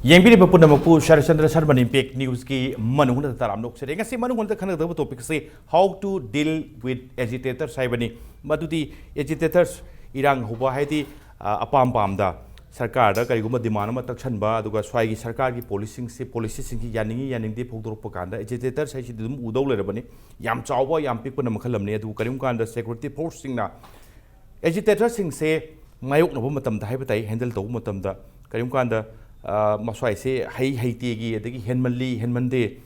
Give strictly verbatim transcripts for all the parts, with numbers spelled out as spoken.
ꯌꯦꯡꯕꯤꯔꯤꯕ ꯄꯨꯝꯅꯃꯛꯄꯨ ꯁꯔꯠꯆꯟꯗ꯭ꯔ ꯁꯔꯃꯅ ꯏꯝꯄꯦꯛ ꯅ꯭ꯌꯨꯁꯀꯤ ꯃꯅꯨꯡꯗ ꯇꯔꯥꯝꯅ ꯑꯣꯛꯆꯔꯤ꯫ ꯉꯁꯤ ꯃꯅꯨꯡꯗ ꯈꯟꯅꯒꯗꯕ ꯇꯣꯄꯤꯛꯁꯤ How to deal with agitators ꯍꯥꯏꯕꯅꯤ꯫ ꯃꯗꯨꯗꯤ ꯑꯦꯖꯤꯇꯦꯇꯔꯁ, ꯏꯔꯥꯡ ꯍꯧꯕ ꯍꯥꯏꯗꯤ, ꯑ, ꯑꯄꯥꯝ ꯄꯥꯝꯗ ꯁꯔꯀꯥꯔꯗ ꯀꯔꯤꯒꯨꯝꯕ ꯗꯤꯃꯥꯟ ꯑꯃ ꯇꯛꯁꯟꯕ, ꯑꯗꯨꯒ ꯁ꯭ꯋꯥꯏꯒꯤ ꯁꯔꯀꯥꯔꯒꯤ ꯄꯣꯂꯤꯁꯤꯡꯁꯦ, ꯄꯣꯂꯤꯁꯤꯁꯤꯡꯁꯤ ꯌꯥꯅꯤꯡꯉꯤ ꯌꯥꯅꯤꯡꯗꯦ ꯐꯣꯡꯗꯣꯔꯛꯄ ꯀꯥꯟꯗ ꯑꯦꯖꯤꯇꯦꯇꯔꯁ ꯍꯥꯏꯁꯤꯗꯤ ꯑꯗꯨꯝ ꯎꯗꯧ ꯂꯩꯔꯕꯅꯤ꯫ ꯌꯥꯝ ꯆꯥꯎꯕ, ꯌꯥꯝ ꯄꯤꯛꯄꯅ ꯃꯈꯜ ꯑꯃꯅꯤ꯫ ꯑꯗꯨꯕꯨ ꯀꯔꯤꯒꯨꯝꯕ ꯀꯥꯟꯗ ꯁꯦꯀ꯭ꯌꯨꯔꯤꯇꯤ ꯐꯣꯔꯁꯁꯤꯡꯅ ꯑꯦꯖꯤꯇꯦꯇꯔꯁꯤꯡꯁꯦ ꯃꯥꯌꯣꯛꯅꯕ ꯃꯇꯝꯗ ꯍꯥꯏꯕ ꯇꯥꯏ, ꯍꯦꯟꯗꯜ ꯇꯧꯕ ꯃꯇꯝꯗ ꯀꯔꯤꯒꯨꯝꯕ ꯀꯥꯟꯗ, ꯑ, ꯃꯁ꯭ꯋꯥꯏꯁꯦ ꯍꯩ ꯍꯩꯇꯦꯒꯤ, ꯑꯗꯒꯤ ꯍꯦꯟꯃꯜꯂꯤ ꯍꯦꯟꯃꯟꯗꯦ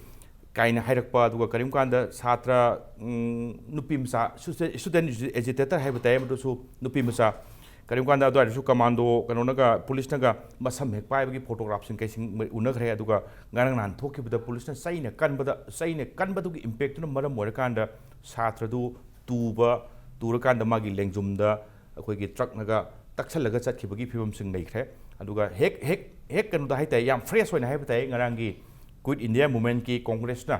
ꯀꯥꯏꯅ ꯍꯥꯏꯔꯛꯄ, ꯑꯗꯨꯒ ꯀꯔꯤꯒꯨꯝꯕ ꯀꯥꯟꯗ ꯁꯥꯇ꯭ꯔ, ꯎꯝ, ꯅꯨꯄꯤ ꯃꯆꯥ, ꯁ꯭ꯇꯨꯗꯦꯟ ꯑꯦꯖꯤꯇꯦꯇꯔ ꯍꯥꯏꯕ ꯇꯥꯏ, ꯃꯗꯨꯁꯨ ꯅꯨꯄꯤ ꯃꯆꯥ, ꯀꯔꯤꯒꯨꯝꯕ ꯀꯥꯟꯗ ꯑꯗꯨꯋꯥꯏꯗꯁꯨ ꯀꯃꯥꯟꯗꯣ ꯀꯩꯅꯣꯅꯒ, ꯄꯨꯂꯤꯁꯅꯒ ꯃꯁꯝ ꯍꯦꯛ ꯄꯥꯏꯕꯒꯤ ꯐꯣꯇꯣꯒ꯭ꯔꯥꯐꯁꯤꯡ ꯀꯩꯁꯤꯡ ꯎꯅꯈ꯭ꯔꯦ꯫ ꯑꯗꯨꯒ ꯉꯔꯥꯡ ꯅꯍꯥꯟ ꯊꯣꯛꯈꯤꯕꯗ ꯄꯨꯂꯤꯁꯅ ꯆꯩꯅ ꯀꯟꯕꯗ, ꯆꯩꯅ ꯀꯟꯕꯗꯨꯒꯤ ꯏꯝꯄꯦꯛꯇꯨꯅ ꯃꯔꯝ ꯑꯣꯏꯔꯀꯥꯟꯗ ꯁꯥꯇ꯭ꯔꯗꯨ ꯇꯨꯕ, ꯇꯨꯔꯀꯥꯟꯗ ꯃꯥꯒꯤ ꯂꯦꯡꯖꯨꯝꯗ ꯑꯩꯈꯣꯏꯒꯤ ꯇ꯭ꯔꯛꯅꯒ ꯇꯛꯁꯜꯂꯒ ꯆꯠꯈꯤꯕꯒꯤ ꯐꯤꯕꯝꯁꯤꯡ ꯂꯩꯈ꯭ꯔꯦ꯫ ꯑꯗꯨꯒ ꯍꯦꯛ, ꯍꯦꯛ, ꯍꯦꯛ ꯀꯩꯅꯣꯗ ꯍꯥꯏ ꯇꯥꯏ, ꯌꯥꯝ ꯐ꯭ꯔꯦꯁ ꯑꯣꯏꯅ ꯍꯥꯏꯕ ꯇꯥꯏ, ꯉꯔꯥꯡꯒꯤ ꯀ꯭ꯋꯤꯠ ꯏꯟꯗꯤꯌꯥ ꯃꯨꯚꯃꯦꯟꯠꯀꯤ ꯀꯣꯡꯒ꯭ꯔꯦꯁꯅ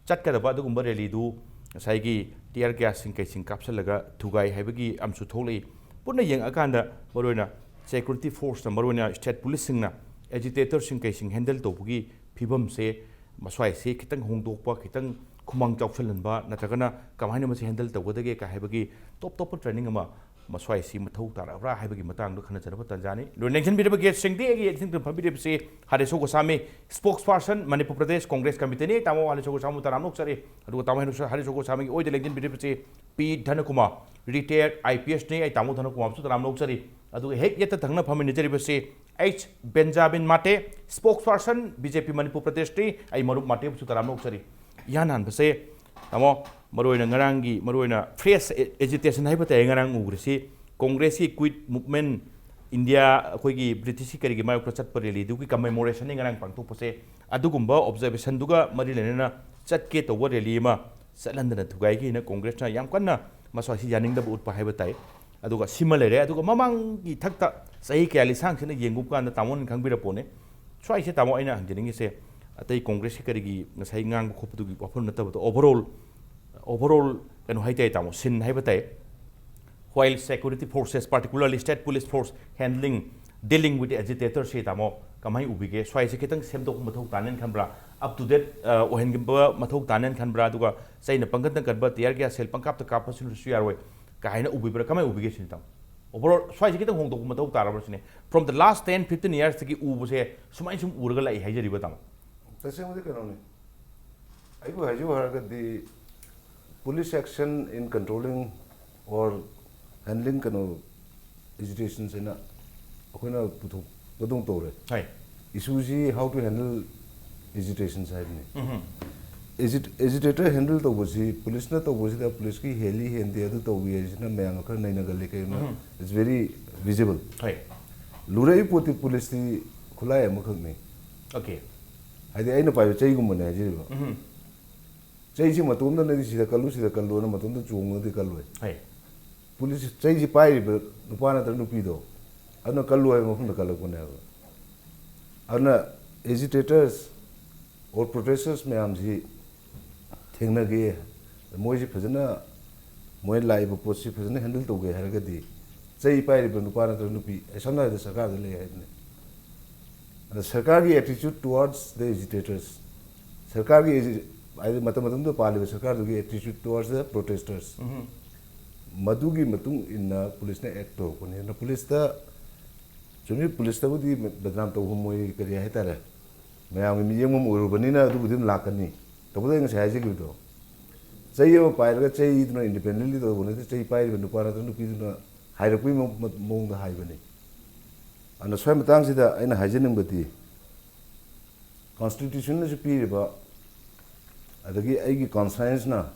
ꯆꯠꯀꯗꯕ ꯑꯗꯨꯒꯨꯝꯕ ꯔꯦꯂꯤꯗꯨ ꯉꯁꯥꯏꯒꯤ ꯇꯤꯌꯔ ꯒ꯭ꯌꯥꯁꯁꯤꯡ ꯀꯩꯁꯤꯡ ꯀꯥꯞꯁꯜꯂꯒ ꯊꯨꯒꯥꯏ ꯍꯥꯏꯕꯒꯤ ꯑꯃꯁꯨ ꯊꯣꯛꯂꯛꯏ꯫ ꯄꯨꯟꯅ ꯌꯦꯡꯉꯛꯑꯀꯥꯟꯗ ꯃꯔꯨꯑꯣꯏꯅ ꯁꯦꯀ꯭ꯌꯨꯔꯤꯇꯤ ꯐꯣꯔꯁꯅ, ꯃꯔꯨꯑꯣꯏꯅ ꯁ꯭ꯇꯦꯠ ꯄꯨꯂꯤꯁꯁꯤꯡꯅ ꯑꯦꯖꯤꯇꯦꯇꯔꯁꯤꯡ ꯀꯩꯁꯤꯡ ꯍꯦꯟꯗꯜ ꯇꯧꯕꯒꯤ ꯐꯤꯕꯝꯁꯦ, ꯃꯁ꯭ꯋꯥꯏꯁꯦ ꯈꯤꯇꯪ ꯍꯣꯡꯗꯣꯛꯄ, ꯈꯤꯇꯪ ꯈꯨꯃꯥꯡ ꯆꯥꯎꯁꯤꯜꯍꯟꯕ, ꯅꯠꯇ꯭ꯔꯒꯅ ꯀꯃꯥꯏꯅ ꯃꯁꯤ ꯍꯦꯟꯗꯜ ꯇꯧꯒꯗꯒꯦ ꯀꯥꯏ ꯍꯥꯏꯕꯒꯤ ꯇꯣꯞ ꯇꯣꯞꯄ ꯇ꯭ꯔꯦꯅꯤꯡ ꯑꯃ ꯃꯁ꯭ꯋꯥꯏꯁꯤ ꯃꯊꯧ ꯇꯥꯔꯛꯑꯕ꯭ꯔꯥ ꯍꯥꯏꯕꯒꯤ ꯃꯇꯥꯡꯗ ꯈꯟꯅꯖꯅꯕ ꯇꯥꯟꯖꯥꯅꯤ꯫ ꯂꯣꯏꯅ ꯂꯦꯡꯁꯤꯟꯕꯤꯔꯕ ꯒꯦꯁꯁꯤꯡꯗꯤ ꯑꯩꯒꯤ ꯌꯦꯡꯁꯤꯟꯗꯨꯅ ꯐꯝꯕꯤꯔꯤꯕꯁꯤ ꯍꯔꯤꯁꯣ ꯒꯣꯁꯥꯃꯤ, ꯁ꯭ꯄꯣꯛꯁ ꯄꯥꯔꯁꯟ, ꯃꯅꯤꯄꯨꯔ ꯄ꯭ꯔꯗꯦꯁ ꯀꯣꯡꯒ꯭ꯔꯦꯁ ꯀꯃꯤꯇꯤꯅꯤ꯫ ꯇꯥꯃꯣ ꯍꯔꯤꯁꯣ ꯒꯣꯁꯥꯃꯤꯕꯨ ꯇꯔꯥꯝꯅ ꯑꯣꯛꯆꯔꯤ꯫ ꯑꯗꯨꯒ ꯇꯥꯃꯣ ꯍꯔꯤꯁꯣ, ꯍꯔꯤꯁꯣ ꯒꯣꯁꯥꯃꯤꯒꯤ ꯑꯣꯏꯗ ꯂꯦꯡꯁꯤꯟꯕꯤꯔꯤꯕꯁꯤ ꯄꯤ ꯙꯅꯀꯨꯃꯥꯔ, ꯔꯤꯇꯥꯌꯔ ꯑꯥꯏ ꯄꯤ ꯑꯦꯁꯅꯤ꯫ ꯑꯩ ꯇꯥꯃꯣ ꯙꯅꯀꯨꯃꯥꯔꯕꯨꯁꯨ ꯇꯔꯥꯝꯅ ꯑꯣꯛꯆꯔꯤ꯫ ꯑꯗꯨꯒ ꯍꯦꯛ ꯌꯦꯠꯇ ꯊꯪꯅ ꯐꯝꯃꯤꯟꯅꯖꯔꯤꯕꯁꯤ H Benjamin Mate, ꯁ꯭ꯄꯣꯛꯁ person, B J ꯄꯤ ꯃꯅꯤꯄꯨꯔ ꯄ꯭ꯔꯗꯦꯁꯅꯤ꯫ ꯑꯩ ꯃꯔꯨꯞ ꯃꯥꯇꯦꯕꯨꯁꯨ ꯇꯔꯥꯝꯅ ꯑꯣꯛꯆꯔꯤ꯫ ꯏꯍꯥꯟ ꯍꯥꯟꯕꯁꯦ, ꯇꯥꯃꯣ, ꯃꯔꯨꯑꯣꯏꯅ ꯉꯔꯥꯡꯒꯤ, ꯃꯔꯨꯑꯣꯏꯅ ꯐ꯭ꯔꯦꯁ ꯑꯦ-, ꯑꯦꯖꯤꯇꯦꯁꯟ ꯍꯥꯏꯕ ꯇꯥꯏ, ꯉꯔꯥꯡ ꯎꯈ꯭ꯔꯤꯁꯤ ꯀꯣꯡꯒ꯭ꯔꯦꯁꯀꯤ ꯀ꯭ꯋꯤꯠ ꯃꯨꯚꯃꯦꯟꯠ, ꯏꯟꯗꯤꯌꯥ ꯑꯩꯈꯣꯏꯒꯤ ꯕ꯭ꯔꯤꯇꯤꯁꯀꯤ ꯀꯔꯤꯒꯤ ꯃꯥꯌꯣꯛꯇ ꯆꯠꯄ ꯔꯦꯂꯤꯗꯨꯒꯤ ꯀꯃꯦꯃꯣꯔꯦꯁꯟꯅꯤ ꯉꯔꯥꯡ ꯄꯥꯡꯊꯣꯛꯄꯁꯦ꯫ ꯑꯗꯨꯒꯨꯝꯕ ꯑꯣꯕꯖꯔꯕꯦꯁꯟꯗꯨꯒ ꯃꯔꯤ ꯂꯩꯅꯅ ꯆꯠꯀꯦ ꯇꯧꯕ ꯔꯦꯂꯤ ꯑꯃ ꯆꯠꯍꯟꯗꯅ ꯊꯨꯒꯥꯏꯈꯤꯅ ꯀꯣꯡꯒ꯭ꯔꯦꯁꯅ ꯌꯥꯝ ꯀꯟꯅ ꯃꯁ꯭ꯋꯥꯏꯁꯤ ꯌꯥꯅꯤꯡꯗꯕ ꯎꯠꯄ ꯍꯥꯏꯕ ꯇꯥꯏ꯫ ꯑꯗꯨꯒ ꯁꯤꯃ ꯂꯩꯔꯦ꯫ ꯑꯗꯨꯒ ꯃꯃꯥꯡꯒꯤ ꯊꯛꯇ ꯆꯍꯤ ꯀꯌꯥ ꯂꯤꯁꯥꯡꯁꯤꯅ ꯌꯦꯡꯉꯨꯕ ꯀꯥꯟꯗ ꯇꯥꯃꯣꯅ ꯈꯪꯕꯤꯔꯄꯣꯠꯅꯤ꯫ ꯁ꯭ꯋꯥꯏꯁꯦ ꯇꯥꯃꯣ ꯑꯩꯅ ꯍꯪꯖꯅꯤꯡꯉꯤꯁꯦ, ꯑꯇꯩ ꯀꯣꯡꯒ꯭ꯔꯦꯁꯀꯤ ꯀꯔꯤꯒꯤ ꯉꯁꯥꯏ ꯉꯥꯡꯕ ꯈꯣꯠꯄꯗꯨꯒꯤ ꯋꯥꯐꯝ ꯅꯠꯇꯕꯗ, overall, overall ꯀꯩꯅꯣ ꯍꯥꯏ ꯇꯥꯏ ꯇꯥꯃꯣ, ꯁꯤꯟ ꯍꯥꯏꯕ ꯇꯥꯏ꯫ While security forces, particularly state police force handling, dealing with the agitators ꯁꯤ ꯇꯥꯃꯣ, ꯀꯃꯥꯏꯅ ꯎꯕꯤꯒꯦ? ꯁ꯭ꯋꯥꯏꯁꯦ ꯈꯤꯇꯪ ꯁꯦꯝꯗꯣꯛꯄ ꯃꯊꯧ ꯇꯥꯅꯦꯅ ꯈꯟꯕ꯭ꯔꯥ? Up to date, ꯑ, ꯑꯣꯏꯍꯟꯕ ꯃꯊꯧ ꯇꯥꯅꯦꯅ ꯈꯟꯕ꯭ꯔꯥ? ꯑꯗꯨꯒ ꯆꯩꯅ ꯄꯪꯀꯟꯗ ꯀꯟꯕ, tear gas shell ꯄꯪꯀꯥꯞꯇ ꯀꯥꯞꯄꯁꯨ ꯌꯥꯔꯣꯏ ꯀꯥꯏꯅ ꯎꯕꯤꯕ꯭ꯔꯥ? ꯀꯃꯥꯏꯅ ꯎꯕꯤꯒꯦ ꯁꯤꯅꯤ, ꯇꯥꯃꯣ? Overall ꯁ꯭ꯋꯥꯏꯁꯦ ꯈꯤꯇꯪ ꯍꯣꯡꯗꯣꯛꯄ ꯃꯊꯧ ꯇꯥꯔꯕ꯭ꯔꯥ ꯁꯤꯅꯤ? From the last ten, fifteen yearsꯇꯒꯤ ꯎꯕꯁꯦ ꯁꯨꯃꯥꯏꯅ ꯁꯨꯝ ꯎꯔꯒ ꯂꯥꯛꯏ ꯍꯥꯏꯖꯔꯤꯕ, ꯇꯥꯃꯣ꯫ ꯇꯁꯦꯡꯕꯗꯤ ꯀꯩꯅꯣꯅꯤ, ꯑꯩꯕꯨ ꯍꯥꯏꯖꯧ ꯍꯥꯏꯔꯒꯗꯤ, police action in controlling or handling ꯀꯩꯅꯣ, agitations ꯍꯥꯏꯅ ꯑꯩꯈꯣꯏꯅ ꯄꯨꯊꯣꯛꯄꯗꯧ ꯇꯧꯔꯦ꯫ ꯍꯣꯏ꯫ Issueꯁꯤ how to handle agitations ꯍꯥꯏꯕꯅꯤ꯫ ꯎꯝ꯫ Agit-, agitator handle ꯇꯧꯕꯁꯤ, policeꯅ ꯇꯧꯕꯁꯤꯗ policeꯀꯤ ꯍꯦꯜꯂꯤ ꯍꯦꯟꯗꯦ ꯑꯗꯨ ꯇꯧꯏ ꯍꯥꯏꯁꯤꯅ ꯃꯌꯥꯝꯅ ꯈꯔ ꯅꯩꯅꯒꯜꯂꯤ꯫ ꯀꯩꯒꯤꯅꯣ? ꯎꯝ꯫ It's very visible꯫ ꯍꯣꯏ꯫ ꯂꯨꯔꯛꯏ ꯄꯣꯠꯇꯤ policeꯇꯤ ꯈꯨꯠꯂꯥꯏ ꯑꯃꯈꯛꯅꯤ꯫ Okay꯫ ꯍꯥꯏꯗꯤ ꯑꯩꯅ ꯄꯥꯏꯕ ꯆꯩꯒꯨꯝꯕꯅꯦ ꯍꯥꯏꯖꯔꯤꯕ꯫ ꯎꯝ꯫ ꯆꯩꯁꯤ ꯃꯇꯣꯝꯗꯅꯗꯤ ꯁꯤꯗ ꯀꯜꯂꯨ, ꯁꯤꯗ ꯀꯜꯂꯨꯅ ꯃꯇꯣꯝꯗ ꯆꯣꯡꯉꯒꯗꯤ ꯀꯜꯂꯣꯏ꯫ ꯍꯣꯏ꯫ Police ꯆꯩꯁꯤ ꯄꯥꯏꯔꯤꯕ ꯅꯨꯄꯥ ꯅꯠꯇ꯭ꯔ ꯅꯨꯄꯤꯗꯣ, ꯑꯗꯨꯅ ꯀꯜꯂꯨ ꯍꯥꯏꯕ ꯃꯐꯝꯗ ꯀꯜꯂꯛꯄꯅꯦꯕ꯫ ꯑꯗꯨꯅ agitators or protesters ꯃꯌꯥꯝꯁꯤ ꯊꯦꯡꯅꯒꯦ, ꯃꯣꯏꯁꯤ ꯐꯖꯅ, ꯃꯣꯏ ꯂꯥꯛꯏꯕ ꯄꯣꯠꯁꯤ ꯐꯖꯅ handle ꯇꯧꯒꯦ ꯍꯥꯏꯔꯒꯗꯤ, ꯆꯩ ꯄꯥꯏꯔꯤꯕ ꯅꯨꯄꯥ ꯅꯠꯇ꯭ꯔꯒ ꯅꯨꯄꯤ, ꯑꯩ ꯁꯝꯅ ꯍꯥꯏꯔꯕꯗ ꯁꯔꯀꯥꯔꯗ ꯂꯩ ꯍꯥꯏꯗꯨꯅꯤ꯫ ꯑꯗ ꯁꯔꯀꯥꯔꯒꯤ attitude towards the agitators, ꯁꯔꯀꯥꯔꯒꯤ agi-, ꯍꯥꯏꯗꯤ ꯃꯇꯝ ꯃꯇꯝꯗꯨꯗ ꯄꯥꯜꯂꯤꯕ ꯁꯔꯀꯥꯔꯗꯨꯒꯤ attitude towards the protesters, ꯎꯝ꯫ ꯃꯗꯨꯒꯤ ꯃꯇꯨꯡ ꯏꯟꯅ policeꯅ act ꯇꯧꯔꯛꯄꯅꯤ꯫ ꯑꯗꯨꯅ policeꯇ, ꯆꯨꯝꯃꯤ, policeꯇꯕꯨꯗꯤ ꯕꯗꯅꯥꯝ ꯇꯧꯐꯝ ꯑꯣꯏ, ꯀꯔꯤ ꯍꯥꯏꯇꯥꯔꯦ, ꯃꯌꯥꯝꯒꯤ ꯃꯤꯠꯌꯦꯡꯐꯝ ꯑꯣꯏꯔꯨꯕꯅꯤꯅ ꯑꯗꯨꯕꯨꯗꯤ ꯑꯗꯨꯝ ꯂꯥꯛꯀꯅꯤ꯫ ꯇꯧꯕꯇꯕꯨ ꯑꯩ ꯉꯁꯥꯏ ꯍꯥꯏꯖꯈꯤꯕꯗꯣ, ꯆꯩ ꯑꯃ ꯄꯥꯏꯔꯒ ꯆꯩꯗꯨꯅ independently ꯇꯧꯕ ꯅꯠꯇꯦ, ꯆꯩ ꯄꯥꯏꯔꯤꯕ ꯅꯨꯄꯥ ꯅꯠꯇ꯭ꯔꯒ ꯅꯨꯄꯤꯗꯨꯅ ꯍꯥꯏꯔꯛꯄꯒꯤ ꯃ-, ꯃ-, ꯃꯑꯣꯡꯗ ꯍꯥꯏꯕꯅꯤ꯫ ꯑꯗꯨꯅ ꯁ꯭ꯋꯥꯏ ꯃꯇꯥꯡꯁꯤꯗ ꯑꯩꯅ ꯍꯥꯏꯖꯅꯤꯡꯕꯗꯤ, Constitutionꯅꯁꯨ ꯄꯤꯔꯤꯕ, ꯑꯗꯒꯤ ꯑꯩꯒꯤ conscienceꯅ,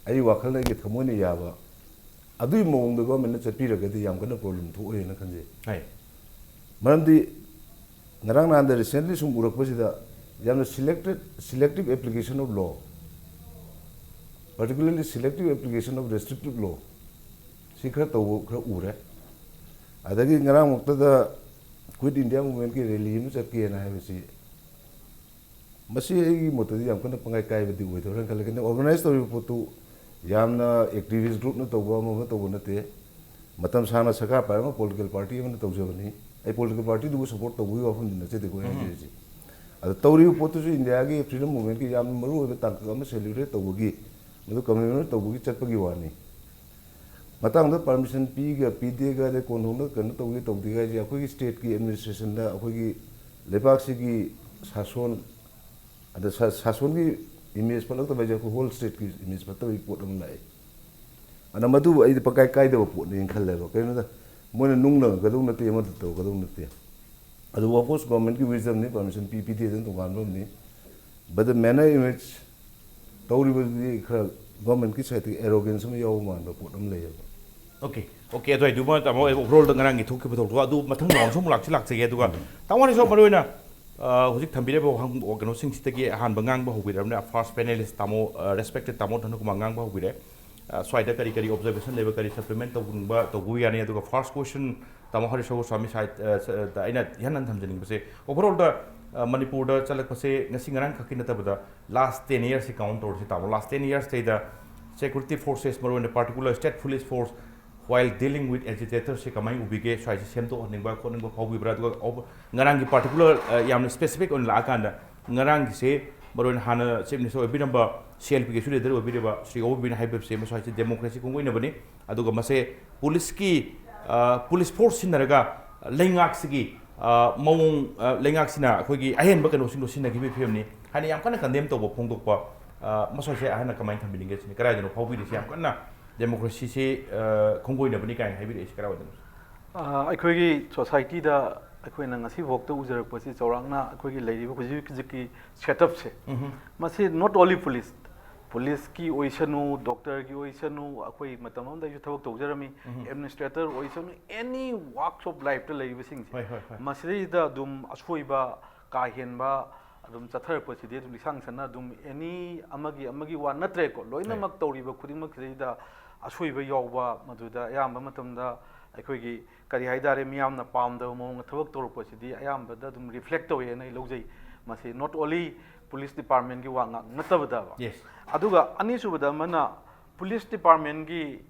ꯑꯩ ꯋꯥꯈꯜꯅ, ꯑꯩꯒꯤ ꯊꯃꯣꯏꯅ ꯌꯥꯕ, ꯑꯗꯨꯒꯤ ꯃꯑꯣꯡꯗ governmentꯅ ꯆꯠꯄꯤꯔꯒꯗꯤ ꯌꯥꯝ ꯀꯟꯅ problem ꯊꯣꯛꯑꯣꯏꯅ ꯈꯟꯖꯩ꯫ ꯍꯣꯏ꯫ ꯃꯔꯝꯗꯤ ꯉꯔꯥꯡ ꯅꯍꯥꯟꯗ recently ꯁꯨꯝ ꯎꯔꯛꯄꯁꯤꯗ ꯌꯥꯝꯅ selected, selective application of law, particularly selective application of restrictive law, ꯁꯤ ꯈꯔ ꯇꯧꯕ ꯈꯔ ꯎꯔꯦ꯫ ꯑꯗꯒꯤ ꯉꯔꯥꯡꯃꯛꯇꯗ Quit India Movementꯀꯤ rally ꯑꯃ ꯆꯠꯀꯦꯅ ꯍꯥꯏꯕꯁꯤ, ꯃꯁꯤ ꯑꯩꯒꯤ ꯃꯣꯠꯇꯗꯤ ꯌꯥꯝ ꯀꯟꯅ ꯄꯪꯀꯥꯏ ꯀꯥꯏꯕꯗꯤ ꯑꯣꯏꯗꯧꯔꯦꯅ ꯈꯜꯂꯦ꯫ ꯀꯩꯅꯣ, organize ꯇꯧꯔꯤꯕ ꯄꯣꯠꯇꯨ ꯌꯥꯝꯅ activist groupꯅ ꯇꯧꯕ ꯑꯃ ꯑꯃ ꯇꯧꯕ ꯅꯠꯇꯦ꯫ ꯃꯇꯝ ꯁꯥꯡꯅ ꯁꯔꯀꯥꯔ ꯄꯥꯏꯔꯝꯕ political party ꯑꯃꯅ ꯇꯧꯖꯕꯅꯤ꯫ ꯑꯩ ꯄꯣꯂꯤꯇꯤꯀꯦꯜ ꯄꯥꯔꯇꯤꯗꯨꯕꯨ ꯁꯄꯣꯔꯠ ꯇꯧꯕꯒꯤ ꯋꯥꯐꯝꯗꯤ ꯅꯠꯆꯗꯦꯀꯣ ꯑꯩꯅ ꯍꯥꯏꯖꯔꯤꯁꯦ꯫ ꯑꯗꯣ ꯇꯧꯔꯤꯕ ꯄꯣꯠꯇꯨꯁꯨ ꯏꯟꯗꯤꯌꯥꯒꯤ ꯐ꯭ꯔꯤꯗꯝ ꯃꯨꯚꯃꯦꯟꯠꯀꯤ ꯌꯥꯝꯅ ꯃꯔꯨꯑꯣꯏꯕ ꯇꯥꯡꯀꯛ ꯑꯃ ꯁꯦꯂꯦꯕ꯭ꯔꯦꯠ ꯇꯧꯕꯒꯤ, ꯃꯗꯨ ꯀꯃꯦꯃꯣꯔꯦꯠ ꯇꯧꯕꯒꯤ ꯆꯠꯄꯒꯤ ꯋꯥꯅꯤ꯫ ꯃꯇꯥꯡꯗ ꯄꯥꯔꯃꯤꯁꯟ ꯄꯤꯒ ꯄꯤꯗꯦꯒ, ꯑꯗꯩ ꯀꯣꯟꯊꯣꯡꯗ ꯀꯩꯅꯣ ꯇꯧꯒꯦ ꯇꯧꯗꯦꯒ ꯍꯥꯏꯁꯦ ꯑꯩꯈꯣꯏꯒꯤ ꯁ꯭ꯇꯦꯠꯀꯤ ꯑꯦꯗꯃꯤꯅꯤꯁꯇ꯭ꯔꯦꯁꯟꯗ, ꯑꯩꯈꯣꯏꯒꯤ ꯂꯩꯕꯥꯛꯁꯤꯒꯤ ꯁꯥꯁꯣꯟ, ꯑꯗ ꯁꯥ-, ꯁꯥꯁꯣꯟꯒꯤ ꯏꯃꯦꯖ ꯐꯠꯂꯛꯇꯕ ꯍꯥꯏꯁꯦ ꯑꯩꯈꯣꯏ ꯍꯣꯜ ꯁ꯭ꯇꯦꯠꯀꯤ ꯏꯃꯦꯖ ꯐꯠꯇꯕꯒꯤ ꯄꯣꯠ ꯑꯃ ꯂꯥꯛꯑꯦ꯫ ꯑꯗꯨꯅ ꯃꯗꯨ ꯑꯩꯗꯤ ꯄꯀꯥꯏ ꯀꯥꯏꯗꯕ ꯄꯣꯠꯅꯦꯅ ꯈꯜꯂꯦꯕ꯫ ꯀꯩꯅꯣꯗ ꯃꯣꯏꯅ ꯅꯨꯡ ꯂꯪꯉꯛꯀꯗꯧ ꯅꯠꯇꯦ, ꯑꯃꯗ ꯇꯧꯒꯗꯧ ꯅꯠꯇꯦ꯫ ꯑꯗꯨꯕꯨ, of course, ꯒꯣꯔꯃꯦꯟꯠꯀꯤ ꯋꯤꯖꯗꯝꯅꯤ, ꯄꯥꯔꯃꯤꯁꯟ ꯄꯤ ꯄꯤꯗꯦ ꯑꯗꯨꯝ ꯇꯣꯉꯥꯟꯕ ꯑꯃꯅꯤ꯫ But the manner in which ꯇꯧꯔꯤꯕꯗꯨꯗꯤ ꯈꯔ ꯒꯣꯔꯃꯦꯟꯠꯀꯤ ꯁꯥꯏꯠꯇꯒꯤ ꯑꯦꯔꯣꯒꯦꯟꯁ ꯑꯃ ꯌꯥꯎꯕ ꯃꯥꯟꯕ ꯄꯣꯠ ꯑꯃ ꯂꯩꯌꯦꯕ꯫ ꯑꯣꯀꯦ, ꯑꯣꯀꯦ, ꯑꯗꯨ ꯑꯣꯏꯗꯨꯃ ꯇꯥꯃꯣ, ꯑꯩ ꯑꯣꯚꯔꯑꯣꯜꯗ ꯉꯔꯥꯡꯒꯤ ꯊꯣꯛꯈꯤꯕ ꯊꯧꯗꯣꯛ ꯑꯗꯨ ꯃꯊꯪ ꯔꯥꯎꯟꯁꯨ ꯑꯃꯨꯛ ꯂꯥꯛꯁꯤ ꯂꯥꯛꯆꯒꯦ꯫ ꯑꯗꯨꯒ ꯇꯥꯃꯣ ꯍꯣꯏꯁꯨ ꯃꯔꯨ ꯑꯣꯏꯅ, ꯑ, ꯍꯧꯖꯤꯛ ꯊꯝꯕꯤꯔꯤꯕ ꯋꯥꯍꯪ, ꯀꯩꯅꯣꯁꯤꯡꯁꯤꯗꯒꯤ ꯑꯍꯥꯟꯕ ꯉꯥꯡꯕ ꯍꯧꯕꯤꯔꯕꯅꯤꯅ, ꯐꯥꯔꯁ ꯄꯦꯅꯦꯂꯤꯁ ꯇꯥꯃꯣ, ꯑ, ꯔꯦꯁꯄꯦꯛꯇꯦꯗ ꯇꯥꯃꯣ ꯙꯅꯀꯨꯃꯥꯔ ꯉꯥꯡꯕ ꯍꯧꯕꯤꯔꯦ꯫ ꯑ, ꯁ꯭ꯋꯥꯏꯗ ꯀꯔꯤ ꯀꯔꯤ ꯑꯣꯕꯖꯔꯕꯦꯁꯟ ꯂꯩꯕ, ꯀꯔꯤ ꯁꯄ꯭ꯂꯤꯃꯦꯟꯠ ꯇꯧꯅꯤꯡꯕ ꯇꯧꯕ ꯌꯥꯅꯤ꯫ ꯑꯗꯨꯒ ꯐꯥꯔꯁ ꯀ꯭ꯋꯦꯁꯟ ꯇꯥꯃꯣ ꯍꯔꯤꯁ ꯒꯣꯁ꯭ꯋꯥꯃꯤ ꯁꯥꯏꯠ, ꯑ, ꯁ-, ꯑ, ꯑꯩꯅ ꯏꯍꯥꯟ ꯍꯥꯟꯅ ꯊꯝꯖꯅꯤꯡꯕꯁꯦ, ꯑꯣꯚꯔꯑꯣꯜꯗ, ꯑ, ꯃꯅꯤꯄꯨꯔꯗ ꯆꯠꯂꯛꯄꯁꯦ ꯉꯁꯤ ꯉꯔꯥꯡ ꯈꯛꯀꯤ ꯅꯠꯇꯕꯗ ꯂꯥꯁ ꯇꯦꯟ ꯏꯌꯔꯁꯤ ꯀꯥꯎꯟꯠ ꯇꯧꯔꯁꯤ ꯇꯥꯃꯣ꯫ ꯂꯥꯁ ꯇꯦꯟ ꯏꯌꯔꯁꯇꯩꯗ ꯁꯦꯀ꯭ꯌꯨꯔꯤꯇꯤ ꯐꯣꯔꯁꯦꯁ, ꯃꯔꯨꯑꯣꯏꯅ particular state police force, while dealing with agitators ꯁꯦ ꯀꯃꯥꯏꯅ ꯎꯕꯤꯒꯦ? ꯁ꯭ꯋꯥꯏꯁꯦ ꯁꯦꯝꯗꯣꯛꯍꯟꯅꯤꯡꯕ ꯈꯣꯠꯅꯤꯡꯕ ꯐꯥꯎꯕꯤꯕ꯭ꯔꯥ? ꯑꯗꯨꯒ ꯑꯣꯚ-, ꯉꯔꯥꯡꯒꯤ ꯄꯥꯔꯇꯤꯀꯨꯂꯔ, ꯑ, ꯌꯥꯝꯅ ꯁ꯭ꯄꯦꯁꯤꯐꯤꯛ ꯑꯣꯏꯅ ꯂꯥꯛꯑꯀꯥꯟꯗ ꯉꯔꯥꯡꯒꯤꯁꯦ ꯃꯔꯨꯑꯣꯏꯅ ꯍꯥꯟꯅ ꯆꯤꯐ ꯃꯤꯅꯤꯁꯇꯔ ꯑꯣꯏꯕꯤꯔꯝꯕ, ꯁꯤ ꯑꯦꯜ ꯄꯤꯒꯤꯁꯨ ꯂꯤꯗꯔ ꯑꯣꯏꯕꯤꯔꯤꯕ ꯁ꯭ꯔꯤ ꯑꯣ ꯕꯤꯅ ꯍꯥꯏꯕꯁꯦ ꯃꯁ꯭ꯋꯥꯏꯁꯦ ꯗꯦꯃꯣꯀ꯭ꯔꯦꯁꯤ ꯈꯣꯡꯒꯣꯏꯅꯕꯅꯤ꯫ ꯑꯗꯨꯒ ꯃꯁꯦ ꯄꯨꯂꯤꯁꯀꯤ, ꯑ, ꯄꯨꯂꯤꯁ ꯐꯣꯔꯁ ꯁꯤꯖꯤꯟꯅꯔꯒ ꯂꯩꯉꯥꯛꯁꯤꯒꯤ, ꯑ, ꯃꯑꯣꯡ, ꯑ, ꯂꯩꯉꯥꯛꯁꯤꯅ ꯑꯩꯈꯣꯏꯒꯤ ꯑꯍꯦꯟꯕ ꯀꯩꯅꯣꯁꯤꯡꯗꯣ ꯁꯤꯖꯤꯟꯅꯈꯤꯕꯒꯤ ꯐꯤꯕꯝꯅꯤ ꯍꯥꯏꯅ ꯌꯥꯝ ꯀꯟꯅ ꯀꯟꯗꯦꯝ ꯇꯧꯕ ꯐꯣꯡꯗꯣꯛꯄ, ꯑ, ꯃꯁ꯭ꯋꯥꯏꯁꯦ ꯑꯍꯟꯅ ꯀꯃꯥꯏꯅ ꯊꯝꯕꯤꯅꯤꯡꯒꯦ ꯁꯤꯅꯤ꯫ ꯀꯗꯥꯏꯗꯅꯣ ꯐꯥꯎꯕꯤꯔꯤꯁꯤ ꯌꯥꯝ ꯀꯟꯅ ꯗꯦꯃꯣꯀ꯭ꯔꯦꯁꯤꯁꯤ, ꯑ, ꯈꯣꯡꯒꯣꯏꯅꯕꯅꯤ ꯀꯥꯏꯅ ꯍꯥꯏꯕꯤꯔꯛꯏꯁꯤ ꯀꯗꯥꯏꯋꯥꯏꯗꯅꯣ? ꯑ, ꯑꯩꯈꯣꯏꯒꯤ ꯁꯣꯁꯥꯏꯇꯤꯗ ꯑꯩꯈꯣꯏꯅ ꯉꯁꯤꯐꯥꯎꯗ ꯎꯖꯔꯛꯄꯁꯤ ꯆꯥꯎꯔꯥꯛꯅ ꯑꯩꯈꯣꯏꯒꯤ ꯂꯩꯔꯤꯕ ꯍꯧꯖꯤꯛ ꯍꯧꯖꯤꯛꯀꯤ ꯁꯦꯠꯑꯞꯁꯦ, ꯃꯁꯤ not only police, ꯄꯨꯂꯤꯁꯀꯤ ꯑꯣꯏꯁꯅꯨ, ꯗꯣꯛꯇꯔꯒꯤ ꯑꯣꯏꯁꯅꯨ, ꯑꯩꯈꯣꯏ ꯃꯇꯝ ꯑꯃꯗ ꯑꯩꯁꯨ ꯊꯕꯛ ꯇꯧꯖꯔꯝꯃꯤ, ꯑꯦꯗꯃꯤꯅꯤꯁꯇ꯭ꯔꯦꯇꯔ ꯑꯣꯏꯁꯅꯨ, ꯑꯦꯅꯤ ꯋꯥꯛꯁ ꯑꯣꯐ ꯂꯥꯏꯐꯇ ꯂꯩꯔꯤꯕꯁꯤꯡꯁꯦ, ꯍꯣꯏ, ꯍꯣꯏ, ꯍꯣꯏ꯫ ꯃꯁꯤꯗꯩꯗ ꯑꯗꯨꯝ ꯑꯁꯣꯏꯕ ꯀꯥ ꯍꯦꯟꯕ ꯑꯗꯨꯝ ꯆꯠꯊꯔꯛꯄꯁꯤꯗꯤ ꯑꯗꯨꯝ ꯂꯤꯁꯥꯡ ꯁꯟꯅ ꯑꯗꯨꯝ ꯑꯦꯅꯤ ꯑꯃꯒꯤ ꯑꯃꯒꯤ ꯋꯥ ꯅꯠꯇ꯭ꯔꯦꯀꯣ, ꯂꯣꯏꯅꯃꯛ ꯇꯧꯔꯤꯕ ꯈꯨꯗꯤꯡꯃꯛꯁꯤꯗꯩꯗ ꯑꯁꯣꯏꯕ ꯌꯥꯎꯕ, ꯃꯗꯨꯗ ꯑꯌꯥꯝꯕ ꯃꯇꯝꯗ ꯑꯩꯈꯣꯏꯒꯤ ꯀꯔꯤ ꯍꯥꯏꯇꯥꯔꯦ, ꯃꯤꯌꯥꯝꯅ ꯄꯥꯝꯗꯕ ꯃꯑꯣꯡꯗ ꯊꯕꯛ ꯇꯧꯔꯛꯄꯁꯤꯗꯤ ꯑꯌꯥꯝꯕꯗ ꯑꯗꯨꯝ ꯔꯤꯐ꯭ꯂꯦꯛ ꯇꯧꯋꯦꯅ ꯑꯩ ꯂꯧꯖꯩ꯫ ꯃꯁꯤ not only ꯄꯨꯂꯤꯁ ꯗꯤꯄꯥꯔꯠꯃꯦꯟꯒꯤ ꯋꯥ ꯉꯥꯛ ꯅꯠꯇꯕꯗꯕ꯫ Yes. ꯑꯗꯨꯒ ꯑꯅꯤꯁꯨꯕꯗ ꯑꯃꯅ ꯄꯨꯂꯤꯁ ꯗꯤꯄꯥꯔꯠꯃꯦꯟꯒꯤ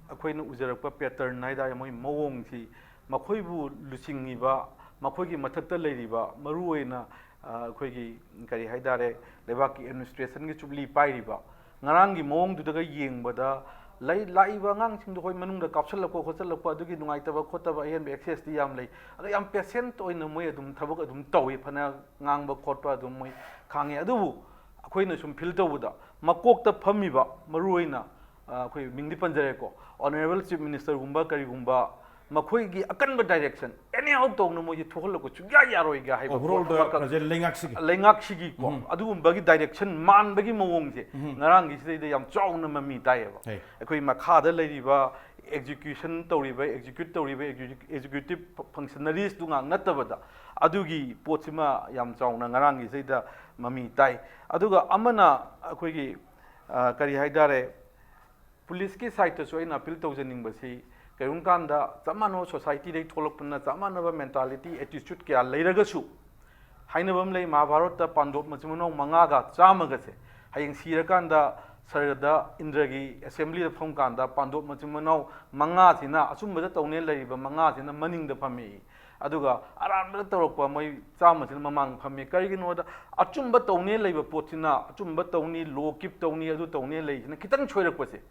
ꯑꯩꯈꯣꯏꯅ ꯎꯖꯔꯛꯄ ꯄꯦꯇꯔꯟ ꯍꯥꯏꯇꯥꯔꯦ, ꯃꯣꯏ ꯃꯑꯣꯡꯁꯤ ꯃꯈꯣꯏꯕꯨ ꯂꯨꯆꯤꯡꯉꯤꯕ, ꯃꯈꯣꯏꯒꯤ ꯃꯊꯛꯇ ꯂꯩꯔꯤꯕ, ꯃꯔꯨꯑꯣꯏꯅ ꯑ, ꯑꯩꯈꯣꯏꯒꯤ ꯀꯔꯤ ꯍꯥꯏꯇꯥꯔꯦ, ꯂꯩꯕꯥꯛꯀꯤ ꯑꯦꯗꯃꯤꯅꯤꯁꯇ꯭ꯔꯦꯁꯟꯒꯤ ꯖꯨꯕꯤꯂꯤ ꯄꯥꯏꯔꯤꯕ, ꯉꯔꯥꯡꯒꯤ ꯃꯑꯣꯡꯗꯨꯗꯒ ꯌꯦꯡꯕꯗ, ꯂꯩ-, ꯂꯥꯛꯏꯕ ꯑꯉꯥꯡꯁꯤꯡꯗꯣ ꯍꯣꯏ ꯃꯅꯨꯡꯗ ꯀꯥꯞꯁꯤꯜꯂꯛꯄ ꯈꯣꯠꯆꯜꯂꯛꯄ ꯑꯗꯨꯒꯤ ꯅꯨꯡꯉꯥꯏꯇꯕ ꯈꯣꯠꯇꯕ ꯑꯍꯦꯟꯕ ꯑꯦꯛꯁꯦꯁꯇꯤ ꯌꯥꯝ ꯂꯩ, ꯑꯗꯣ ꯌꯥꯝ ꯄꯦꯁꯦꯟꯠ ꯑꯣꯏꯅ ꯃꯣꯏ ꯑꯗꯨꯝ ꯊꯕꯛ ꯑꯗꯨꯝ ꯇꯧꯏ, ꯐꯅ ꯉꯥꯡꯕ ꯈꯣꯠꯄ ꯑꯗꯨꯝ ꯃꯣꯏ ꯈꯥꯡꯉꯤ꯫ ꯑꯗꯨꯕꯨ ꯑꯩꯈꯣꯏꯅ ꯁꯨꯝ ꯐꯤꯜ ꯇꯧꯕꯗ ꯃꯀꯣꯛꯇ ꯐꯝꯃꯤꯕ, ꯃꯔꯨꯑꯣꯏꯅ ꯑ, ꯑꯩꯈꯣꯏ ꯃꯤꯡꯗꯤ ꯄꯟꯖꯔꯦꯀꯣ, ꯑꯣꯅꯔꯦꯕꯜ ꯆꯤꯐ ꯃꯤꯅꯤꯁꯇꯔꯒꯨꯝꯕ ꯀꯔꯤꯒꯨꯝꯕ, ꯃꯈꯣꯏꯒꯤ ꯑꯀꯟꯕ ꯗꯥꯏꯔꯦꯛꯁꯟ ꯑꯦꯅꯤ ꯍꯥꯎ ꯇꯧꯅ ꯃꯣꯏꯁꯦ ꯊꯣꯛꯍꯜꯂꯛꯄ ꯁꯨꯡꯌꯥ ꯌꯥꯔꯣꯏꯒ ꯍꯥꯏꯕ ꯄꯣꯠ ꯑꯣꯚꯔꯑꯣꯜꯗ ꯑꯃꯈꯛ ꯄ꯭ꯔꯖꯦꯟ ꯂꯩꯉꯥꯛꯁꯤꯒꯤ ꯂꯩꯉꯥꯛꯁꯤꯒꯤꯀꯣ, ꯎꯝ꯫ ꯑꯗꯨꯒꯨꯝꯕꯒꯤ ꯗꯥꯏꯔꯦꯛꯁꯟ ꯃꯥꯟꯕꯒꯤ ꯃꯑꯣꯡꯁꯦ ꯎꯝ꯫ ꯉꯔꯥꯡꯒꯤꯁꯤꯗꯩꯗ ꯌꯥꯝ ꯆꯥꯎꯅ ꯃꯃꯤ ꯇꯥꯏꯌꯦꯕ꯫ ꯍꯩ꯫ ꯑꯩꯈꯣꯏ ꯃꯈꯥꯗ ꯂꯩꯔꯤꯕ ꯑꯦꯛꯖꯤꯀ꯭ꯌꯨꯁꯟ ꯇꯧꯔꯤꯕ, ꯑꯦꯛꯖꯤꯀ꯭ꯌꯨꯠ ꯇꯧꯔꯤꯕ ꯑꯦꯛꯖꯤꯀ꯭ꯌꯨꯇꯤꯞ ꯐꯪꯁꯅꯔꯤꯁꯇꯨ ꯉꯥꯛ ꯅꯠꯇꯕꯗ, ꯑꯗꯨꯒꯤ ꯄꯣꯠꯁꯤꯃ ꯌꯥꯝ ꯆꯥꯎꯅ ꯉꯔꯥꯡꯒꯤꯁꯤꯗꯩꯗ ꯃꯃꯤ ꯇꯥꯏ꯫ ꯑꯗꯨꯒ ꯑꯃꯅ ꯑꯩꯈꯣꯏꯒꯤ, ꯑ, ꯀꯔꯤ ꯍꯥꯏꯇꯥꯔꯦ, ꯄꯨꯂꯤꯁꯀꯤ ꯁꯥꯏꯠꯇꯁꯨ ꯑꯩꯅ ꯑꯄꯤꯜ ꯇꯧꯖꯅꯤꯡꯕꯁꯤ, ꯀꯔꯤꯒꯨꯝꯕ ꯀꯥꯟꯗ ꯆꯞ ꯃꯥꯟꯅꯕ ꯁꯣꯁꯥꯏꯇꯤꯗꯒꯤ ꯊꯣꯛꯂꯛꯄꯅ, ꯆꯞ ꯃꯥꯟꯅꯕ ꯃꯦꯟꯇꯥꯂꯤꯇꯤ, ꯑꯦꯇꯤꯆꯨꯠ ꯀꯌꯥ ꯂꯩꯔꯒꯁꯨ, ꯍꯥꯏꯅꯕ ꯑꯃ ꯂꯩ, ꯃꯍꯥꯚꯥꯔꯠꯇ ꯄꯥꯟꯗꯣꯞ ꯃꯆꯤꯟ ꯃꯅꯥꯎ ꯃꯉꯥꯒ ꯆꯥꯝꯃꯒꯁꯦ ꯍꯌꯦꯡ ꯁꯤꯔꯀꯥꯟꯗ ꯁꯔꯒꯗ ꯏꯟꯗ꯭ꯔꯒꯤ ꯑꯦꯁꯦꯝꯕ꯭ꯂꯤꯗ ꯐꯝ ꯀꯥꯟꯗ ꯄꯥꯟꯗꯣꯞ ꯃꯆꯤꯟ ꯃꯅꯥꯎ ꯃꯉꯥꯁꯤꯅ, ꯑꯆꯨꯝꯕꯗ ꯇꯧꯅꯦ ꯂꯩꯔꯤꯕ ꯃꯉꯥꯁꯤꯅ ꯃꯅꯤꯡꯗ ꯐꯝꯃꯤ, ꯑꯗꯨꯒ ꯑꯔꯥꯟꯕꯗ ꯇꯧꯔꯛꯄ ꯃꯣꯏ ꯆꯥꯝꯃꯁꯤꯅ ꯃꯃꯥꯡ ꯐꯝꯃꯤ꯫ ꯀꯔꯤꯒꯤꯅꯣꯗ, ꯑꯆꯨꯝꯕ ꯇꯧꯅꯦ ꯂꯩꯕ ꯄꯣꯠꯁꯤꯅ, ꯑꯆꯨꯝꯕ ꯇꯧꯅꯤ, ꯂꯣ ꯀꯤꯞ ꯇꯧꯅꯤ, ꯑꯗꯨ ꯇꯧꯅꯦ ꯂꯩꯁꯤꯅ ꯈꯤꯇꯪ ꯁꯣꯏꯔꯛꯄꯁꯦ,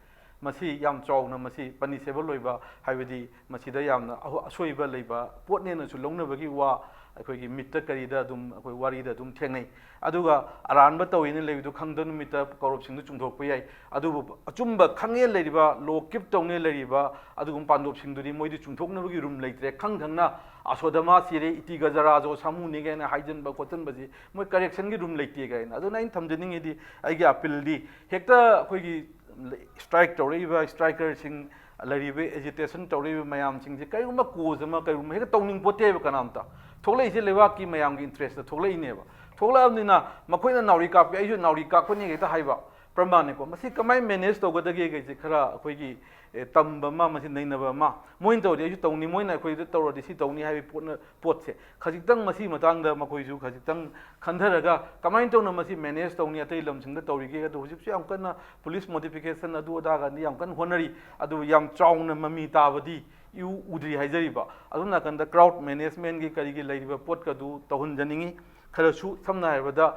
ꯃꯁꯤ ꯌꯥꯝ ꯆꯥꯎꯅ, ꯃꯁꯤ ꯄꯅꯤꯁꯦꯕꯜ ꯑꯣꯏꯕ, ꯍꯥꯏꯕꯗꯤ ꯃꯁꯤꯗ ꯌꯥꯝꯅ ꯑꯍꯣ-, ꯑꯁꯣꯏꯕ ꯂꯩꯕ ꯄꯣꯠꯅꯦꯅꯁꯨ ꯂꯧꯅꯕꯒꯤ ꯋꯥ ꯑꯩꯈꯣꯏꯒꯤ ꯃꯤꯠꯇ ꯀꯔꯤꯗ ꯑꯗꯨꯝ, ꯑꯩꯈꯣꯏ ꯋꯥꯔꯤꯗ ꯑꯗꯨꯝ ꯊꯦꯡꯅꯩ꯫ ꯑꯗꯨꯒ ꯑꯔꯥꯟꯕ ꯇꯧꯏꯅ ꯂꯩꯕꯗꯨ ꯈꯪꯗ ꯅꯨꯃꯤꯠꯇ ꯀꯧꯔꯞꯁꯤꯡꯗꯨ ꯆꯨꯝꯊꯣꯛꯄ ꯌꯥꯏ꯫ ꯑꯗꯨꯕꯨ ꯑꯆꯨꯝꯕ ꯈꯪꯉꯦ ꯂꯩꯔꯤꯕ, ꯂꯣ ꯀꯤꯞ ꯇꯧꯅꯦ ꯂꯩꯔꯤꯕ ꯑꯗꯨꯒꯨꯝꯕ ꯄꯥꯟꯗꯣꯞꯁꯤꯡꯗꯨꯗꯤ ꯃꯣꯏꯗꯤ ꯆꯨꯝꯊꯣꯛꯅꯕꯒꯤ ꯔꯨꯝ ꯂꯩꯇ꯭ꯔꯦ꯫ ꯈꯪ ꯈꯪꯅ ꯑꯁꯣꯗꯃꯥ ꯁꯤꯔꯦ, ꯏꯇꯤ ꯒꯖꯔꯥꯖꯣ ꯁꯥꯃꯨꯅꯤ ꯀꯥꯏꯅ ꯍꯥꯏꯖꯤꯟꯕ ꯈꯣꯠꯆꯤꯟꯕꯁꯤ ꯃꯣꯏ ꯀꯔꯦꯛꯁꯟꯒꯤ ꯔꯨꯝ ꯂꯩꯇꯦ ꯀꯥꯏꯅ꯫ ꯑꯗꯨꯅ ꯑꯩꯅ ꯊꯝꯖꯅꯤꯡꯉꯤꯗꯤ, ꯑꯩꯒꯤ ꯑꯄꯤꯜꯗꯤ ꯍꯦꯛꯇ ꯑꯩꯈꯣꯏꯒꯤ ꯁ꯭ꯇ꯭ꯔꯥꯏꯛ ꯇꯧꯔꯛꯏꯕ ꯁ꯭ꯇ꯭ꯔꯥꯏꯀꯔꯁꯤꯡ, ꯂꯩꯔꯤꯕ ꯑꯦꯖꯤꯇꯦꯁꯟ ꯇꯧꯔꯛꯏꯕ ꯃꯌꯥꯝꯁꯤꯡꯁꯦ ꯀꯔꯤꯒꯨꯝꯕ ꯀꯣꯖ ꯑꯃ, ꯀꯔꯤꯒꯨꯝꯕ ꯍꯦꯛꯇ ꯇꯧꯅꯤꯡꯄꯣꯠꯇꯦꯕ ꯀꯅꯥꯝꯇ꯫ ꯊꯣꯛꯂꯛꯏꯁꯦ ꯂꯩꯕꯥꯛꯀꯤ ꯃꯌꯥꯝꯒꯤ ꯏꯟꯇꯔꯦꯁꯇ ꯊꯣꯛꯂꯛꯏꯅꯦꯕ꯫ ꯊꯣꯛꯂꯛꯑꯕꯅꯤꯅ ꯃꯈꯣꯏꯅ ꯅꯥꯎꯔꯤ ꯀꯥꯞꯀꯦ, ꯑꯩꯁꯨ ꯅꯥꯎꯔꯤ ꯀꯥꯞꯀꯅꯤ ꯍꯦꯛꯇ ꯍꯥꯏꯕ ꯄ꯭ꯔꯃꯥꯟꯅꯤꯀꯣ꯫ ꯃꯁꯤ ꯀꯃꯥꯏꯅ ꯃꯦꯅꯦꯖ ꯇꯧꯒꯗꯒꯦꯒꯩꯁꯦ ꯈꯔ ꯑꯩꯈꯣꯏꯒꯤ, ꯑꯦ, ꯇꯝꯕ ꯑꯃ, ꯃꯁꯤ ꯅꯩꯅꯕ ꯑꯃ꯫ ꯃꯣꯏꯅ ꯇꯧꯔꯗꯤ ꯑꯩꯁꯨ ꯇꯧꯅꯤ, ꯃꯣꯏꯅ ꯑꯩꯈꯣꯏꯗ ꯇꯧꯔꯗꯤ ꯁꯤ ꯇꯧꯅꯤ ꯍꯥꯏꯕꯒꯤ ꯄꯣꯠꯅ, ꯄꯣꯠꯁꯦ ꯈꯖꯤꯛꯇꯪ ꯃꯁꯤꯒꯤ ꯃꯇꯥꯡꯗ ꯃꯈꯣꯏꯁꯨ ꯈꯖꯤꯛꯇꯪ ꯈꯟꯊꯔꯒ ꯀꯃꯥꯏꯅ ꯇꯧꯅ ꯃꯁꯤ ꯃꯦꯅꯦꯖ ꯇꯧꯅꯤ, ꯑꯇꯩ ꯂꯝꯁꯤꯡꯗ ꯇꯧꯔꯤꯒꯦ꯫ ꯑꯗꯣ ꯍꯧꯖꯤꯛꯁꯨ ꯌꯥꯝ ꯀꯟꯅ ꯄꯨꯂꯤꯁ ꯃꯣꯗꯤꯐꯤꯀꯦꯁꯟ ꯑꯗꯨ ꯑꯗꯥꯒꯗꯤ ꯌꯥꯝ ꯀꯟꯅ ꯍꯣꯠꯅꯔꯤ꯫ ꯑꯗꯨꯕꯨ ꯌꯥꯝ ꯆꯥꯎꯅ ꯃꯃꯤ ꯇꯥꯕꯗꯤ ꯏꯎ ꯎꯗ꯭ꯔꯤ ꯍꯥꯏꯖꯔꯤꯕ꯫ ꯑꯗꯣꯝ ꯅꯥꯀꯟꯗ crowd managementꯀꯤ ꯀꯔꯤꯒꯤ ꯂꯩꯔꯤꯕ ꯄꯣꯠꯀꯗꯨ ꯇꯧꯍꯟꯖꯅꯤꯡꯉꯤ꯫ ꯈꯔꯁꯨ ꯁꯝꯅ ꯍꯥꯏꯔꯕꯗ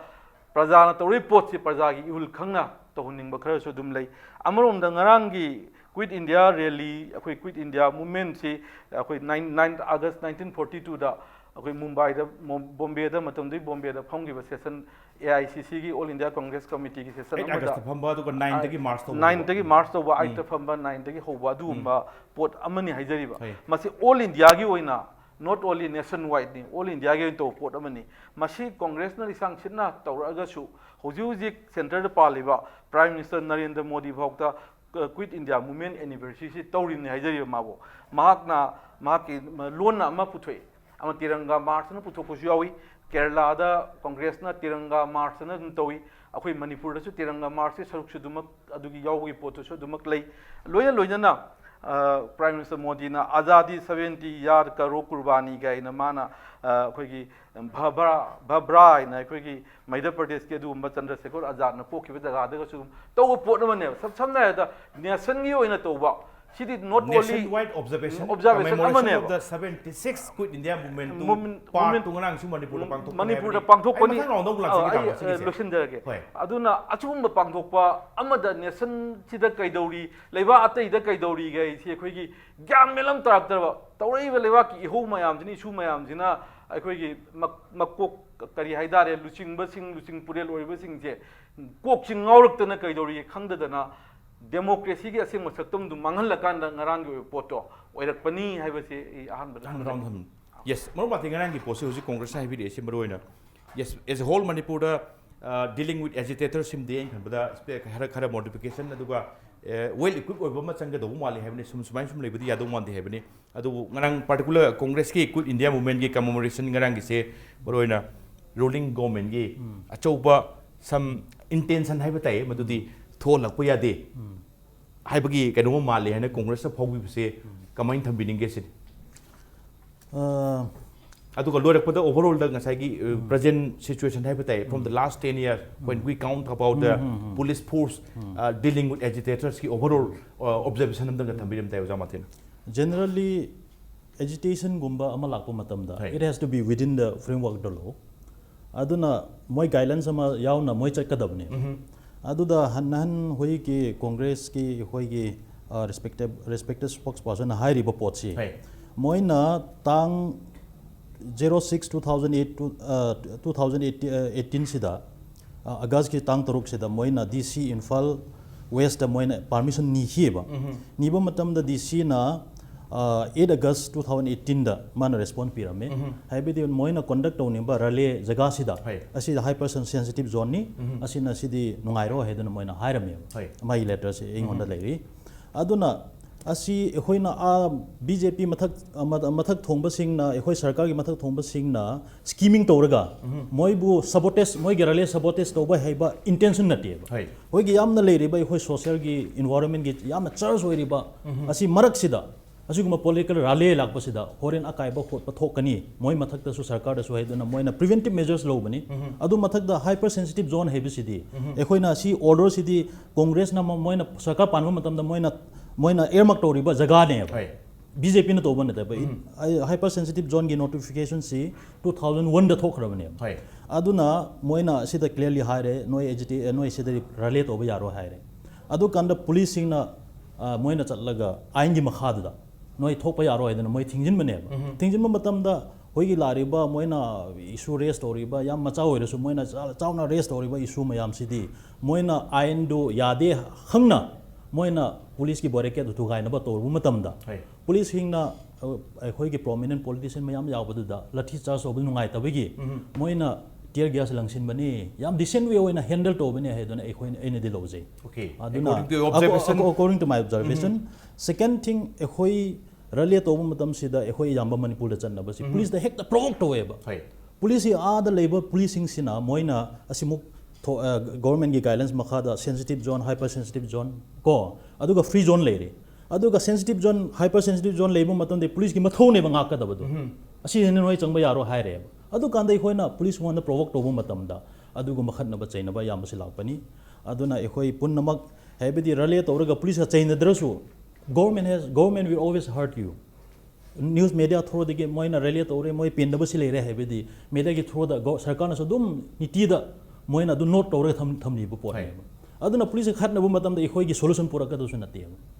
ꯄ꯭ꯔꯖꯥꯅ ꯇꯧꯔꯤꯕ ꯄꯣꯠꯁꯤ ꯄ꯭ꯔꯖꯥꯒꯤ ꯏꯍꯨꯜ ꯈꯪꯅ ꯇꯧꯍꯟꯅꯤꯡꯕ ꯈꯔꯁꯨ ꯑꯗꯨꯝ ꯂꯩ꯫ ꯑꯃꯔꯣꯝꯗ ꯉꯔꯥꯡꯒꯤ Quit India Rally, ꯑꯩꯈꯣꯏ Quit India Movementꯁꯤ ꯑꯩꯈꯣꯏ nine, nine August nineteen forty twoꯗ ꯑꯩꯈꯣꯏ ꯃꯨꯝꯕꯥꯏꯗ, ꯃꯣ-, ꯕꯣꯝꯕꯦꯗ, ꯃꯇꯝꯗꯨꯒꯤ ꯕꯣꯝꯕꯦꯗ ꯐꯝꯈꯤꯕ session, AICCꯒꯤ, All India Congress Committeeꯒꯤ session eight ꯑꯃꯗ, Augustꯇ ꯐꯝꯕ, ꯑꯗꯨꯒ nineꯗꯒꯤ march ꯇꯧꯕ ninethꯒꯤ ꯍꯥꯏꯕ꯫ March ꯇꯧꯕ, ꯎꯝ. eightꯇ ꯐꯝꯕ, ninethꯒꯤ ꯍꯧꯕ ꯑꯗꯨꯒꯨꯝꯕ ꯄꯣꯠ ꯑꯃꯅꯤ ꯍꯥꯏꯖꯔꯤꯕ꯫ ꯍꯣꯏ. ꯃꯁꯤ All Indiaꯒꯤ ꯑꯣꯏꯅ, not only nationwideꯅꯤ, All Indiaꯒꯤ ꯑꯣꯏꯅ ꯇꯧꯕ ꯄꯣꯠ ꯑꯃꯅꯤ꯫ ꯃꯁꯤ Congressꯅ ꯂꯤꯁꯥꯡ ꯁꯤꯠꯅ ꯇꯧꯔꯛꯑꯒꯁꯨ, ꯍꯧꯖꯤꯛ ꯍꯧꯖꯤꯛ centreꯗ ꯄꯥꯜꯂꯤꯕ Prime Minister ꯅꯔꯦꯟꯗ꯭ꯔ ꯃꯣꯗꯤ ꯐꯥꯎꯗ, ꯑ, Quit India Movement anniversaryꯁꯤ ꯇꯧꯔꯤꯕꯅꯤ ꯍꯥꯏꯖꯔꯤꯕ ꯃꯥꯕꯨ꯫ ꯃꯍꯥꯛꯅ, ꯃꯍꯥꯛꯀꯤ ꯂꯣꯟꯅ ꯑꯃ ꯄꯨꯊꯣꯛꯏ, ꯑꯃ ꯇꯤꯔꯪꯒꯥ marchꯅ ꯄꯨꯊꯣꯛꯄꯁꯨ ꯌꯥꯎꯏ꯫ ꯀꯦꯔꯂꯥꯗ Congressꯅ ꯇꯤꯔꯪꯒꯥ marchꯅ ꯑꯗꯨꯝ ꯇꯧꯏ꯫ ꯑꯩꯈꯣꯏ ꯃꯅꯤꯄꯨꯔꯗꯁꯨ ꯇꯤꯔꯪꯒꯥ marchꯀꯤ ꯁꯔꯨꯛꯁꯨ ꯑꯗꯨꯃꯛ, ꯑꯗꯨꯒꯤ ꯌꯥꯎꯕꯒꯤ ꯄꯣꯠꯇꯨꯁꯨ ꯑꯗꯨꯃꯛ ꯂꯩ꯫ ꯂꯣꯏꯅ ꯂꯣꯏꯅꯅ, ꯑ, Prime Minister ꯃꯣꯗꯤꯅ "ꯑꯥꯖꯥꯗꯤ seventy year ꯀꯔꯣ ꯀꯨꯔꯕꯥꯅꯤ" ꯀꯥꯏꯅ ꯃꯥꯅ, ꯑ, ꯑꯩꯈꯣꯏꯒꯤ ꯚꯕ꯭ꯔꯥ, ꯚꯕ꯭ꯔꯥ ꯍꯥꯏꯅ ꯑꯩꯈꯣꯏꯒꯤ ꯃꯙ꯭ꯌ ꯄ꯭ꯔꯗꯦꯁꯀꯤ ꯑꯗꯨꯒꯨꯝꯕ ꯆꯟꯗ꯭ꯔꯁꯦꯈꯔ ꯑꯥꯖꯥꯗꯅ ꯄꯣꯛꯈꯤꯕ ꯖꯒꯥꯗꯒꯁꯨ ꯑꯗꯨꯝ ꯇꯧꯕ ꯄꯣꯠ ꯑꯃꯅꯦꯕ꯫ ꯁꯝ-, ꯁꯝꯅ ꯍꯥꯏꯔꯕꯗ nationꯒꯤ ꯑꯣꯏꯅ ꯇꯧꯕ꯫ ꯁꯤꯗꯤ not only nationwide observation, observation commemoration ꯑꯃꯅꯦꯕ꯫ Of the seventy-six Quit India Movementꯇꯨ movement, part movement two ꯉꯔꯥꯡꯁꯨ ꯃꯅꯤꯄꯨꯔꯗ ꯄꯥꯡꯊꯣꯛꯄꯅꯦ ꯃꯅꯤꯄꯨꯔꯗ ꯍꯥꯏꯕꯅꯤ꯫ ꯄꯥꯡꯊꯣꯛꯄꯅꯤ꯫ ꯑꯩ ꯃꯊꯪ round ꯑꯃꯨꯛ ꯑ, ꯂꯥꯛꯆꯒꯦ, ꯑꯩ, ꯇꯥꯃꯣ, ꯑ, ꯁꯤꯒꯤꯁꯦ꯫ ꯂꯣꯏꯁꯤꯟꯖꯔꯒꯦ꯫ ꯍꯣꯏ. ꯑꯗꯨꯅ ꯑꯁꯤꯒꯨꯝꯕ ꯄꯥꯡꯊꯣꯛꯄ ꯑꯃꯗ nationꯁꯤꯗ ꯀꯩꯗꯧꯔꯤ, ꯂꯩꯕꯥꯛ ꯑꯇꯩꯗ ꯀꯩꯗꯧꯔꯤꯒꯦ ꯍꯥꯏꯁꯤ ꯑꯩꯈꯣꯏꯒꯤ ꯒ꯭ꯌꯥꯟ ꯃꯦꯟ ꯑꯃ ꯇꯥꯔꯛꯇ꯭ꯔꯕ, ꯇꯧꯔꯛꯏꯕ ꯂꯩꯕꯥꯛꯀꯤ ꯏꯍꯧ ꯃꯌꯥꯝꯁꯤꯅ, ꯏꯁꯨ ꯃꯌꯥꯝꯁꯤꯅ ꯑꯩꯈꯣꯏꯒꯤ ꯃꯛ-, ꯃꯀꯣꯛ, ꯀꯔꯤ ꯍꯥꯏꯇꯥꯔꯦ, ꯂꯨꯆꯤꯡꯕꯁꯤꯡ, ꯂꯨꯆꯤꯡ ꯄꯨꯔꯦꯜ ꯑꯣꯏꯔꯤꯕꯁꯤꯡꯁꯦ ꯀꯣꯛꯁꯤ ꯉꯥꯎꯔꯛꯇꯅ ꯀꯩꯗꯧꯔꯤꯒꯦ ꯈꯪꯗꯗꯅ democracyꯒꯤ ꯑꯁꯦꯡꯕ ꯁꯛꯇꯝꯗꯨ ꯃꯥꯡꯍꯜꯂꯀꯥꯟꯗ ꯉꯔꯥꯡꯒꯤ ꯑꯣꯏꯕ ꯄꯣꯠꯇꯣ ꯑꯣꯏꯔꯛꯄꯅꯤ ꯍꯥꯏꯕꯁꯤ ꯑꯩ ꯑꯍꯥꯟꯕꯗ ꯑꯍꯥꯟꯕ ꯊꯝꯖꯒꯦ꯫ Round ꯊꯝ-, yes, ꯃꯔꯨꯞ ꯃꯥꯇꯤ, ꯉꯔꯥꯡꯒꯤ ꯄꯣꯠꯁꯤ ꯍꯧꯖꯤꯛ Congressꯅ ꯍꯥꯏꯕꯤꯔꯛꯏꯁꯤ ꯃꯔꯨ ꯑꯣꯏꯅ, yes, as a whole ꯃꯅꯤꯄꯨꯔꯗ, ꯑ, dealing with agitatorꯁꯤꯃꯗꯤ ꯑꯩꯅ ꯈꯟꯕꯗ ꯁ꯭ꯄꯦ-, ꯈꯔ, ꯈꯔ modification ꯑꯗꯨꯒ, ꯑ, well equipped ꯑꯣꯏꯕ ꯑꯃ ꯆꯪꯒꯗꯧꯕ ꯃꯥꯜꯂꯤ ꯍꯥꯏꯕꯅꯤ꯫ ꯁꯨꯝ, ꯁꯨꯃꯥꯏꯅ ꯁꯨꯝ ꯂꯩꯕꯗꯤ ꯌꯥꯗꯧ ꯃꯥꯟꯗꯦ ꯍꯥꯏꯕꯅꯤ꯫ ꯑꯗꯨꯕꯨ ꯉꯔꯥꯡ particular Congressꯀꯤ Quit India Movementꯀꯤ commemoration ꯉꯔꯥꯡꯒꯤꯁꯦ ꯃꯔꯨ ꯑꯣꯏꯅ ruling governmentꯀꯤ ꯎꯝ. ꯑꯆꯧꯕ some intention ꯍꯥꯏꯕ ꯇꯥꯏ, ꯃꯗꯨꯗꯤ ꯎꯝ. ꯊꯣꯛꯍꯜꯂꯛꯄ ꯌꯥꯗꯦ ꯎꯝ. ꯍꯥꯏꯕꯒꯤ ꯀꯩꯅꯣꯝꯃ ꯃꯥꯜꯂꯤ ꯍꯥꯏꯅ Congressꯅ ꯐꯥꯎꯕꯤꯕꯁꯦ ꯎꯝ. ꯀꯃꯥꯏꯅ ꯊꯝꯕꯤꯅꯤꯡꯒꯦ ꯁꯤꯅꯤ? ꯑ, ꯑꯗꯨꯒ ꯂꯣꯏꯔꯛꯄꯗ overallꯗ ꯉꯁꯥꯏꯒꯤ, ꯑ, ꯎꯝ. Present situation ꯍꯥꯏꯕ ꯇꯥꯏ, from the um. Last ten years, when um. We count about the um, um, um. Police force, ꯎꯝ. ꯑ, dealing with agitatorꯁꯀꯤ overall, ꯑ, observation ꯑꯝꯇꯪꯒ ꯊꯝꯕꯤꯔꯝ ꯇꯥꯏ, ꯑꯣꯖꯥ ꯃꯥꯇꯤꯅ꯫ Generally, agitationꯒꯨꯝꯕ ꯑꯃ ꯂꯥꯛꯄ ꯃꯇꯝꯗ, ꯍꯣꯏ. it has to be within the framework of the law. ꯑꯗꯨꯅ ꯃꯣꯏ guidelines ꯑꯃ ꯌꯥꯎꯅ ꯃꯣꯏ ꯆꯠꯀꯗꯕꯅꯦ. ꯎꯝ. ꯑꯗꯨꯗ ꯍꯟ- ꯅꯍꯥꯟ ꯑꯩꯈꯣꯏꯒꯤ Congressꯀꯤ ꯑꯩꯈꯣꯏꯒꯤ respected respected spokesperson ꯍꯥꯏꯔꯤꯕ ꯄꯣꯠꯁꯤ, ꯍꯣꯏ. ꯃꯣꯏꯅ ꯇꯥꯡ zero six two thousand eight to two thousand eighteen ꯁꯤꯗ, Augustꯀꯤ ꯇꯥꯡ ꯇꯔꯨꯛꯁꯤꯗ ꯃꯣꯏꯅ DC ꯏꯝꯐꯥꯜ Westꯇ ꯃꯣꯏꯅ permission ꯅꯤꯈꯤꯑꯕ. ꯎꯝ. ꯅꯤꯕ ꯃꯇꯝꯗ DCꯅ eight August two thousand eighteenꯗ ꯃꯥꯅ response ꯄꯤꯔꯝꯃꯦ. ꯎꯝ. ꯍꯥꯏꯕꯗꯤ ꯃꯣꯏꯅ conduct ꯇꯧꯅꯤꯡꯕ rally ꯖꯒꯥꯁꯤꯗ, ꯍꯣꯏ. ꯑꯁꯤꯗ hyper sensitive zoneꯅꯤ, ꯎꯝ. ꯑꯁꯤꯅ ꯁꯤꯗꯤ ꯅꯨꯡꯉꯥꯏꯔꯣꯏ ꯍꯥꯏꯗꯨꯅ ꯃꯣꯏꯅ ꯍꯥꯏꯔꯝꯃꯦꯕ꯫ ꯍꯣꯏ. ꯃꯥꯒꯤ letterꯁꯦ ꯑꯩꯉꯣꯟꯗ ꯎꯝ. ꯂꯩꯔꯤ꯫ ꯑꯗꯨꯅ ꯑꯁꯤ ꯑꯩꯈꯣꯏꯅ ꯑꯥ BJP ꯃꯊꯛ ꯃ- ꯃꯊꯛ ꯊꯣꯡꯕꯁꯤꯡꯅ, ꯑꯩꯈꯣꯏ ꯁꯔꯀꯥꯔꯒꯤ ꯃꯊꯛ ꯊꯣꯡꯕꯁꯤꯡꯅ scheming ꯇꯧꯔꯒ ꯎꯝ. ꯃꯣꯏꯕꯨ sabotage, ꯃꯣꯏꯒꯤ rally sabotage ꯇꯧꯕ ꯍꯥꯏꯕ intention ꯅꯠꯇꯦꯕ꯫ ꯍꯣꯏ. ꯑꯩꯈꯣꯏꯒꯤ ꯌꯥꯝꯅ ꯂꯩꯔꯤꯕ ꯑꯩꯈꯣꯏ socialꯒꯤ environmentꯒꯤ ꯌꯥꯝꯅ charge ꯑꯣꯏꯔꯤꯕ ꯎꯝ. ꯑꯁꯤ ꯃꯔꯛꯁꯤꯗ ꯑꯁꯤꯒꯨꯝꯕ political rally ꯂꯥꯛꯄꯁꯤꯗ ꯍꯣꯔꯦꯟ ꯑꯀꯥꯏꯕ ꯈꯣꯠꯄ ꯊꯣꯛꯀꯅꯤ, ꯃꯣꯏ ꯃꯊꯛꯇꯁꯨ ꯁꯔꯀꯥꯔꯗꯁꯨ ꯍꯥꯏꯗꯨꯅ ꯃꯣꯏꯅ preventive measures ꯂꯧꯕꯅꯤ꯫ ꯎꯝ. ꯑꯗꯨ ꯃꯊꯛꯇ hyper sensitive zone ꯍꯥꯏꯕꯁꯤꯗꯤ ꯎꯝ. ꯑꯩꯈꯣꯏꯅ ꯁꯤ orderꯁꯤꯗꯤ Congressꯅ ꯃ- ꯃꯣꯏꯅ ꯁꯔꯀꯥꯔ ꯄꯥꯟꯕ ꯃꯇꯝꯗ ꯃꯣꯏꯅ ꯃꯣꯏꯅ earmark ꯇꯧꯔꯤꯕ ꯖꯒꯥꯅꯦꯕ꯫ ꯍꯣꯏ. BJPꯅ ꯇꯧꯕ ꯅꯠꯇꯦꯕ꯫ ꯎꯝ. Hyper sensitive zoneꯒꯤ notificationꯁꯤ two thousand oneꯗ ꯊꯣꯛꯈ꯭ꯔꯕꯅꯦꯕ꯫ ꯍꯣꯏ. ꯑꯗꯨꯅ ꯃꯣꯏꯅ ꯁꯤꯗ clearly ꯍꯥꯏꯔꯦ, "ꯅꯣꯏ ꯑꯦꯖꯤꯇꯦ ꯅꯣꯏ ꯁꯤꯗ rally ꯇꯧꯕ ꯌꯥꯔꯣꯏ" ꯍꯥꯏꯔꯦ꯫ ꯑꯗꯨꯀꯥꯟꯗ policeꯁꯤꯡꯅ, ꯑ, ꯃꯣꯏꯅ ꯆꯠꯂꯒ ꯑꯥꯏꯟꯒꯤ ꯃꯈꯥꯗꯨꯗ ꯅꯣꯏ ꯊꯣꯛꯄ ꯌꯥꯔꯣꯏ ꯍꯥꯏꯗꯅ ꯃꯣꯏ ꯊꯤꯡꯖꯤꯟꯕꯅꯦꯕ꯫ ꯎꯝ. ꯊꯤꯡꯖꯤꯟꯕ ꯃꯇꯝꯗ ꯑꯩꯈꯣꯏꯒꯤ ꯂꯥꯛꯂꯤꯕ ꯃꯣꯏꯅ issue raise ꯇꯧꯔꯤꯕ, ꯌꯥꯝ ꯃꯆꯥ ꯑꯣꯏꯔꯁꯨ ꯃꯣꯏꯅ ꯆꯥ- ꯆꯥꯎꯅ raise ꯇꯧꯔꯤꯕ issue ꯃꯌꯥꯝꯁꯤꯗꯤ ꯃꯣꯏꯅ ꯑꯥꯏꯟꯗꯨ ꯌꯥꯗꯦ ꯈꯪꯅ ꯃꯣꯏꯅ policeꯀꯤ barricadeꯗꯨ ꯊꯨꯒꯥꯏꯅꯕ ꯇꯧꯔꯨꯕ ꯃꯇꯝꯗ, ꯍꯣꯏ. policeꯁꯤꯡꯅ, ꯑ, ꯑꯩꯈꯣꯏꯒꯤ prominent politician ꯃꯌꯥꯝ ꯌꯥꯎꯕꯗꯨꯗ ꯂꯥꯊꯤ charge ꯇꯧꯕ ꯅꯨꯡꯉꯥꯏꯇꯕꯒꯤ ꯎꯝ. ꯃꯣꯏꯅ tear gas ꯂꯪꯁꯤꯟꯕꯅꯤ, ꯌꯥꯝ decent way ꯑꯣꯏꯅ handle ꯇꯧꯕꯅꯤ ꯍꯥꯏꯗꯨꯅ ꯑꯩꯈꯣꯏꯅ, ꯑꯩꯅꯗꯤ ꯂꯧꯖꯩ꯫ Okay. ꯑꯗꯨꯅ According to your observation. According to my observation, second thing, ꯑꯩꯈꯣꯏ rally ꯇꯧꯕ ꯃꯇꯝꯁꯤꯗ ꯑꯩꯈꯣꯏ ꯑꯌꯥꯝꯕ ꯃꯅꯤꯄꯨꯔꯗ ꯆꯠꯅꯕꯁꯤ ꯎꯝ. policeꯇ ꯍꯦꯛꯇ provoke ꯇꯧꯋꯦꯕ꯫ ꯍꯣꯏ. Policeꯁꯤ, ꯑꯥꯗ ꯂꯩꯕ policeꯁꯤꯡꯁꯤꯅ ꯃꯣꯏꯅ ꯑꯁꯤꯃꯨꯛ ꯊꯣ- ꯑ, governmentꯀꯤ guidelines ꯃꯈꯥꯗ sensitive zone, hyper sensitive zone ꯀꯣ, ꯑꯗꯨꯒ free zone ꯂꯩꯔꯤ꯫ ꯑꯗꯨꯒ sensitive zone, hyper sensitive zone ꯂꯩꯕ ꯃꯇꯝꯗ policeꯀꯤ ꯃꯊꯧꯅꯦꯕ ꯉꯥꯛꯀꯗꯕꯗꯣ꯫ ꯎꯝ. ꯑꯁꯤꯗꯅ ꯅꯣꯏ ꯆꯪꯕ ꯌꯥꯔꯣꯏ ꯍꯥꯏꯔꯦꯕ꯫ ꯑꯗꯨꯀꯥꯟꯗ ꯑꯩꯈꯣꯏꯅ policeꯉꯣꯟꯗ provoke ꯇꯧꯕ ꯃꯇꯝꯗ ꯑꯗꯨꯒꯨꯝꯕ ꯈꯠꯅꯕ ꯆꯩꯅꯕ ꯑꯌꯥꯝꯕꯁꯤ ꯂꯥꯛꯄꯅꯤ꯫ ꯑꯗꯨꯅ ꯑꯩꯈꯣꯏ ꯄꯨꯝꯅꯃꯛ, ꯍꯥꯏꯕꯗꯤ rally ꯇꯧꯔꯒ policeꯀ ꯆꯩꯅꯗ꯭ꯔꯁꯨ, Government has, government will always hurt you. News media through ꯗꯒꯤ ꯃꯣꯏꯅ relate ꯇꯧꯔꯦ, ꯃꯣꯏ ꯄꯦꯟꯗꯕꯁꯤ ꯂꯩꯔꯦ ꯍꯥꯏꯕꯗꯤ mediaꯒꯤ through ꯗ ꯒꯣ-, ꯁꯔꯀꯥꯔꯅꯁꯨ ꯑꯗꯨꯝ ꯅꯤꯇꯤꯗ ꯃꯣꯏꯅ ꯑꯗꯨ note ꯇꯧꯔꯒ ꯊꯝ-, ꯊꯝꯂꯤꯕ ꯄꯣꯠꯅꯦꯕ꯫ ꯑꯗꯨꯅ police ꯈꯠꯅꯕ ꯃꯇꯝꯗ ꯑꯩꯈꯣꯏꯒꯤ solution ꯄꯨꯔꯛꯀꯗꯕꯁꯨ ꯅꯠꯇꯦꯕ꯫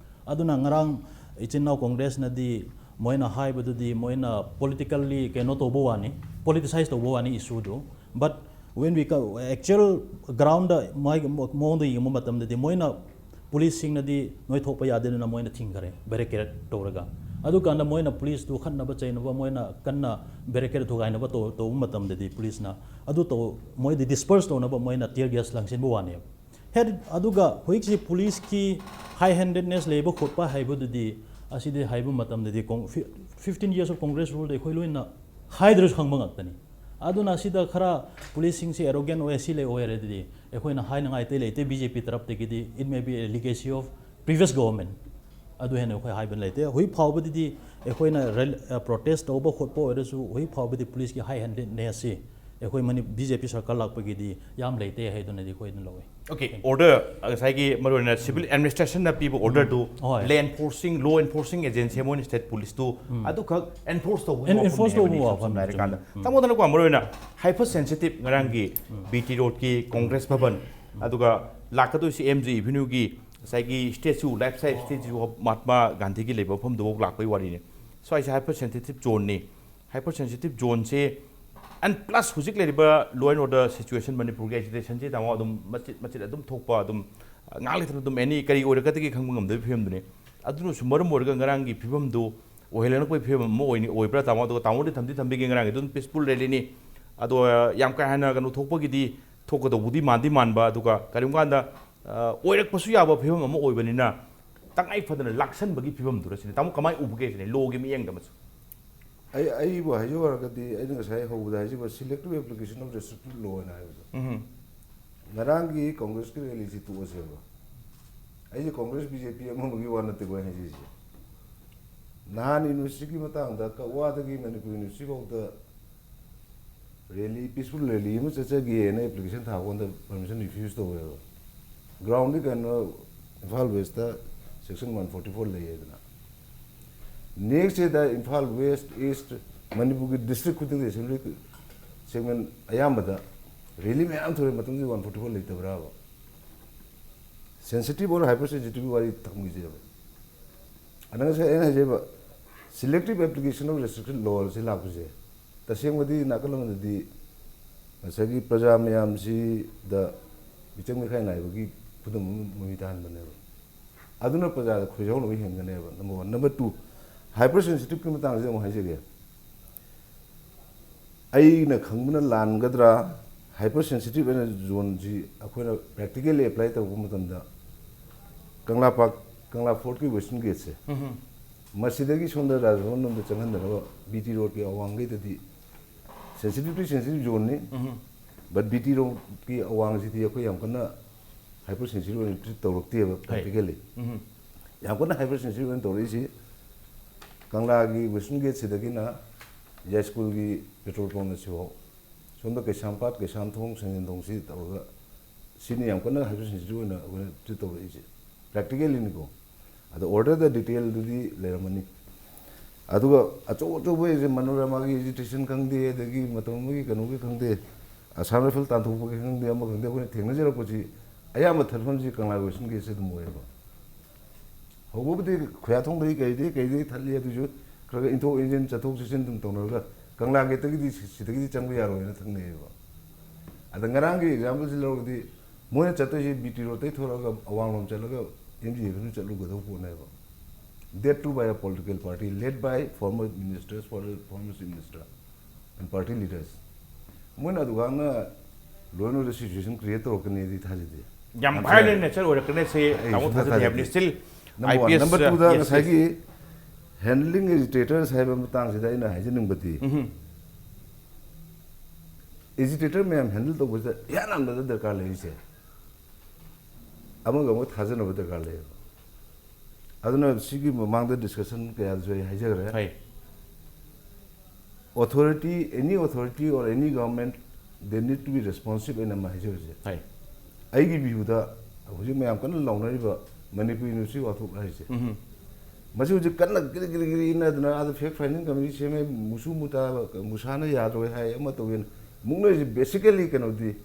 ꯑꯗꯨꯅ ꯉꯔꯥꯡ ꯏꯆꯤꯟ ꯏꯅꯥꯎ Congressꯅꯗꯤ ꯃꯣꯏꯅ ꯍꯥꯏꯕꯗꯨꯗꯤ ꯃꯣꯏꯅ politically ꯀꯩꯅꯣ ꯇꯧꯕ ꯋꯥꯅꯤ, politicize ꯇꯧꯕ ꯋꯥꯅꯤ issueꯗꯨ꯫ But when we co-, actual groundꯗ ꯃꯥꯒꯤ ꯃꯑꯣꯡꯗ ꯌꯦꯡꯕ ꯃꯇꯝꯗꯗꯤ ꯃꯣꯏꯅ policeꯁꯤꯡꯅꯗꯤ ꯅꯣꯏ ꯊꯣꯛꯄ ꯌꯥꯗꯦꯗꯅ ꯃꯣꯏꯅ ꯊꯤꯡꯈꯔꯦ barricade ꯇꯧꯔꯒ꯫ ꯑꯗꯨꯀꯥꯟꯗ ꯃꯣꯏꯅ policeꯇꯨ ꯈꯠꯅꯕ ꯆꯩꯅꯕ ꯃꯣꯏꯅ ꯀꯟꯅ barricade ꯊꯨꯒꯥꯏꯅꯕ ꯇꯧ-, ꯇꯧꯕ ꯃꯇꯝꯗꯗꯤ policeꯅ ꯑꯗꯨ ꯇꯧ-, ꯃꯣꯏꯗꯤ disperse ꯇꯧꯅꯕ ꯃꯣꯏꯅ tear gas ꯂꯪꯁꯤꯟꯕ ꯋꯥꯅꯦꯕ꯫ ꯍꯦꯠ, ꯑꯗꯨꯒ ꯍꯧꯖꯤꯛꯁꯤ policeꯀꯤ high handedness ꯂꯩꯕ ꯈꯣꯠꯄ ꯍꯥꯏꯕꯗꯨꯗꯤ ꯑꯁꯤꯗꯤ ꯍꯥꯏꯕ ꯃꯇꯝꯗꯗꯤ ꯀꯣꯡ-, fif-, fifteen years of Congress ruleꯗ ꯑꯩꯈꯣꯏ ꯂꯣꯏꯅ ꯍꯥꯏꯗ꯭ꯔꯁꯨ ꯈꯪꯕ ꯉꯥꯛꯇꯅꯤ꯫ ꯑꯗꯨꯅ ꯁꯤꯗ ꯈꯔ policeꯁꯤꯡꯁꯤ arrogant ꯑꯣꯏ, ꯁꯤ ꯂꯩ ꯑꯣꯏꯔꯗꯤ ꯑꯩꯈꯣꯏꯅ ꯍꯥꯏꯅꯉꯥꯏ ꯑꯇꯩ ꯂꯩꯇꯦ꯫ BJP ꯇꯔꯞꯇꯒꯤꯗꯤ it may be a legacy of previous government꯫ ꯑꯗꯨ ꯍꯦꯟꯅ ꯑꯩꯈꯣꯏ ꯍꯥꯏꯕ ꯂꯩꯇꯦ꯫ ꯍꯧꯖꯤꯛ ꯐꯥꯎꯕꯗꯗꯤ ꯑꯩꯈꯣꯏꯅ ꯔꯦꯜ-, ꯑ, protest ꯇꯧꯕ ꯈꯣꯠꯄ ꯑꯣꯏꯔꯁꯨ ꯍꯧꯖꯤꯛ ꯐꯥꯎꯕꯗꯤ policeꯀꯤ high handednessꯁꯤ ꯑꯩꯈꯣꯏ ꯃꯅꯤ-, BJP ꯁꯔꯀꯥꯔ ꯂꯥꯛꯄꯒꯤꯗꯤ ꯌꯥꯝ ꯂꯩꯇꯦ ꯍꯥꯏꯗꯨꯅꯗꯤ ꯑꯩꯈꯣꯏꯅ ꯂꯧꯏ꯫ Okay, order, ꯉꯁꯥꯏꯒꯤ ꯃꯔꯨꯑꯣꯏꯅ civil administrationꯅ ꯄꯤꯕ orderꯗꯨ ꯍꯣꯏ꯫ law enforcing, law enforcing agency ꯑꯃ ꯑꯣꯏꯅ state policeꯇꯨ ꯎꯝ꯫ ꯑꯗꯨꯈꯛ enforce ꯇꯧꯕꯒꯤ En-, ꯋꯥꯐꯝꯅꯦ enforce ꯇꯧꯕꯒꯤ ꯍꯥꯏꯕꯅꯤꯀꯣ, ꯋꯥꯐꯝ ꯁꯝꯅ ꯍꯥꯏꯔꯀꯥꯟꯗ꯫ ꯆꯨꯝꯃꯤ꯫ ꯎꯝ꯫ ꯇꯥꯃꯣꯗꯅꯀꯣ ꯃꯔꯨꯑꯣꯏꯅ hypersensitive ꯉꯔꯥꯡꯒꯤ BT roadꯀꯤ Congress ꯚꯕꯟ, ꯑꯗꯨꯒ ꯂꯥꯛꯀꯗꯣꯏꯁꯤ MG Avenueꯒꯤ ꯉꯁꯥꯏꯒꯤ statue, life size statue of Mahatma ꯒꯥꯟꯙꯤꯒꯤ ꯂꯩꯕ ꯃꯐꯝꯗꯨꯐꯥꯎ ꯂꯥꯛꯄꯒꯤ ꯋꯥꯔꯤꯅꯤ꯫ ꯁ꯭ꯋꯥꯏꯁꯦ hypersensitive zoneꯅꯤ꯫ Hypersensitive zoneꯁꯦ, and plus ꯍꯧꯖꯤꯛ ꯂꯩꯔꯤꯕ law and order situation ꯃꯅꯤꯄꯨꯔꯒꯤ agitationꯁꯦ ꯇꯥꯃꯣ ꯑꯗꯨꯝ ꯃꯆꯤꯠ ꯃꯆꯤꯠ ꯑꯗꯨꯝ ꯊꯣꯛꯄ, ꯑꯗꯨꯝ ꯉꯥꯏꯍꯥꯛ ꯂꯩꯇꯅ ꯑꯗꯨꯝ any ꯀꯔꯤ ꯑꯣꯏꯔꯛꯀꯗꯒꯦ ꯈꯪꯕ ꯉꯝꯗꯕꯒꯤ ꯐꯤꯕꯝꯗꯨꯅꯤ꯫ ꯑꯗꯨꯅꯁꯨ ꯃꯔꯝ ꯑꯣꯏꯔꯒ ꯉꯔꯥꯡꯒꯤ ꯐꯤꯕꯝꯗꯨ ꯑꯣꯏꯍꯜꯂꯛꯄꯒꯤ ꯐꯤꯕꯝ ꯑꯃ ꯑꯣꯏꯅꯤ, ꯑꯣꯏꯕ꯭ꯔꯥ ꯇꯥꯃꯣ? ꯑꯗꯨꯒ ꯇꯥꯃꯣꯗꯤ ꯊꯝꯗꯤ ꯊꯝꯕꯤꯒꯦ, ꯉꯔꯥꯡꯒꯤ ꯑꯗꯨꯝ peaceful rallyꯅꯤ꯫ ꯑꯗꯣ ꯌꯥꯝ ꯀꯥ ꯍꯦꯟꯅ ꯀꯩꯅꯣ ꯊꯣꯛꯄꯒꯤꯗꯤ ꯊꯣꯛꯀꯗꯧꯕꯗꯤ ꯃꯥꯟꯗꯤ ꯃꯥꯟꯕ, ꯑꯗꯨꯒ ꯀꯔꯤꯒꯨꯝꯕ ꯀꯥꯟꯗ ꯑ, ꯑꯣꯏꯔꯛꯄꯁꯨ ꯌꯥꯕ ꯐꯤꯕꯝ ꯑꯃ ꯑꯣꯏꯕꯅꯤꯅ ꯇꯉꯥꯏ ꯐꯗꯅ ꯂꯥꯛꯁꯟꯕꯒꯤ ꯐꯤꯕꯝꯗꯨꯔ ꯁꯤꯅꯤ꯫ ꯇꯥꯃꯣ ꯀꯃꯥꯏꯅ ꯎꯕꯒꯦ ꯁꯤꯅꯤ lawꯒꯤ ꯃꯤꯠꯌꯦꯡꯗ ꯑꯃꯁꯨ? ꯑꯩ ꯑꯩꯕꯨ ꯍꯥꯏꯖꯧ ꯍꯥꯏꯔꯒꯗꯤ ꯑꯩꯅ ꯉꯁꯥꯏ ꯍꯧꯕꯗ ꯍꯥꯏꯖꯕ selective application of restrictive law ꯍꯥꯏꯅ ꯍꯥꯏꯕꯗꯣ, ꯎꯝ꯫ ꯉꯔꯥꯡꯒꯤ Congressꯀꯤ rallyꯁꯤ ꯇꯣꯛꯑꯁꯦꯕ꯫ ꯑꯩꯁꯦ Congress BJP ꯑꯃ ꯑꯃꯒꯤ ꯋꯥ ꯅꯠꯇꯦꯀꯣ ꯑꯩꯅ ꯍꯥꯏꯖꯔꯤꯁꯦ꯫ ꯅꯍꯥꯟ universityꯒꯤ ꯃꯇꯥꯡꯗ ꯀꯛꯋꯥꯗꯒꯤ ꯃꯅꯤꯄꯨꯔ university ꯐꯥꯎꯗ rally, peaceful rally ꯑꯃ ꯆꯠꯆꯒꯦꯅ application ꯊꯥꯕ ꯀꯥꯟꯗ permission refuse ꯇꯧꯋꯦꯕ꯫ Groundꯗꯤ ꯀꯩꯅꯣ, Imphal Westꯇ Section one forty four ꯂꯩꯌꯦꯗꯅ꯫ Next ꯗ ꯏꯝꯐꯥꯜ West, East, ꯃꯅꯤꯄꯨꯔꯒꯤ district ꯈꯨꯗꯤꯡꯒꯤ assembly segment ꯑꯌꯥꯝꯕꯗ rally ꯃꯌꯥꯝ ꯊꯣꯛꯑꯦ꯫ ꯃꯇꯝꯗꯨꯗ one forty four ꯂꯩꯇꯕ꯭ꯔꯥꯕ? Sensitive or hypersensitive ꯋꯥꯔꯤ ꯊꯝꯈꯤꯁꯦꯕ꯫ ꯑꯗ ꯉꯁꯥꯏ ꯑꯩꯅ ꯍꯥꯏꯖꯩꯕ, selective application of restriction law ꯑꯁꯤ ꯂꯥꯛꯄꯁꯦ, ꯇꯁꯦꯡꯕꯗꯤ ꯅꯥꯀꯜ ꯑꯃꯗꯗꯤ ꯉꯁꯥꯏꯒꯤ ꯄ꯭ꯔꯖꯥ ꯃꯌꯥꯝꯁꯤꯗ ꯃꯤꯆꯪ ꯃꯤꯈꯥꯏ ꯅꯥꯏꯕꯒꯤ ꯈꯨꯗꯝ ꯑꯃ ꯃꯃꯤ ꯇꯥꯍꯟꯕꯅꯦꯕ꯫ ꯑꯗꯨꯅ ꯄ꯭ꯔꯖꯥꯗ ꯈꯣꯏꯖꯥꯎꯅꯕ ꯍꯦꯟꯒꯅꯦꯕ, number one꯫ Number two, hypersensitive ꯀꯤ ꯃꯇꯥꯡꯁꯤꯗ ꯑꯃꯨꯛ ꯍꯥꯏꯖꯒꯦ꯫ ꯑꯩꯅ ꯈꯪꯕꯅ ꯂꯥꯟꯒꯗ꯭ꯔꯥ, hypersensitive ꯑꯣꯏꯅ zone ꯁꯤ ꯑꯩꯈꯣꯏꯅ practically apply ꯇꯧꯔꯛꯄ ꯃꯇꯝꯗ, ꯀꯪꯂꯥ park, ꯀꯪꯂꯥ fort ꯀꯤ western gate ꯁꯦ, ꯃꯁꯤꯗꯒꯤ ꯁꯣꯝꯗ ꯔꯥꯖꯚꯕꯟ ꯂꯣꯝꯗ ꯆꯪꯍꯟꯗꯅꯕ B T road ꯀꯤ ꯑꯋꯥꯡꯈꯩꯗꯗꯤ sensitive ꯇꯤ sensitive zone ꯅꯤ, but B T road ꯀꯤ ꯑꯋꯥꯡꯁꯤꯗꯤ ꯑꯩꯈꯣꯏ ꯌꯥꯝ ꯀꯟꯅ hypersensitive ꯑꯣꯏꯅ treat ꯇꯧꯔꯛꯇꯦꯕ꯫ Practically ꯌꯥꯝ ꯀꯟꯅ hypersensitive ꯑꯣꯏꯅ ꯇꯧꯔꯛꯏꯁꯤ ꯀꯪꯂꯥꯒꯤ western gate ꯁꯤꯗꯒꯤꯅ ꯌꯥꯏꯁ꯭ꯀꯨꯜꯒꯤ petrol pump ꯑꯁꯤꯐꯥꯎ, ꯁꯣꯝꯗ ꯀꯩꯁꯥꯝꯄꯥꯠ, ꯀꯩꯁꯥꯝꯊꯣꯡ, ꯁꯟꯖꯦꯟꯊꯣꯡꯁꯤ ꯇꯧꯔꯒ, ꯁꯤꯅꯤ ꯌꯥꯝ ꯀꯟꯅ hypersensitive ꯑꯣꯏꯅ ꯑꯩꯈꯣꯏꯅ treat ꯇꯧꯔꯛꯏꯁꯦ꯫ Practically ꯅꯤꯀꯣ꯫ ꯑꯗꯣ order ꯗ detail ꯗꯨꯗꯤ ꯂꯩꯔꯝꯃꯅꯤ꯫ ꯑꯗꯨꯒ ꯑꯆꯧ ꯑꯆꯧꯕ ꯍꯥꯏꯁꯦ ꯃꯅꯣꯔꯃꯥꯒꯤ agitation ꯈꯪꯗꯦ, ꯑꯗꯒꯤ ꯃꯇꯝ ꯑꯃꯒꯤ ꯀꯩꯅꯣꯒꯤ ꯈꯪꯗꯦ, Assam Rifle ꯇꯥꯟꯊꯣꯛꯄꯒꯤ ꯈꯪꯗꯦ, ꯑꯃ ꯈꯪꯗꯦ, ꯑꯩꯈꯣꯏꯅ ꯊꯦꯡꯅꯖꯔꯛꯄꯁꯤ ꯑꯌꯥꯝꯕ ꯊꯠꯐꯝꯁꯤ ꯀꯪꯂꯥ western gate ꯁꯦ ꯑꯗꯨꯝ ꯑꯣꯏꯌꯦꯕ꯫ ꯍꯧꯕꯕꯨꯗꯤ ꯈꯨꯌꯥꯊꯣꯡꯗꯒꯤ ꯀꯩꯗꯒꯤ ꯀꯩꯗꯒꯤ ꯊꯠꯂꯤ, ꯑꯗꯨꯁꯨ ꯈꯔ ꯈꯔ ꯏꯟꯊꯣꯛ ꯏꯟꯁꯤꯟ, ꯆꯠꯊꯣꯛ ꯆꯠꯁꯤꯟ ꯑꯗꯨꯝ ꯇꯧꯅꯔꯒ ꯀꯪꯂꯥ gate ꯇꯒꯤꯗꯤ ꯁꯤ-, ꯁꯤꯗꯒꯤꯗꯤ ꯆꯪꯕ ꯌꯥꯔꯣꯏꯅ ꯊꯝꯅꯩꯌꯦꯕ꯫ ꯑꯗ ꯉꯔꯥꯡꯒꯤ example ꯁꯤ ꯂꯧꯔꯒꯗꯤ, ꯃꯣꯏꯅ ꯆꯠꯇꯣꯏꯁꯤ B T road ꯇꯩ ꯊꯣꯔꯛꯑꯒ ꯑꯋꯥꯡꯂꯣꯝ ꯆꯠꯂꯒ M G Avenue ꯆꯠꯂꯨꯒꯗꯧꯕ ꯄꯣꯠꯅꯦꯕ꯫ That too by a political party led by former ministers, former, former chief minister and party leaders꯫ ꯃꯣꯏꯅ ꯑꯗꯨꯀꯥꯟꯅ law and order situation create ꯇꯧꯔꯛꯀꯅꯤꯗꯤ ꯊꯥꯖꯗꯦ꯫ ꯌꯥꯝ ꯌꯥꯝ violent ꯊꯥꯖꯗꯦ꯫ Nature ꯑꯣꯏꯔꯛꯀꯅꯤ ꯁꯤ ꯑꯩ ꯇꯥꯃꯣ ꯁꯨꯡꯊꯥ ꯊꯥꯖꯗꯦ ꯊꯥꯖꯗꯦ꯫ ꯍꯥꯏꯕꯅꯤ꯫ Still Number one꯫ I P S, Number two the yes, yes꯫ ꯉꯁꯥꯏꯒꯤ handling agitators ꯍꯥꯏꯕ ꯃꯇꯥꯡꯁꯤꯗ ꯑꯩꯅ ꯍꯥꯏꯖꯅꯤꯡꯕꯗꯤ, ꯎꯝꯍꯨꯝ꯫ Agitator ꯃꯌꯥꯝ handle ꯇꯧꯕꯁꯤꯗ ꯏꯍꯥꯟ ꯍꯥꯟꯕꯗ ꯗꯔꯀꯥꯔ ꯂꯩꯔꯤꯁꯦ ꯑꯃꯒ ꯑꯃꯒ ꯊꯥꯖꯅꯕ ꯗꯔꯀꯥꯔ ꯂꯩꯌꯦꯕ꯫ ꯑꯗꯨꯅ ꯁꯤꯒꯤ ꯃꯃꯥꯡꯗ discussion ꯀꯌꯥꯗꯁꯨ ꯑꯩ ꯍꯥꯏꯖꯈ꯭ꯔꯦ꯫ ꯍꯣꯏ꯫ Authority, any authority or any government, they need to be responsive ꯑꯩꯅ ꯑꯃ ꯍꯥꯏꯖꯕꯁꯦ꯫ ꯍꯣꯏ꯫ ꯑꯩꯒꯤ view ꯗ ꯍꯧꯖꯤꯛ ꯃꯌꯥꯝ ꯀꯟꯅ ꯂꯥꯎꯅꯔꯤꯕ ꯃꯅꯤꯄꯨꯔ ꯌꯨꯅꯤꯚꯔꯁꯤꯇꯤ ꯋꯥꯊꯣꯛ ꯍꯥꯏꯁꯦ꯫ ꯃꯁꯤ ꯍꯧꯖꯤꯛ ꯀꯟꯅ ꯀꯤꯔꯤ ꯀꯤꯔꯤ ꯀꯤꯔꯤ ꯏꯟꯅꯗꯅ ꯑꯥꯗ fact finding committee ꯁꯦꯝꯃꯦ, ꯃꯨꯁꯨ ꯃꯨꯇꯥ, ꯃꯨꯁꯥꯅ ꯌꯥꯗ꯭ꯔꯣꯏ ꯍꯥꯏ, ꯑꯃ ꯇꯧꯋꯦꯅ꯫ ꯃꯨꯛꯅꯔꯤꯁꯦ basically ꯀꯩꯅꯣꯗꯤ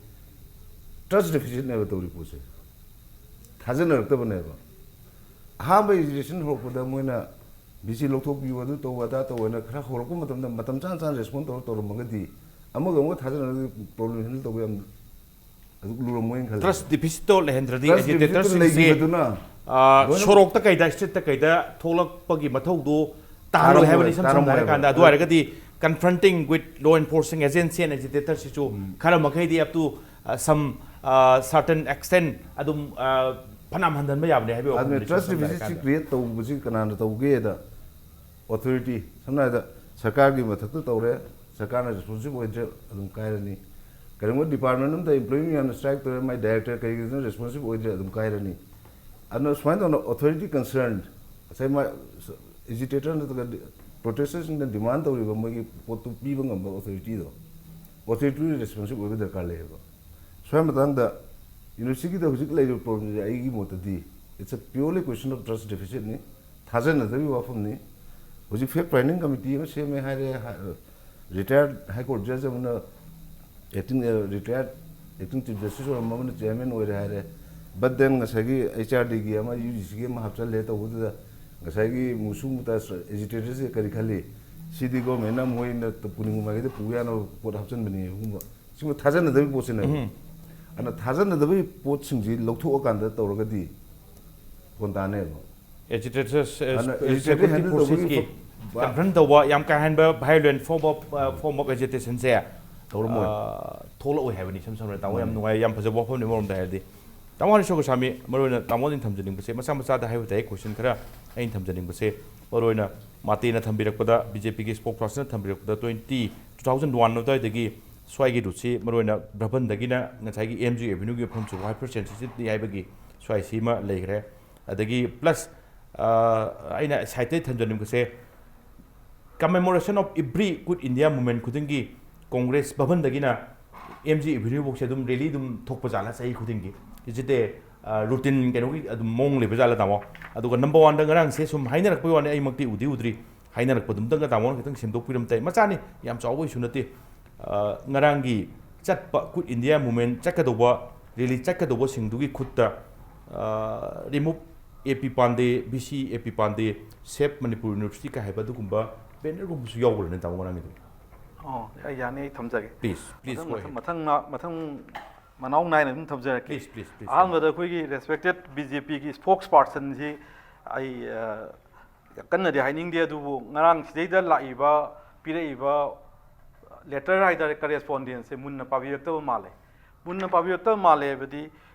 trust deficitꯅꯦꯕ ꯇꯧꯔꯤ ꯄꯣꯠꯁꯦ꯫ ꯊꯥꯖꯅꯔꯛꯇꯕꯅꯦꯕ꯫ ꯑꯍꯥꯟꯕ agitation ꯍꯧꯔꯛꯄꯗ ꯃꯣꯏꯅ ꯚꯤ ꯁꯤ ꯂꯧꯊꯣꯛꯄꯤꯌꯨ, ꯑꯗꯨ ꯇꯧꯕ ꯑꯗꯥ ꯇꯧꯕ ꯍꯥꯏꯅ ꯈꯔ ꯍꯧꯔꯛꯄ ꯃꯇꯝꯗ ꯃꯇꯝ ꯆꯥꯅ ꯆꯥꯅ respond ꯇꯧꯔ ꯇꯧꯔꯝꯃꯒꯗꯤ ꯑꯃꯒ ꯑꯃꯒ ꯊꯥꯖꯅꯔꯒꯗꯤ problem handle ꯇꯧꯕ ꯌꯥꯝ ꯑꯗꯨ ꯂꯨꯔꯝꯃꯣꯏꯅ ꯈꯜꯂꯦ꯫ Trust deficitꯇꯣ ꯂꯩꯍꯟꯗ꯭ꯔꯗꯤ trust deficitꯇꯣ agitatorꯁꯤꯡꯁꯦ, ꯂꯩꯈꯤꯕꯗꯨꯅ ꯑ, ꯂꯣꯏꯅꯃꯛ ꯁꯣꯔꯣꯛꯇ ꯀꯩꯗ, streetꯇ ꯀꯩꯗ ꯊꯣꯛꯂꯛꯄꯒꯤ ꯃꯊꯧꯗꯣ ꯇꯥꯔꯣꯏ ꯇꯥꯔꯝꯃꯣꯏ, ꯍꯥꯏꯕꯅꯤ, ꯏꯁꯝ ꯁꯝꯅ ꯇꯥꯔꯝꯃꯣꯏ ꯍꯥꯏꯔꯀꯥꯟꯗ꯫ ꯍꯥꯏꯕ꯫ ꯑꯗꯨ ꯑꯣꯏꯔꯒꯗꯤ confronting with law enforcing agency and agitatorꯁꯤꯁꯨ ꯎꯝ꯫ ꯈꯔ ꯃꯈꯩꯗꯤ up to, ꯑ, some, ꯑ, certain extent ꯑꯗꯨꯝ, ꯑ, ꯐꯅꯌꯥꯝ ꯍꯟꯊꯟꯕ ꯌꯥꯕꯅꯦ ꯍꯥꯏꯕꯒꯤ ꯑꯗꯨꯅ ꯋꯥꯐꯝꯗꯨꯅꯤ, ꯏꯁꯝ trust ꯁꯝꯅ deficitꯁꯤ ꯍꯥꯏꯔꯀꯥꯟꯗ꯫ Create ꯇꯧꯕꯁꯤ ꯀꯅꯥꯅ ꯇꯧꯒꯦꯗ authority, ꯁꯝꯅ ꯍꯥꯏꯔꯕꯗ ꯁꯔꯀꯥꯔꯒꯤ ꯃꯊꯛꯇ ꯇꯧꯔꯦ, ꯁꯔꯀꯥꯔꯅ responsive ꯑꯣꯏꯗ꯭ꯔꯦ, ꯑꯗꯨꯝ ꯀꯥꯏꯔꯅꯤ꯫ ꯀꯔꯤꯒꯨꯝꯕ department ꯑꯃꯗ employee ꯃꯌꯥꯝꯅ strike ꯇꯧꯔꯦ, ꯃꯥꯏ director ꯀꯔꯤꯒꯤꯗꯨꯅ responsive ꯑꯣꯏꯗ꯭ꯔꯦ, ꯑꯗꯨꯝ ꯀꯥꯏꯔꯅꯤ꯫ ꯑꯗꯨꯅ ꯁꯨꯃꯥꯏꯅ ꯇꯧꯅ authority concerned, ꯉꯁꯥꯏ ꯃꯥ agitator ꯅꯠꯇ꯭ꯔꯒ protestersꯁꯤꯡꯅ demand ꯇꯧꯔꯤꯕ ꯃꯣꯏꯒꯤ ꯄꯣꯠꯇꯨ ꯄꯤꯕ ꯉꯝꯕ authorityꯗꯣ, authorityꯗꯨ responsive ꯑꯣꯏꯕ ꯗꯔꯀꯥꯔ ꯂꯩꯌꯦꯕ꯫ ꯁ꯭ꯋꯥꯏ ꯃꯇꯥꯡꯗ universityꯒꯤꯗ ꯍꯧꯖꯤꯛ ꯂꯩꯔꯤꯕ problemꯁꯦ ꯑꯩꯒꯤ ꯃꯣꯠꯇꯗꯤ it's a purely question of trust deficitꯅꯤ, ꯊꯥꯖꯅꯗꯕꯒꯤ ꯋꯥꯐꯝꯅꯤ꯫ ꯍꯧꯖꯤꯛ fact finding committee ꯑꯃ ꯁꯦꯝꯃꯦ ꯍꯥꯏꯔꯦ, ꯍꯥ-, retired High Court judge ꯑꯃꯅ acting, ꯑ, retired acting chief justice ꯑꯣꯏꯔꯝꯕ ꯑꯃꯅ chairman ꯑꯣꯏꯔꯦ ꯍꯥꯏꯔꯦ, but then ꯉꯁꯥꯏꯒꯤ HRDꯒꯤ ꯑꯃ UGCꯒꯤ ꯑꯃ ꯍꯥꯞꯆꯜꯂꯦ ꯇꯧꯕꯗꯨꯗ ꯉꯁꯥꯏꯒꯤ ꯃꯨꯁꯨ ꯃꯨꯇꯥ agitatorꯁꯦ ꯀꯔꯤ ꯈꯜꯂꯤ? ꯁꯤꯗꯤ governmentꯅ ꯃꯣꯏꯅ ꯄꯨꯅꯤꯡꯕ ꯃꯥꯏꯀꯩꯗ ꯄꯨ ꯌꯥꯅꯕ ꯄꯣꯠ ꯍꯥꯞꯆꯤꯟꯕꯅꯤ, ꯑꯗꯨꯒꯨꯝꯕ ꯁꯤꯒꯨꯝꯕ ꯊꯥꯖꯅꯗꯕꯒꯤ ꯄꯣꯠꯁꯤꯅꯦꯕ꯫ ꯎꯝ꯫ ꯑꯗꯨꯅ ꯊꯥꯖꯅꯗꯕꯒꯤ ꯄꯣꯠꯁꯤꯡꯁꯤ ꯂꯧꯊꯣꯛꯑꯀꯥꯟꯗ ꯇꯧꯔꯒꯗꯤ ꯐꯣꯟ ꯇꯥꯅꯦꯕ꯫ Agitators, ꯑ, ꯑꯗꯨꯅ agitator security handle ꯇꯧꯕꯒꯤ forcesꯀꯤ ꯐ-, ꯕ-, confront ꯇꯧꯕ ꯌꯥꯝ ꯀꯥ ꯍꯦꯟꯕ violent form of, ꯑ, form of agitationꯁꯦ, ꯇꯧꯔꯝꯃꯣꯏ꯫ ꯑ, ꯊꯣꯛꯂꯛꯑꯣꯏ ꯍꯥꯏꯕꯅꯤ꯫ ꯏꯁꯝ ꯁꯝꯅ ꯇꯥꯃꯣ ꯌꯥꯝ ꯃꯥꯅꯤ꯫ ꯅꯨꯡꯉꯥꯏ, ꯌꯥꯝ ꯐꯖꯕ ꯋꯥꯐꯝꯅꯤ ꯑꯃꯔꯣꯝꯗ ꯍꯥꯏꯔꯗꯤ꯫ ꯇꯥꯃꯣ ꯍꯔꯤꯁ ꯒꯣꯁꯥꯃꯤ, ꯃꯔꯨꯑꯣꯏꯅ ꯇꯥꯃꯣꯗ ꯑꯩꯅ ꯊꯝꯖꯅꯤꯡꯕꯁꯦ, ꯃꯆꯥ ꯃꯆꯥꯗ ꯍꯥꯏꯕ ꯇꯥꯏ, question ꯈꯔ ꯑꯩꯅ ꯊꯝꯖꯅꯤꯡꯕꯁꯦ, ꯃꯔꯨꯑꯣꯏꯅ ꯃꯥꯇꯦꯅ ꯊꯝꯕꯤꯔꯛꯄꯗ, BJPꯒꯤ spokespersonꯅ ꯊꯝꯕꯤꯔꯛꯄꯗ, twenty, two thousand one ꯑꯗꯨꯋꯥꯏꯗꯒꯤ ꯁ꯭ꯋꯥꯏꯒꯤ ꯔꯨꯠꯁꯤ ꯃꯔꯨꯑꯣꯏꯅ ꯕ꯭ꯔꯕꯟꯗꯒꯤꯅ ꯉꯁꯥꯏꯒꯤ MG Avenueꯒꯤ ꯃꯐꯝꯁꯤ hypersensitivity ꯍꯥꯏꯕꯒꯤ ꯁ꯭ꯋꯥꯏꯁꯤꯃ ꯂꯩꯈ꯭ꯔꯦ꯫ ꯑꯗꯒꯤ plus, ꯑ, ꯑꯩꯅ ꯁꯥꯏꯠꯇ ꯊꯝꯖꯅꯤꯡꯕꯁꯦ, commemoration of every Quit India Movement ꯈꯨꯗꯤꯡꯒꯤ ꯀꯣꯡꯒ꯭ꯔꯦꯁ ꯚꯕꯟꯗꯒꯤꯅ MG Avenueꯐꯥꯎꯁꯦ ꯑꯗꯨꯝ rally ꯑꯗꯨꯝ ꯊꯣꯛꯄ ꯖꯥꯠꯂ ꯆꯍꯤ ꯈꯨꯗꯤꯡꯒꯤ? Is it a, ꯔꯨꯇꯤꯟ ꯀꯩꯅꯣꯒꯤ ꯑꯗꯨꯝ ꯃꯑꯣꯡ ꯂꯩꯕ ꯖꯥꯠꯂ ꯇꯥꯃꯣ? ꯑꯗꯨꯒ ꯅꯝꯕꯔ ꯋꯥꯟꯗ ꯉꯔꯥꯡꯁꯦ ꯁꯨꯝ ꯍꯥꯏꯅꯔꯛꯄꯒꯤ ꯋꯥꯅꯤ, ꯑꯩꯃꯛꯇꯤ ꯎꯗꯤ ꯎꯗ꯭ꯔꯤ, ꯍꯥꯏꯅꯔꯛꯄꯗꯨꯝꯇꯪꯒ ꯇꯥꯃꯣꯅ ꯈꯤꯇꯪ ꯁꯦꯝꯗꯣꯛꯄꯤꯔꯝ ꯇꯥꯏ꯫ ꯃꯆꯥꯅꯤ, ꯌꯥꯝ ꯆꯥꯎꯕ ꯏꯁꯨ ꯅꯠꯇꯦ꯫ ꯉꯔꯥꯡꯒꯤ ꯆꯠꯄ ꯀ꯭ꯋꯤꯠ ꯏꯟꯗꯤꯌꯥ ꯃꯨꯚꯃꯦꯟ ꯆꯠꯀꯗꯧꯕ, ꯔꯦꯂꯤ ꯆꯠꯀꯗꯧꯕꯁꯤꯡꯗꯨꯒꯤ ꯈꯨꯠꯇ ꯔꯤꯃꯨꯚ ꯑꯦ ꯄꯤ ꯄꯥꯟꯗꯦ, ꯕꯤ ꯁꯤ ꯑꯦ ꯄꯤ ꯄꯥꯟꯗꯦ, ꯁꯦꯞ ꯃꯅꯤꯄꯨꯔ ꯌꯨꯅꯤꯚꯔꯁꯤꯇꯤ ꯀ ꯍꯥꯏꯕ ꯑꯗꯨꯒꯨꯝꯕ ꯕꯦꯅꯔꯒꯨꯝꯕꯁꯨ ꯌꯥꯎꯕ꯭ꯔꯅꯦ ꯇꯥꯃꯣ ꯉꯔꯥꯡꯒꯤꯗꯣ? ꯑꯣ ꯑꯩ ꯌꯥꯅꯤ, ꯑꯩ ꯊꯝꯖꯒꯦ꯫ Please, please, ꯃꯊꯪ go ꯃꯊꯪ ahead. ꯃꯊꯪ ꯃꯊꯪ ꯃꯅꯥꯎ ꯅꯥꯏꯅ ꯑꯗꯨꯝ ꯊꯝꯖꯔꯛꯀꯦ꯫ Please, please, please. ꯑꯍꯥꯟꯕꯗ ꯑꯩꯈꯣꯏꯒꯤ ꯔꯦꯁꯄꯦꯛꯇꯦꯠ ꯕꯤ ꯖꯦ ꯄꯤꯒꯤ ꯁ꯭ꯄꯣꯛꯁ ꯄꯥꯔꯁꯟꯁꯤ ꯑꯩ ꯑ, ꯀꯟꯅꯗꯤ ꯍꯥꯏꯅꯤꯡꯗꯦ, ꯑꯗꯨꯕꯨ ꯉꯔꯥꯡ ꯁꯤꯗꯩꯗ ꯂꯥꯛꯏꯕ, ꯄꯤꯔꯛꯏꯕ ꯂꯦꯇꯔ ꯍꯥꯏꯇꯥꯔꯦ, ꯀꯔꯦꯁꯄꯣꯟꯗꯦꯟꯁꯁꯦ ꯃꯨꯟꯅ ꯄꯥꯕꯤꯔꯛꯇꯕ ꯃꯥꯜꯂꯦ꯫ ꯃꯨꯟꯅ ꯄꯥꯕꯤꯔꯛꯇꯕ ꯃꯥꯜꯂꯦ ꯍꯥꯏꯕꯗꯤ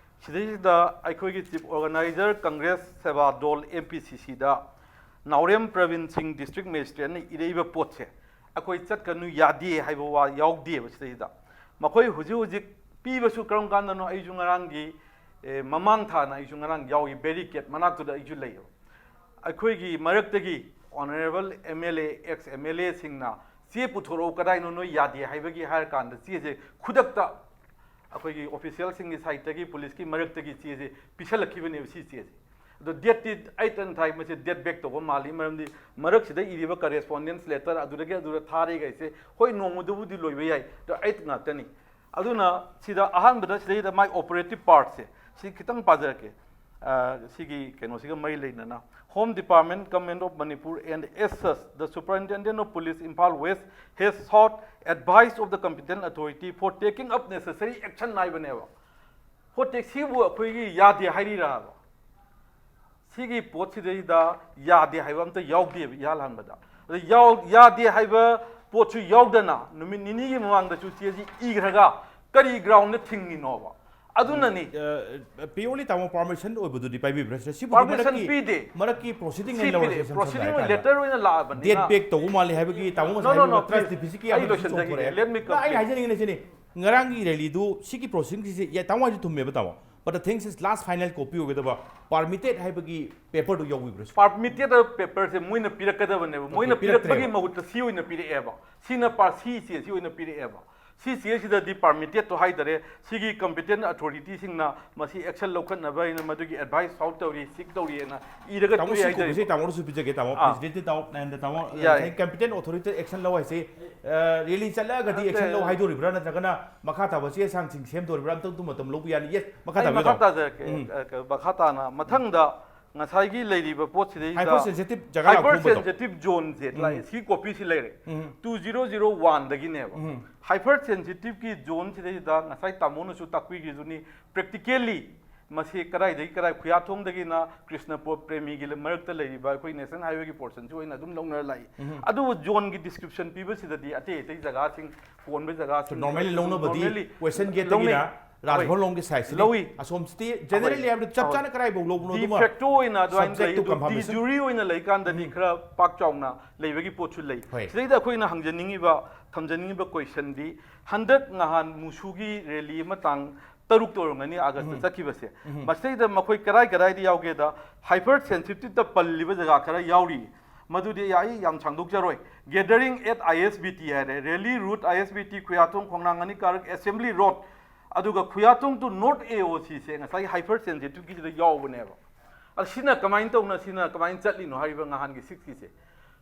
ꯁꯤꯗꯩꯁꯤꯗ ꯑꯩꯈꯣꯏꯒꯤ ꯆꯤꯐ ꯑꯣꯔꯒꯅꯥꯏꯖꯔ ꯀꯪꯒ꯭ꯔꯦꯁ ꯁꯦꯕꯥ ꯗꯣꯜ, ꯑꯦꯝ ꯄꯤ ꯁꯤ ꯁꯤꯗ ꯅꯥꯎꯔꯦꯝ ꯄ꯭ꯔꯕꯤꯟ ꯁꯤꯡ ꯗꯤꯁꯇ꯭ꯔꯤꯛ ꯃꯦꯖꯤꯁꯇ꯭ꯔꯦꯠꯅ ꯏꯔꯛꯏꯕ ꯄꯣꯠꯁꯦ ꯑꯩꯈꯣꯏ ꯆꯠꯀꯅꯨ, ꯌꯥꯗꯦ ꯍꯥꯏꯕ ꯋꯥ ꯌꯥꯎꯗꯦꯕ ꯁꯤꯗꯩꯁꯤꯗ꯫ ꯃꯈꯣꯏ ꯍꯧꯖꯤꯛ ꯍꯧꯖꯤꯛ ꯄꯤꯕꯁꯨ ꯀꯔꯝ ꯀꯥꯟꯗꯅꯣ ꯑꯩꯁꯨ ꯉꯔꯥꯡꯒꯤ, ꯑꯦ, ꯃꯃꯥꯡ ꯊꯥꯅ ꯑꯩꯁꯨ ꯉꯔꯥꯡ ꯌꯥꯎꯏ, ꯕꯦꯔꯤꯀꯦꯠ ꯃꯅꯥꯛꯇꯨꯗ ꯑꯩꯁꯨ ꯂꯩꯌꯦꯕ꯫ ꯑꯩꯈꯣꯏꯒꯤ ꯃꯔꯛꯇꯒꯤ honourable M L A, ex M L ꯑꯦꯁꯤꯡꯅ ꯆꯦ ꯄꯨꯊꯣꯔꯛꯎ, ꯀꯗꯥꯏꯅꯣ ꯅꯣꯏ ꯌꯥꯗꯦ ꯍꯥꯏꯕꯒꯤ ꯍꯥꯏꯔ ꯀꯥꯟꯗ ꯆꯦꯁꯦ ꯈꯨꯗꯛꯇ ꯑꯩꯈꯣꯏꯒꯤ ꯑꯣꯐꯤꯁꯤꯌꯦꯜꯁꯤꯡꯒꯤ ꯁꯥꯏꯠꯇꯒꯤ, ꯄꯨꯂꯤꯁꯀꯤ ꯃꯔꯛꯇꯒꯤ ꯆꯦꯁꯦ ꯄꯤꯁꯜꯂꯛꯈꯤꯕꯅꯦꯕ, ꯁꯤ ꯆꯦꯁꯦ꯫ ꯑꯗꯣ ꯗꯦꯠꯇꯤ ꯑꯩꯠ ꯑꯦꯟ ꯊꯥꯏ, ꯃꯁꯤ ꯗꯦꯠ ꯕꯦꯛ ꯇꯧꯕ ꯃꯥꯜꯂꯤ, ꯃꯔꯝꯗꯤ ꯃꯔꯛꯁꯤꯗ ꯏꯔꯤꯕ ꯀꯔꯦꯁꯄꯣꯟꯗꯦꯟꯁ ꯂꯦꯇꯔ ꯑꯗꯨꯗꯒꯤ ꯑꯗꯨꯗ ꯊꯥꯔꯛꯏꯈꯩꯁꯦ, ꯍꯣꯏ, ꯅꯣꯡꯃꯗꯨꯕꯨꯗꯤ ꯂꯣꯏꯕ ꯌꯥꯏ, ꯑꯗꯣ ꯑꯩꯠ ꯉꯥꯛꯇꯅꯤ꯫ ꯑꯗꯨꯅ ꯁꯤꯗ ꯑꯍꯥꯟꯕꯗ ꯁꯤꯗꯩꯗ ꯃꯥꯏ ꯑꯣꯄꯔꯦꯇꯤꯞ ꯄꯥꯔꯠꯁꯦ ꯁꯤ ꯈꯤꯇꯪ ꯄꯥꯖꯔꯛꯀꯦ꯫ ꯑ, ꯁꯤꯒꯤ ꯀꯩꯅꯣꯁꯤꯒ ꯃꯔꯤ ꯂꯩꯅꯅ, Home Department, Government of Manipur, and as such the Superintendent of Police, Imphal West, has sought advice of the competent authority for taking up necessary action ꯍꯥꯏꯕꯅꯦꯕ꯫ ꯍꯣꯠꯇꯦ, ꯁꯤꯕꯨ ꯑꯩꯈꯣꯏꯒꯤ ꯌꯥꯗꯦ ꯍꯥꯏꯔꯤꯔꯕ? ꯁꯤꯒꯤ ꯄꯣꯠꯁꯤꯗꯩꯗ ꯌꯥꯗꯦ ꯍꯥꯏꯕ ꯑꯝꯇ ꯌꯥꯎꯗꯦꯕ ꯏꯍꯥꯟ ꯍꯥꯟꯕꯗ꯫ ꯑꯗ ꯌꯥꯎ-, ꯌꯥꯗꯦ ꯍꯥꯏꯕ ꯄꯣꯠꯁꯨ ꯌꯥꯎꯗꯅ ꯅꯨꯃꯤꯠ ꯅꯤꯅꯤꯒꯤ ꯃꯃꯥꯡꯗꯁꯨ ꯆꯦꯁꯤ ꯏꯈ꯭ꯔꯒ ꯀꯔꯤ ꯒ꯭ꯔꯥꯎꯟꯗ ꯊꯤꯡꯉꯤꯅꯣꯕ? ꯑꯗꯨꯅꯅꯤ꯫ ꯄꯤꯌꯣꯔꯂꯤ ꯇꯥꯃꯣ ꯄꯥꯔꯃꯤꯁꯟ ꯑꯣꯏꯕꯗꯨꯗꯤ ꯄꯥꯏꯕꯤꯕ꯭ꯔꯥ ꯁꯤꯗ? ꯁꯤꯕꯨꯗꯤ ꯄꯥꯔꯃꯤꯁꯟ ꯃꯔꯛꯀꯤ ꯄꯤꯗꯦ꯫ ꯃꯔꯛꯀꯤ ꯄ꯭ꯔꯣꯁꯤꯗꯤꯡ ꯁꯤ ꯑꯣꯏꯅ ꯂꯧꯔꯁꯦ, ꯄꯤꯗꯦ꯫ ꯏꯁꯝ ꯁꯝꯅ ꯄ꯭ꯔꯣꯁꯤꯗꯤꯡ ꯍꯥꯏꯔꯀꯥꯟꯗ꯫ ꯂꯦꯇꯔ ꯑꯣꯏꯅ ꯂꯥꯛꯑꯕꯅꯤꯅ꯫ ꯗꯦꯠ ꯕꯦꯛ ꯇꯧꯕ ꯃꯥꯜꯂꯤ ꯍꯥꯏꯕꯒꯤ ꯇꯥꯃꯣ No, ꯉꯁꯥꯏ no, no, ꯇ꯭ꯔꯁ please. ꯗꯤꯐꯤꯁꯤꯠꯀꯤ ꯑꯩ ꯑꯃꯁꯨ ꯂꯣꯏꯁꯤꯟꯖꯈꯤꯒꯦ꯫ ꯆꯣꯡꯊꯣꯔꯛꯑꯦ꯫ Let me complete. ꯂꯥꯛꯏ ꯍꯥꯏꯖꯅꯤꯡꯉꯤꯁꯤꯅꯤ, ꯉꯔꯥꯡꯒꯤ ꯔꯦꯂꯤꯗꯨ ꯁꯤꯒꯤ ꯄ꯭ꯔꯣꯁꯤꯡꯁꯤꯁꯦ ꯌꯥ-, ꯇꯥꯃꯣ ꯍꯥꯏꯁꯨ ꯊꯨꯝꯃꯦꯕ ꯇꯥꯃꯣ꯫ But the thing is, last final copy ꯑꯣꯏꯒꯗꯕ ꯄꯥꯔꯃꯤꯇꯦꯠ ꯍꯥꯏꯕꯒꯤ ꯄꯦꯄꯔꯗꯨ ꯌꯥꯎꯕꯤꯕ꯭ꯔꯥ? ꯄꯥꯔꯃꯤꯇꯦꯠ ꯍꯥꯏꯕ ꯄꯦꯄꯔꯁꯦ ꯃꯣꯏꯅ ꯄꯤꯔꯛꯀꯗꯕꯅꯦꯕ꯫ ꯃꯣꯏꯅ ꯄꯤꯔꯛꯇ꯭ꯔꯦꯕ꯫ ꯄꯤꯔꯛꯄꯒꯤ ꯃꯍꯨꯠꯇ ꯁꯤ ꯑꯣꯏꯅ ꯄꯤꯔꯛꯑꯦꯕ꯫ ꯁꯤꯅ ꯄꯥꯔ-, ꯁꯤ ꯆꯦ ꯁꯤ ꯑꯣꯏꯅ ꯄꯤꯔꯛꯑꯦꯕ꯫ ꯁꯤ ꯆꯦꯁꯤꯗꯗꯤ ꯄꯥꯔꯃꯤꯇꯦꯠꯇꯣ ꯍꯥꯏꯇꯥꯔꯦ, ꯁꯤꯒꯤ ꯀꯝꯄꯤꯇꯦꯟ ꯑꯣꯊꯣꯔꯤꯇꯤꯁꯤꯡꯅ ꯃꯁꯤ ꯑꯦꯛꯁꯟ ꯂꯧꯈꯠꯅꯕ ꯍꯥꯏꯅ ꯃꯗꯨꯒꯤ ꯑꯦꯗꯚꯥꯏꯁ ꯁꯥꯎꯠ ꯇꯧꯔꯤ, ꯁꯤꯛ ꯇꯧꯔꯤꯑꯅ ꯏꯔꯒ ꯇꯥꯃꯣ ꯇꯣꯛꯑꯦ ꯁꯤ ꯍꯥꯏꯇꯥꯔꯦ꯫ ꯀꯣꯄꯤꯁꯦ ꯇꯥꯃꯣꯗꯁꯨ ꯄꯤꯖꯒꯦ ꯇꯥꯃꯣ꯫ ꯑꯥ꯫ ꯄ꯭ꯔꯦꯁꯤꯗꯦꯟꯠꯇ ꯇꯥꯃꯣ, and ꯇꯥꯃꯣ ꯌꯥꯏ꯫ ꯀꯝꯄꯤꯇꯦꯟ ꯑꯣꯊꯣꯔꯤꯇꯤ ꯑꯦꯛꯁꯟ ꯂꯧ ꯍꯥꯏꯁꯦ, ꯔꯦꯂꯤ ꯆꯠꯂꯒꯗꯤ ꯑꯗ- ꯑꯦꯛꯁꯟ ꯂꯧ ꯍꯥꯏꯗꯣꯔꯤꯕ꯭ꯔꯥ, ꯅꯠꯇ꯭ꯔꯒꯅ ꯃꯈꯥ ꯇꯥꯕ ꯆꯦ ꯆꯥꯡꯁꯤꯡ ꯁꯦꯝꯗꯣꯔꯤꯕ꯭ꯔꯥ? ꯑꯝꯇꯪ ꯑꯗꯨ ꯃꯇꯝ ꯂꯧꯕ ꯌꯥꯅꯤ꯫ ꯌꯦꯁ, ꯃꯈꯥ ꯑꯩ ꯇꯥꯕꯤꯌꯨ ꯃꯈꯥ ꯇꯥꯃꯣ꯫ ꯇꯥꯖꯔꯛꯀꯦ꯫ ꯎꯝ꯫ ꯑ, ꯃꯈꯥ ꯇꯥꯅ ꯃꯊꯪꯗ ꯉꯁꯥꯏꯒꯤ ꯂꯩꯔꯤꯕ ꯄꯣꯠꯁꯤꯗꯩꯗ ꯍꯥꯏꯄꯔ ꯁꯦꯟꯁꯤꯇꯤꯞ ꯖꯒꯥ ꯍꯥꯏꯄꯔ ꯂꯥꯎꯊꯣꯛꯄꯗꯣ꯫ ꯁꯦꯟꯁꯤꯇꯤꯞ ꯖꯣꯟꯁꯦ ꯎꯝ꯫ ꯂꯥꯛꯑꯦ꯫ ꯁꯤ ꯀꯣꯄꯤꯁꯤ ꯂꯩꯔꯦ꯫ ꯎꯝ꯫ ꯇꯨ ꯖꯤꯔꯣ ꯖꯤꯔꯣ ꯋꯥꯟꯗꯒꯤꯅꯦꯕ꯫ ꯎꯝ꯫ ꯍꯥꯏꯄꯔ ꯁꯦꯟꯁꯤꯇꯤꯞꯀꯤ ꯖꯣꯟꯁꯤꯗꯩꯗ ꯉꯁꯥꯏ ꯇꯥꯃꯣꯅꯁꯨ ꯇꯥꯛꯄꯤꯈꯤꯗꯨꯅꯤ, ꯄ꯭ꯔꯦꯛꯇꯤꯀꯦꯜꯂꯤ ꯃꯁꯤ ꯀꯗꯥꯏꯗꯒꯤ ꯀꯗꯥꯏ, ꯈꯨꯌꯥꯊꯣꯡꯗꯒꯤꯅ ꯀ꯭ꯔꯤꯁꯅꯄꯨꯔ ꯄ꯭ꯔꯦꯃꯤꯒꯤ ꯃꯔꯛꯇ ꯂꯩꯔꯤꯕ ꯑꯩꯈꯣꯏ ꯅꯦꯁꯅꯦꯜ ꯍꯥꯏꯋꯦꯒꯤ ꯄꯣꯔꯁꯟꯁꯤ ꯑꯣꯏꯅ ꯑꯗꯨꯝ ꯂꯧꯅꯔ ꯂꯥꯛꯏ꯫ ꯎꯝ꯫ ꯑꯗꯨꯕꯨ ꯖꯣꯟꯒꯤ ꯗꯤꯁꯀ꯭ꯔꯤꯞꯁꯟ ꯄꯤꯕꯁꯤꯗꯗꯤ ꯑꯇꯩ ꯑꯇꯩ ꯖꯒꯥꯁꯤꯡ ꯀꯣꯟꯕ ꯖꯒꯥꯁꯤꯡ normally ꯂꯧꯅꯕꯗꯤ normally ꯋꯦꯁꯇꯔꯟ ꯂꯧꯅꯩ꯫ ꯒꯦꯠꯇꯒꯤꯅ ꯔꯥꯖꯚꯕꯟ ꯍꯣꯏ꯫ ꯂꯣꯝꯒꯤ ꯁꯥꯏꯠꯁꯤꯗꯤ ꯂꯧꯏ꯫ ꯑꯁꯣꯝꯁꯤꯗꯤ ꯍꯣꯏ꯫ ꯖꯦꯅꯔꯦꯜꯂꯤ ꯍꯥꯏꯕꯗ ꯆꯞ ꯆꯥꯅ ꯀꯗꯥꯏꯐꯥꯎ ꯂꯧꯕꯅꯣ ꯑꯗꯨꯃ ꯗꯤꯐꯦꯛꯇꯣ ꯑꯣꯏꯅ ꯑꯗꯨꯃꯥꯏꯅ subject ꯂꯩ꯫ to ꯑꯗꯨ confirmation꯫ ꯗꯤꯖꯨꯔꯤ ꯑꯣꯏꯅ ꯂꯩꯀꯥꯟꯗꯗꯤ ꯎꯝ꯫ ꯈꯔ ꯄꯥꯛ ꯆꯥꯎꯅ ꯂꯩꯕꯒꯤ ꯄꯣꯠꯁꯨ ꯂꯩ꯫ ꯍꯣꯏ꯫ ꯁꯤꯗꯩꯗ ꯑꯩꯈꯣꯏꯅ ꯍꯪꯖꯅꯤꯡꯉꯤꯕ, ꯊꯝꯖꯅꯤꯡꯉꯤꯕ ꯀꯣꯏꯁꯟꯗꯤ, ꯍꯟꯗꯛ ꯉꯍꯥꯟ ꯃꯨꯁꯨꯒꯤ ꯔꯦꯂꯤ ꯑꯃ ꯇꯥꯡ ꯇꯔꯨꯛꯇ ꯑꯣꯏꯔꯝꯒꯅꯤ, ꯑꯥꯒꯁꯇ ꯎꯝ꯫ꯆꯠꯈꯤꯕꯁꯦ꯫ ꯎꯝ꯫ ꯃꯁꯤꯗꯩꯗ ꯃꯈꯣꯏ ꯀꯗꯥꯏ ꯀꯗꯥꯏꯗ ꯌꯥꯎꯒꯦꯗ, ꯍꯥꯏꯄꯔ ꯁꯦꯟꯁꯤꯇꯤꯞꯇ ꯄꯜꯂꯤꯕ ꯖꯒꯥ ꯈꯔ ꯌꯥꯎꯔꯤ꯫ ꯃꯗꯨꯗꯤ ꯑꯩ ꯌꯥꯝ ꯁꯥꯡꯗꯣꯛꯆꯔꯣꯏ꯫ Gathering at I S B T ꯍꯥꯏꯔꯦ, rally route I S B T, ꯈꯨꯌꯥꯊꯣꯡ ꯈꯣꯡꯅꯥꯡ ꯑꯅꯤ ꯀꯥꯔꯛ, assembly road, ꯑꯗꯨꯒ ꯈꯨꯌꯥꯊꯣꯡ to North A O C ꯁꯦ ꯉꯁꯥꯏꯒꯤ ꯍꯥꯏꯄꯔ ꯁꯦꯟꯁꯤꯇꯤꯞꯀꯤꯁꯤꯗ ꯌꯥꯎꯕꯅꯦꯕ꯫ ꯑꯗ ꯁꯤꯅ ꯀꯃꯥꯏꯅ ꯇꯧꯅ, ꯁꯤꯅ ꯀꯃꯥꯏꯅ ꯆꯠꯂꯤꯅꯣ ꯍꯥꯏꯔꯤꯕ ꯉꯍꯥꯟꯒꯤ ꯁꯤꯛꯁꯀꯤꯁꯦ?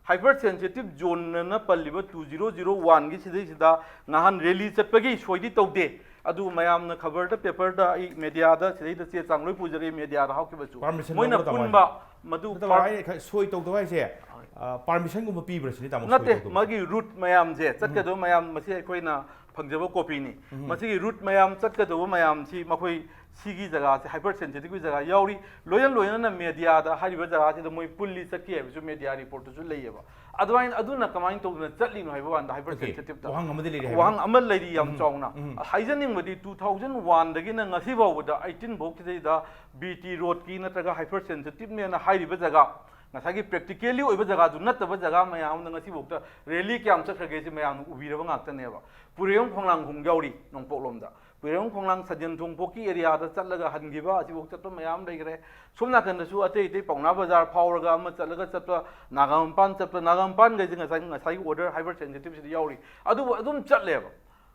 ꯍꯥꯏꯄꯔ ꯁꯦꯟꯁꯤꯇꯤꯞ ꯖꯣꯟꯅ ꯄꯜꯂꯤꯕ ꯇꯨ ꯖꯤꯔꯣ ꯖꯤꯔꯣ ꯋꯥꯟꯒꯤ ꯁꯤꯗꯩꯁꯤꯗ ꯉꯍꯥꯟ ꯔꯦꯂꯤ ꯆꯠꯄꯒꯤ ꯁꯣꯏꯗꯤ ꯇꯧꯗꯦ꯫ ꯑꯗꯨ ꯃꯌꯥꯝꯅ ꯈꯕꯔꯗ, ꯄꯦꯄꯔꯗ, ꯑꯩ ꯃꯦꯗꯤꯌꯥꯗ ꯁꯤꯗꯩꯗ ꯆꯦ ꯆꯥꯡ ꯂꯣꯏ ꯄꯨꯖꯔꯛꯏ, ꯃꯦꯗꯤꯌꯥꯗ ꯍꯥꯞꯈꯤꯕꯁꯨ꯫ Permission ꯃꯣꯏꯅ ꯂꯧꯕ ꯇꯧꯕ ꯄꯨꯟꯕ ꯃꯗꯨ ꯅꯠꯇꯕ, ꯑꯩꯅ ꯈ-, ꯁꯣꯏ ꯇꯧꯗꯕ ꯍꯥꯏꯁꯦ, ꯑ, ꯄꯥꯔꯃꯤꯁꯟꯒꯨꯝꯕ ꯄꯤꯕ꯭ꯔꯥ ꯁꯤꯅꯤ ꯇꯥꯃꯣ, ꯁꯣꯏ ꯅꯠꯇꯦ, ꯇꯧꯗꯕ? ꯃꯥꯒꯤ ꯔꯨꯠ ꯃꯌꯥꯝꯁꯦ, ꯆꯠꯀꯗꯕ ꯃꯌꯥꯝ, ꯃꯁꯤ ꯑꯩꯈꯣꯏꯅ ꯐꯪꯖꯕ ꯀꯣꯄꯤꯅꯤ꯫ ꯎꯝ꯫ ꯃꯁꯤꯒꯤ ꯔꯨꯠ ꯃꯌꯥꯝ, ꯆꯠꯀꯗꯕ ꯃꯌꯥꯝꯁꯤ, ꯃꯈꯣꯏ ꯁꯤꯒꯤ ꯖꯒꯥꯁꯦ, ꯍꯥꯏꯄꯔ ꯁꯦꯟꯁꯤꯇꯤꯞꯀꯤ ꯖꯒꯥ ꯌꯥꯎꯔꯤ꯫ ꯂꯣꯏꯅ ꯂꯣꯏꯅꯅ ꯃꯦꯗꯤꯌꯥꯗ ꯍꯥꯏꯔꯤꯕ ꯖꯒꯥꯁꯤꯗ ꯃꯣꯏ ꯄꯨꯜꯂꯤ, ꯆꯠꯈꯤ ꯍꯥꯏꯕꯁꯨ ꯃꯦꯗꯤꯌꯥ ꯔꯤꯄꯣꯔꯠꯇꯁꯨ ꯂꯩꯌꯦꯕ꯫ ꯑꯗꯨꯃꯥꯏꯅ, ꯑꯗꯨꯅ ꯀꯃꯥꯏꯅ ꯇꯧꯗꯅ ꯆꯠꯂꯤꯅꯣ ꯍꯥꯏꯕ ꯋꯥꯅꯤꯗ, ꯍꯥꯏꯄꯔ Okay, ꯁꯦꯟꯁꯤꯇꯤꯞꯇ ꯋꯥꯍꯪ ꯑꯃꯗꯤ ꯂꯩꯔꯤ ꯍꯥꯏꯕ꯫ ꯋꯥꯍꯪ ꯑꯃ ꯂꯩꯔꯤ ꯌꯥꯝ ꯎꯝ, ꯆꯥꯎꯅ꯫ ꯎꯝ꯫ ꯍꯥꯏꯖꯅꯤꯡꯕꯗꯤ, ꯇꯨ ꯊꯥꯎꯖꯟ ꯋꯥꯟꯗꯒꯤꯅ ꯉꯁꯤ ꯐꯥꯎꯕꯗ ꯑꯩꯠꯇꯤꯟ ꯐꯥꯎ ꯁꯤꯗꯩꯗ ꯕꯤ ꯇꯤ ꯔꯣꯗꯀꯤ ꯅꯠꯇ꯭ꯔꯒ ꯍꯥꯏꯄꯔ ꯁꯦꯟꯁꯤꯇꯤꯞꯅꯦꯅ ꯍꯥꯏꯔꯤꯕ ꯖꯒꯥ, ꯉꯁꯥꯏꯒꯤ ꯄ꯭ꯔꯦꯛꯇꯤꯀꯦꯜꯂꯤ ꯑꯣꯏꯕ ꯖꯒꯥꯗꯨ ꯅꯠꯇꯕ ꯖꯒꯥ ꯃꯌꯥꯝ ꯑꯃꯗ ꯉꯁꯤꯐꯥꯎꯗ ꯔꯦꯂꯤ ꯀꯌꯥꯝ ꯆꯠꯈ꯭ꯔꯒꯦ ꯁꯤ ꯃꯌꯥꯝꯅ ꯎꯕꯤꯔꯕ ꯉꯥꯛꯇꯅꯦꯕ꯫ ꯄꯨꯔꯦꯝ ꯈꯣꯡꯅꯥꯡꯈꯣꯡ ꯌꯥꯎꯔꯤ ꯅꯣꯡꯄꯣꯛꯂꯣꯝꯗ꯫ ꯄꯨꯔꯦꯝ ꯈꯣꯡꯅꯥꯡ ꯁꯟꯖꯦꯟ ꯊꯣꯡ ꯄꯣꯛꯀꯤ ꯑꯦꯔꯤꯌꯥꯗ ꯆꯠꯂꯒ ꯍꯟꯈꯤꯕ ꯑꯁꯤꯐꯥꯎ ꯆꯠꯄ ꯃꯌꯥꯝ ꯂꯩꯈ꯭ꯔꯦ꯫ ꯁꯣꯝ ꯅꯥꯀꯟꯗꯁꯨ ꯑꯇꯩ ꯑꯇꯩ ꯄꯥꯎꯅꯥ ꯕꯖꯥꯔ ꯐꯥꯎꯔꯒ ꯑꯃ ꯆꯠꯂꯒ ꯆꯠꯄ, ꯅꯥꯒꯥꯃꯄꯥꯟ ꯆꯠꯄ, ꯅꯥꯒꯥꯃꯄꯥꯟꯈꯩꯁꯦ ꯉꯁꯥꯏ, ꯉꯁꯥꯏꯒꯤ ꯑꯣꯔꯗꯔ ꯍꯥꯏꯄꯔ ꯁꯦꯟꯁꯤꯇꯤꯞꯁꯤꯗ ꯌꯥꯎꯔꯤ꯫ ꯑꯗꯨꯕꯨ ꯑꯗꯨꯝ ꯆꯠꯂꯦꯕ꯫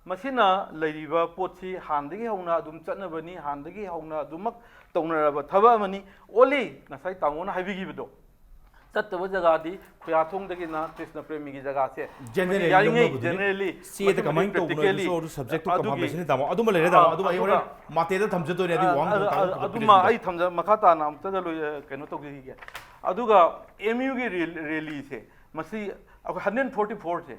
ꯃꯁꯤꯅ ꯂꯩꯔꯤꯕ ꯄꯣꯠꯁꯤ ꯍꯥꯟꯅꯗꯒꯤ ꯍꯧꯅ ꯑꯗꯨꯝ ꯆꯠꯅꯕꯅꯤ, ꯍꯥꯟꯅꯗꯒꯤ ꯍꯧꯅ ꯑꯗꯨꯃꯛ ꯇꯧꯅꯔꯕ ꯊꯕꯛ ꯑꯃꯅꯤ꯫ Only ꯉꯁꯥꯏ ꯇꯥꯃꯣꯅ ꯍꯥꯏꯕꯤꯈꯤꯕꯗꯣ, ꯆꯠꯇꯕ ꯖꯒꯥꯗꯤ ꯈꯨꯌꯥꯊꯣꯡꯗꯒꯤꯅ ꯀ꯭ꯔꯤꯁꯅ ꯄ꯭ꯔꯦꯃꯤꯒꯤ ꯖꯒꯥꯁꯦ꯫ Generally ꯌꯥꯔꯤꯉꯩ ꯂꯧꯅꯕꯗꯨꯅꯤ꯫ Generally ꯁꯤ ꯑꯦꯗ ꯃꯇꯨꯡꯗꯤ ꯀꯃꯥꯏꯅ ꯇꯧꯕꯅꯣ practically ꯑꯗꯨꯁꯨ ꯑꯗꯨ subject ꯇꯣ ꯑꯗꯨꯒꯤ ꯀꯃꯥꯏꯅ ꯇꯧꯕꯅꯣ? ꯑꯗꯨꯃ ꯂꯩꯔꯦ ꯇꯥꯃꯣ, ꯑꯥ, ꯑꯗꯨꯃ ꯑꯩ ꯍꯣꯔꯦꯟ ꯑꯗꯨꯒ ꯃꯥꯇꯦꯗ ꯊꯝꯖꯗꯣꯏꯅꯦ ꯑꯗꯨꯒꯤ ꯑꯥ, ꯋꯥꯍꯪꯗꯣ ꯑꯗꯨ, ꯇꯥꯃꯣ ꯑꯗꯨ, ꯊꯝꯕꯤꯔꯁꯤꯅꯦ꯫ ꯑꯗꯨꯃ ꯑꯩ ꯊꯝꯖ-, ꯃꯈꯥ ꯇꯥꯅ ꯑꯃꯨꯛꯇꯒ ꯂꯣꯏ-, ꯑ, ꯀꯩꯅꯣ ꯇꯧꯖꯈꯤꯒꯦ꯫ ꯑꯗꯨꯒ ꯑꯦꯝ ꯌꯨꯒꯤ ꯔꯦ-, rally ꯁꯦ, ꯃꯁꯤ ꯑꯩꯈꯣꯏ hundred forty four ꯁꯦ,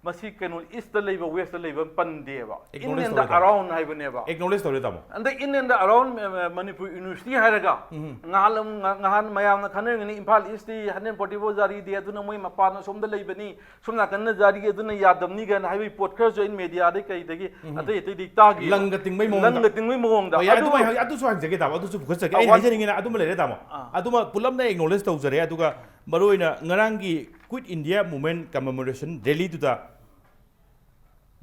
ꯃꯁꯤ ꯀꯩꯅꯣ, east ꯇ ꯂꯩꯕ, west ꯇ ꯂꯩꯕ ꯄꯟꯗꯦꯕ꯫ Acknowledge In and ꯇꯧꯔꯦ ꯇꯥꯃꯣ꯫ Around ꯍꯥꯏꯕꯅꯦꯕ꯫ Acknowledge ꯇꯧꯔꯦ ꯇꯥꯃꯣ꯫ ꯑꯗ in and around, ꯑ, ꯃꯅꯤꯄꯨꯔ university ꯍꯥꯏꯔꯒ ꯎꯝ꯫ ꯉꯍꯥꯟ ꯑꯃ-, ꯉ-, ꯉꯍꯥꯟ ꯃꯌꯥꯝꯅ ꯈꯟꯅꯔꯤꯉꯩꯅꯤ, ꯏꯝꯐꯥꯜ ꯏꯁꯇꯤ hundred forty four ꯖꯥꯔꯤꯗꯦ, ꯑꯗꯨꯅ ꯃꯣꯏ ꯃꯄꯥꯟ ꯑꯁꯣꯝꯗ ꯂꯩꯕꯅꯤ, ꯁꯣꯝ ꯅꯥꯀꯟꯅ ꯖꯥꯔꯤ, ꯑꯗꯨꯅ ꯌꯥꯗꯕꯅꯤ ꯀꯥꯏꯅ ꯍꯥꯏꯕꯒꯤ ꯄꯣꯠ ꯈꯔꯁꯨ ꯑꯩꯅ ꯃꯦꯗꯤꯌꯥꯗꯩ ꯀꯩꯗꯒꯤ ꯎꯝ꯫ ꯑꯇꯩ ꯑꯇꯩꯗꯒꯤ ꯇꯥꯈꯤ꯫ ꯂꯪꯒ ꯇꯤꯡꯕꯩ ꯃꯑꯣꯡꯗ꯫ ꯂꯪꯒ ꯇꯤꯡꯕꯩ ꯃꯑꯣꯡꯗ꯫ ꯍꯣꯏ, ꯌꯥꯏ, ꯑꯗꯨ ꯑꯗꯨꯃꯥꯏꯅ ꯍꯥꯏ-, ꯑꯗꯨꯁꯨ ꯍꯪꯖꯒꯦ ꯇꯥꯃꯣ, ꯑꯗꯨꯁꯨ ꯄꯨꯈꯠꯆꯒꯦ꯫ ꯑ, ꯑꯩꯅ ꯋꯥꯟ-, ꯍꯥꯏꯖꯅꯤꯡꯉꯤꯅ ꯑꯗꯨꯃ ꯂꯩꯔꯦ ꯇꯥꯃꯣ꯫ ꯑꯥ꯫ ꯑꯗꯨꯃ ꯄꯨꯂꯞꯅ acknowledge ꯇꯧꯖꯔꯦ꯫ ꯑꯗꯨꯒ ꯃꯔꯨꯑꯣꯏꯅ ꯉꯔꯥꯡꯒꯤ Quit India Movement Commemoration Rally ꯗꯨꯗ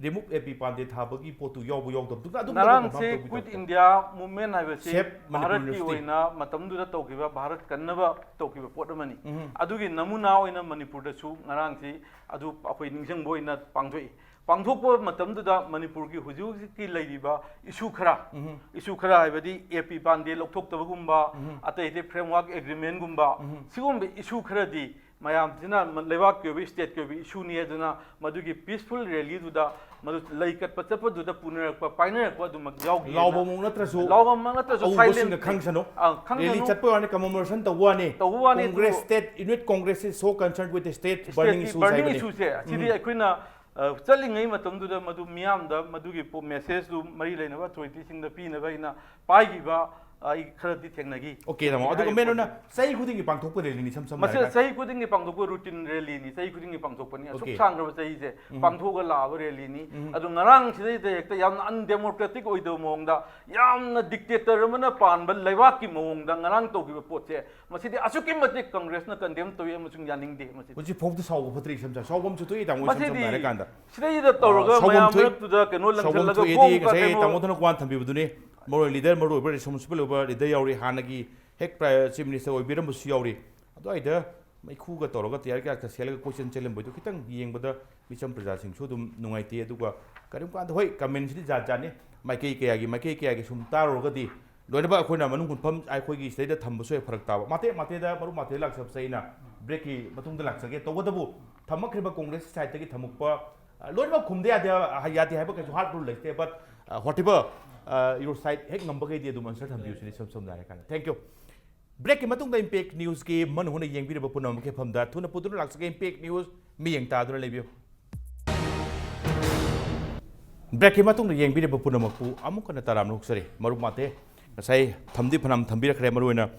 ꯔꯤꯃꯨꯛ ꯑꯦ ꯄꯤ ꯄꯥꯟꯗꯦ ꯊꯥꯕꯒꯤ ꯄꯣꯠꯇꯨ ꯌꯥꯎꯕ ꯌꯥꯎꯗꯕꯗꯨꯒ ꯑꯗꯨꯝ ꯉꯔꯥꯡꯁꯦ confirm ꯇꯧꯕꯤꯌꯨ꯫ Quit India Movement ꯍꯥꯏꯕꯁꯤ Save Manipur ꯚꯥꯔꯠꯀꯤ University꯫ ꯑꯣꯏꯅ ꯃꯇꯝꯗꯨꯗ ꯇꯧꯈꯤꯕ, ꯚꯥꯔꯠ ꯀꯟꯅꯕ ꯇꯧꯈꯤꯕ ꯄꯣꯠ ꯑꯃꯅꯤ꯫ ꯎꯝ꯫ ꯑꯗꯨꯒꯤ ꯅꯃꯨꯅꯥ ꯑꯣꯏꯅ ꯃꯅꯤꯄꯨꯔꯗꯁꯨ ꯉꯔꯥꯡꯁꯤ ꯑꯗꯨ ꯑꯩꯈꯣꯏ ꯅꯤꯡꯁꯤꯡꯕ ꯑꯣꯏꯅ ꯄꯥꯡꯊꯣꯛꯏ꯫ ꯄꯥꯡꯊꯣꯛꯄ ꯃꯇꯝꯗꯨꯗ ꯃꯅꯤꯄꯨꯔꯒꯤ ꯍꯧꯖꯤꯛ ꯍꯧꯖꯤꯛꯀꯤ ꯂꯩꯔꯤꯕ issue ꯈꯔ, ꯎꯝ꯫ Issue ꯈꯔ ꯍꯥꯏꯕꯗꯤ ꯑꯦ ꯄꯤ ꯄꯥꯟꯗꯦ ꯂꯧꯊꯣꯛꯇꯕꯒꯨꯝꯕ, ꯎꯝ꯫ ꯑꯇꯩ ꯑꯇꯩ framework agreement ꯒꯨꯝꯕ, ꯎꯝ꯫ ꯁꯤꯒꯨꯝꯕ issue ꯈꯔꯗꯤ ꯃꯌꯥꯝꯁꯤꯅ ꯂꯩꯕꯥꯛꯀꯤ ꯑꯣꯏꯕ, state ꯀꯤ ꯑꯣꯏꯕ issue ꯅꯤ, ꯑꯗꯨꯅ ꯃꯗꯨꯒꯤ peaceful rally ꯗꯨꯗ ꯃꯗꯨ ꯂꯩ ꯀꯠꯄ ꯆꯠꯄꯗꯨꯗ ꯄꯨꯅꯔꯛꯄ, ꯄꯥꯏꯅꯔꯛꯄ ꯑꯗꯨꯃꯛ ꯌꯥꯎꯈꯤ꯫ ꯂꯥꯎꯕꯃꯛ ꯅꯠꯇ꯭ꯔꯁꯨ ꯂꯥꯎꯕꯃꯛ ꯅꯠꯇ꯭ꯔꯁꯨ ꯑꯎꯕꯁꯤꯡꯅ silent ꯈꯪꯁꯅꯨ꯫ ꯑꯥ, ꯈꯪꯁꯅꯨ꯫ Rally ꯆꯠꯄ ꯋꯥꯅꯤ, commemoration ꯇꯧꯕ ꯋꯥꯅꯤ꯫ ꯇꯧꯕ ꯋꯥꯅꯤ꯫ Congress state unit, Congress is so concerned with the state burning state ꯀꯤ issue burning ꯍꯥꯏꯕꯅꯤ꯫ Issue ꯁꯦ ꯑꯁꯤꯗꯤ ꯎꯝ꯫ ꯑꯩꯈꯣꯏꯅ, ꯑ, ꯆꯠꯂꯤꯉꯩ ꯃꯇꯝꯗꯨꯗ ꯃꯗꯨ ꯃꯤꯌꯥꯝꯗ ꯃꯗꯨꯒꯤ ꯄꯣ-, message ꯇꯨ ꯃꯔꯤ ꯂꯩꯅꯕ authority ꯁꯤꯡꯗ ꯄꯤꯅꯕ ꯑꯩꯅ ꯄꯥꯏꯈꯤꯕ, ꯑ, ꯑꯩ ꯈꯔꯗꯤ ꯊꯦꯡꯅꯈꯤ꯫ Okay, ꯇꯥꯃꯣ꯫ ꯑꯗꯨꯒ ꯍꯥꯏꯔꯤꯕ main ꯑꯣꯏꯅ ꯄꯣꯠꯇꯨ꯫ ꯆꯍꯤ ꯈꯨꯗꯤꯡꯒꯤ ꯄꯥꯡꯊꯣꯛꯄ rally ꯅꯤ, ꯏꯁꯝ ꯁꯝꯅ ꯃꯁꯤ ꯍꯥꯏꯔꯒ꯫ ꯆꯍꯤ ꯈꯨꯗꯤꯡꯒꯤ ꯄꯥꯡꯊꯣꯛꯄ routine rally ꯅꯤ, ꯆꯍꯤ ꯈꯨꯗꯤꯡꯒꯤ ꯄꯥꯡꯊꯣꯛꯄꯅꯤ꯫ ꯑꯁꯨꯛ Okay꯫ ꯁꯥꯡꯈ꯭ꯔꯕ ꯆꯍꯤꯁꯦ ꯎꯝ꯫ ꯄꯥꯡꯊꯣꯛꯑꯒ ꯂꯥꯛꯑꯕ rally ꯅꯤ꯫ ꯎꯝ꯫ ꯑꯗꯨ ꯉꯔꯥꯡ ꯁꯤꯗꯩꯗ ꯍꯦꯛꯇ ꯌꯥꯝꯅ undemocratic ꯑꯣꯏꯗꯕ ꯃꯑꯣꯡꯗ, ꯌꯥꯝꯅ dictator ꯑꯃꯅ ꯄꯥꯟꯕ ꯂꯩꯕꯥꯛꯀꯤ ꯃꯑꯣꯡꯗ ꯉꯔꯥꯡ ꯇꯧꯈꯤꯕ ꯄꯣꯠꯁꯦ, ꯃꯁꯤꯗꯤ ꯑꯁꯨꯛꯀꯤ ꯃꯇꯤꯛ Congress ꯅ condemn ꯇꯧꯏ ꯑꯃꯁꯨꯡ ꯌꯥꯅꯤꯡꯗꯦ ꯃꯁꯤꯗꯤ꯫ ꯍꯧꯖꯤꯛ ꯐꯥꯎꯗ ꯁꯥꯎꯕ ꯐꯠꯇ꯭ꯔꯤ, ꯏꯁꯝ ꯁꯥ-, ꯁꯥꯎꯐꯝꯁꯨ ꯊꯣꯛꯏ, ꯇꯥꯃꯣ, ꯏꯁꯝ ꯃꯁꯤꯗꯤ ꯁꯝꯅ ꯍꯥꯏꯔꯀꯥꯟꯗ꯫ ꯁꯤꯗꯩꯗ ꯇꯧꯔꯒ ꯑ, ꯁꯥꯎꯐꯝ ꯃꯌꯥꯝ ꯊꯣꯛꯏ, ꯃꯔꯛꯇꯨꯗ ꯀꯩꯅꯣ ꯁꯥꯎꯐꯝ ꯂꯪꯁꯤꯜꯂꯒ ꯊꯣꯛꯏꯗꯤ ꯒꯣꯡ ꯀ-, ꯉꯁꯥꯏ ꯀꯩꯅꯣ ꯇꯥꯃꯣ ꯊꯅ ꯋꯥꯟ ꯊꯝꯕꯤꯕꯗꯨꯅꯤ, ꯃꯔꯨ leader, ꯃꯔꯨ ꯑꯣꯏꯕ responsible ꯑꯣꯏꯕ leader ꯌꯥꯎꯔꯤ, ꯍꯥꯟꯅꯒꯤ ꯍꯦꯛ ꯄ꯭ꯔꯥꯏ-, Chief Minister ꯑꯣꯏꯕꯤꯔꯝꯕꯁꯨ ꯌꯥꯎꯔꯤ꯫ ꯑꯗꯨꯋꯥꯏꯗ ꯃꯩꯈꯨꯒ ꯇꯧꯔꯒ ꯇꯌꯥꯔ ꯀꯌꯥ ꯁꯦꯠꯂꯒ ꯀꯣꯏꯆꯦꯟ ꯆꯦꯜꯂꯝꯕꯩꯗꯣ ꯈꯤꯇꯪ ꯌꯦꯡꯕꯗ ꯃꯤꯆꯝ ꯄ꯭ꯔꯖꯥꯁꯤꯡꯁꯨ ꯑꯗꯨꯝ ꯅꯨꯡꯉꯥꯏꯇꯦ꯫ ꯑꯗꯨꯒ ꯀꯔꯤꯒꯨꯝꯕ ꯀꯥꯟꯗ, ꯍꯣꯏ, ꯀꯃꯦꯟꯁꯤꯗꯤ ꯖꯥꯠ ꯖꯥꯠꯅꯤ, ꯃꯥꯏꯀꯩ ꯀꯌꯥꯒꯤ ꯃꯥꯏꯀꯩ ꯀꯌꯥꯒꯤ ꯁꯨꯝ ꯇꯥꯔꯨꯔꯒꯗꯤ ꯂꯣꯏꯅꯃꯛ ꯑꯩꯈꯣꯏꯅ ꯃꯅꯨꯡ ꯍꯨꯠꯐꯝ ꯑꯩꯈꯣꯏꯒꯤ ꯁꯤꯗꯩꯗ ꯊꯝꯕꯁꯨ ꯍꯦꯛ ꯐꯔꯛ ꯇꯥꯕ꯫ ꯃꯇꯦꯛ ꯃꯇꯦꯛꯗ ꯃꯔꯨꯞ ꯃꯇꯦꯛ ꯂꯥꯛꯆꯕꯁꯦ ꯑꯩꯅ ꯕ꯭ꯔꯦꯛꯀꯤ ꯃꯇꯨꯡꯗ ꯂꯥꯛꯆꯒꯦ꯫ ꯇꯧꯕꯇꯕꯨ ꯊꯝꯃꯛꯈ꯭ꯔꯤꯕ ꯀꯣꯡꯒ꯭ꯔꯦꯁꯀꯤ ꯁꯥꯏꯠꯇꯒꯤ ꯊꯝꯃꯛꯄ, ꯑ, ꯂꯣꯏꯅꯃꯛ ꯈꯨꯝꯗ ꯌꯥꯗꯦ, ꯌꯥꯗꯦ ꯍꯥꯏꯕ ꯀꯩꯁꯨ ꯍꯥꯔꯠ ꯔꯨꯜ ꯂꯩꯇꯦ꯫ But, ꯑ, whatever, ꯑ, your side ꯍꯦꯛ ꯉꯝꯕꯈꯩꯗꯤ ꯑꯗꯨꯝ ꯑꯟꯁꯔ ꯊꯝꯕꯤꯌꯨ ꯁꯤꯅꯤ ꯏꯁꯝ ꯁꯝꯅ ꯍꯥꯏꯔꯀꯥꯟꯗ꯫ Thank you꯫ ꯕ꯭ꯔꯦꯛꯀꯤ ꯃꯇꯨꯡꯗ ꯏꯝꯄꯦꯛ ꯅ꯭ꯌꯨꯁꯀꯤ ꯃꯅꯨꯡ ꯍꯨꯠꯅ ꯌꯦꯡꯕꯤꯔꯕ ꯄꯨꯝꯅꯃꯛꯀꯤ ꯃꯐꯝꯗ ꯊꯨꯅ ꯄꯨꯗꯨꯅ ꯂꯥꯛꯆꯒꯦ꯫ ꯏꯝꯄꯦꯛ ꯅ꯭ꯌꯨꯁ ꯃꯤꯠꯌꯦꯡ ꯇꯥꯗꯨꯅ ꯂꯩꯕꯤꯌꯨ꯫ ꯕ꯭ꯔꯦꯛꯀꯤ ꯃꯇꯨꯡꯗ ꯌꯦꯡꯕꯤꯔꯕ ꯄꯨꯝꯅꯃꯛꯄꯨ ꯑꯃꯨꯛ ꯍꯟꯅ ꯇꯔꯥꯝꯅ ꯑꯣꯛꯆꯔꯤ꯫ ꯃꯔꯨꯞ ꯃꯥꯇꯦ, ꯉꯁꯥꯏ ꯊꯝꯗꯤ ꯐꯅꯌꯥꯝ ꯊꯝꯕꯤꯔꯛꯈ꯭ꯔꯦ, ꯃꯔꯨꯑꯣꯏꯅ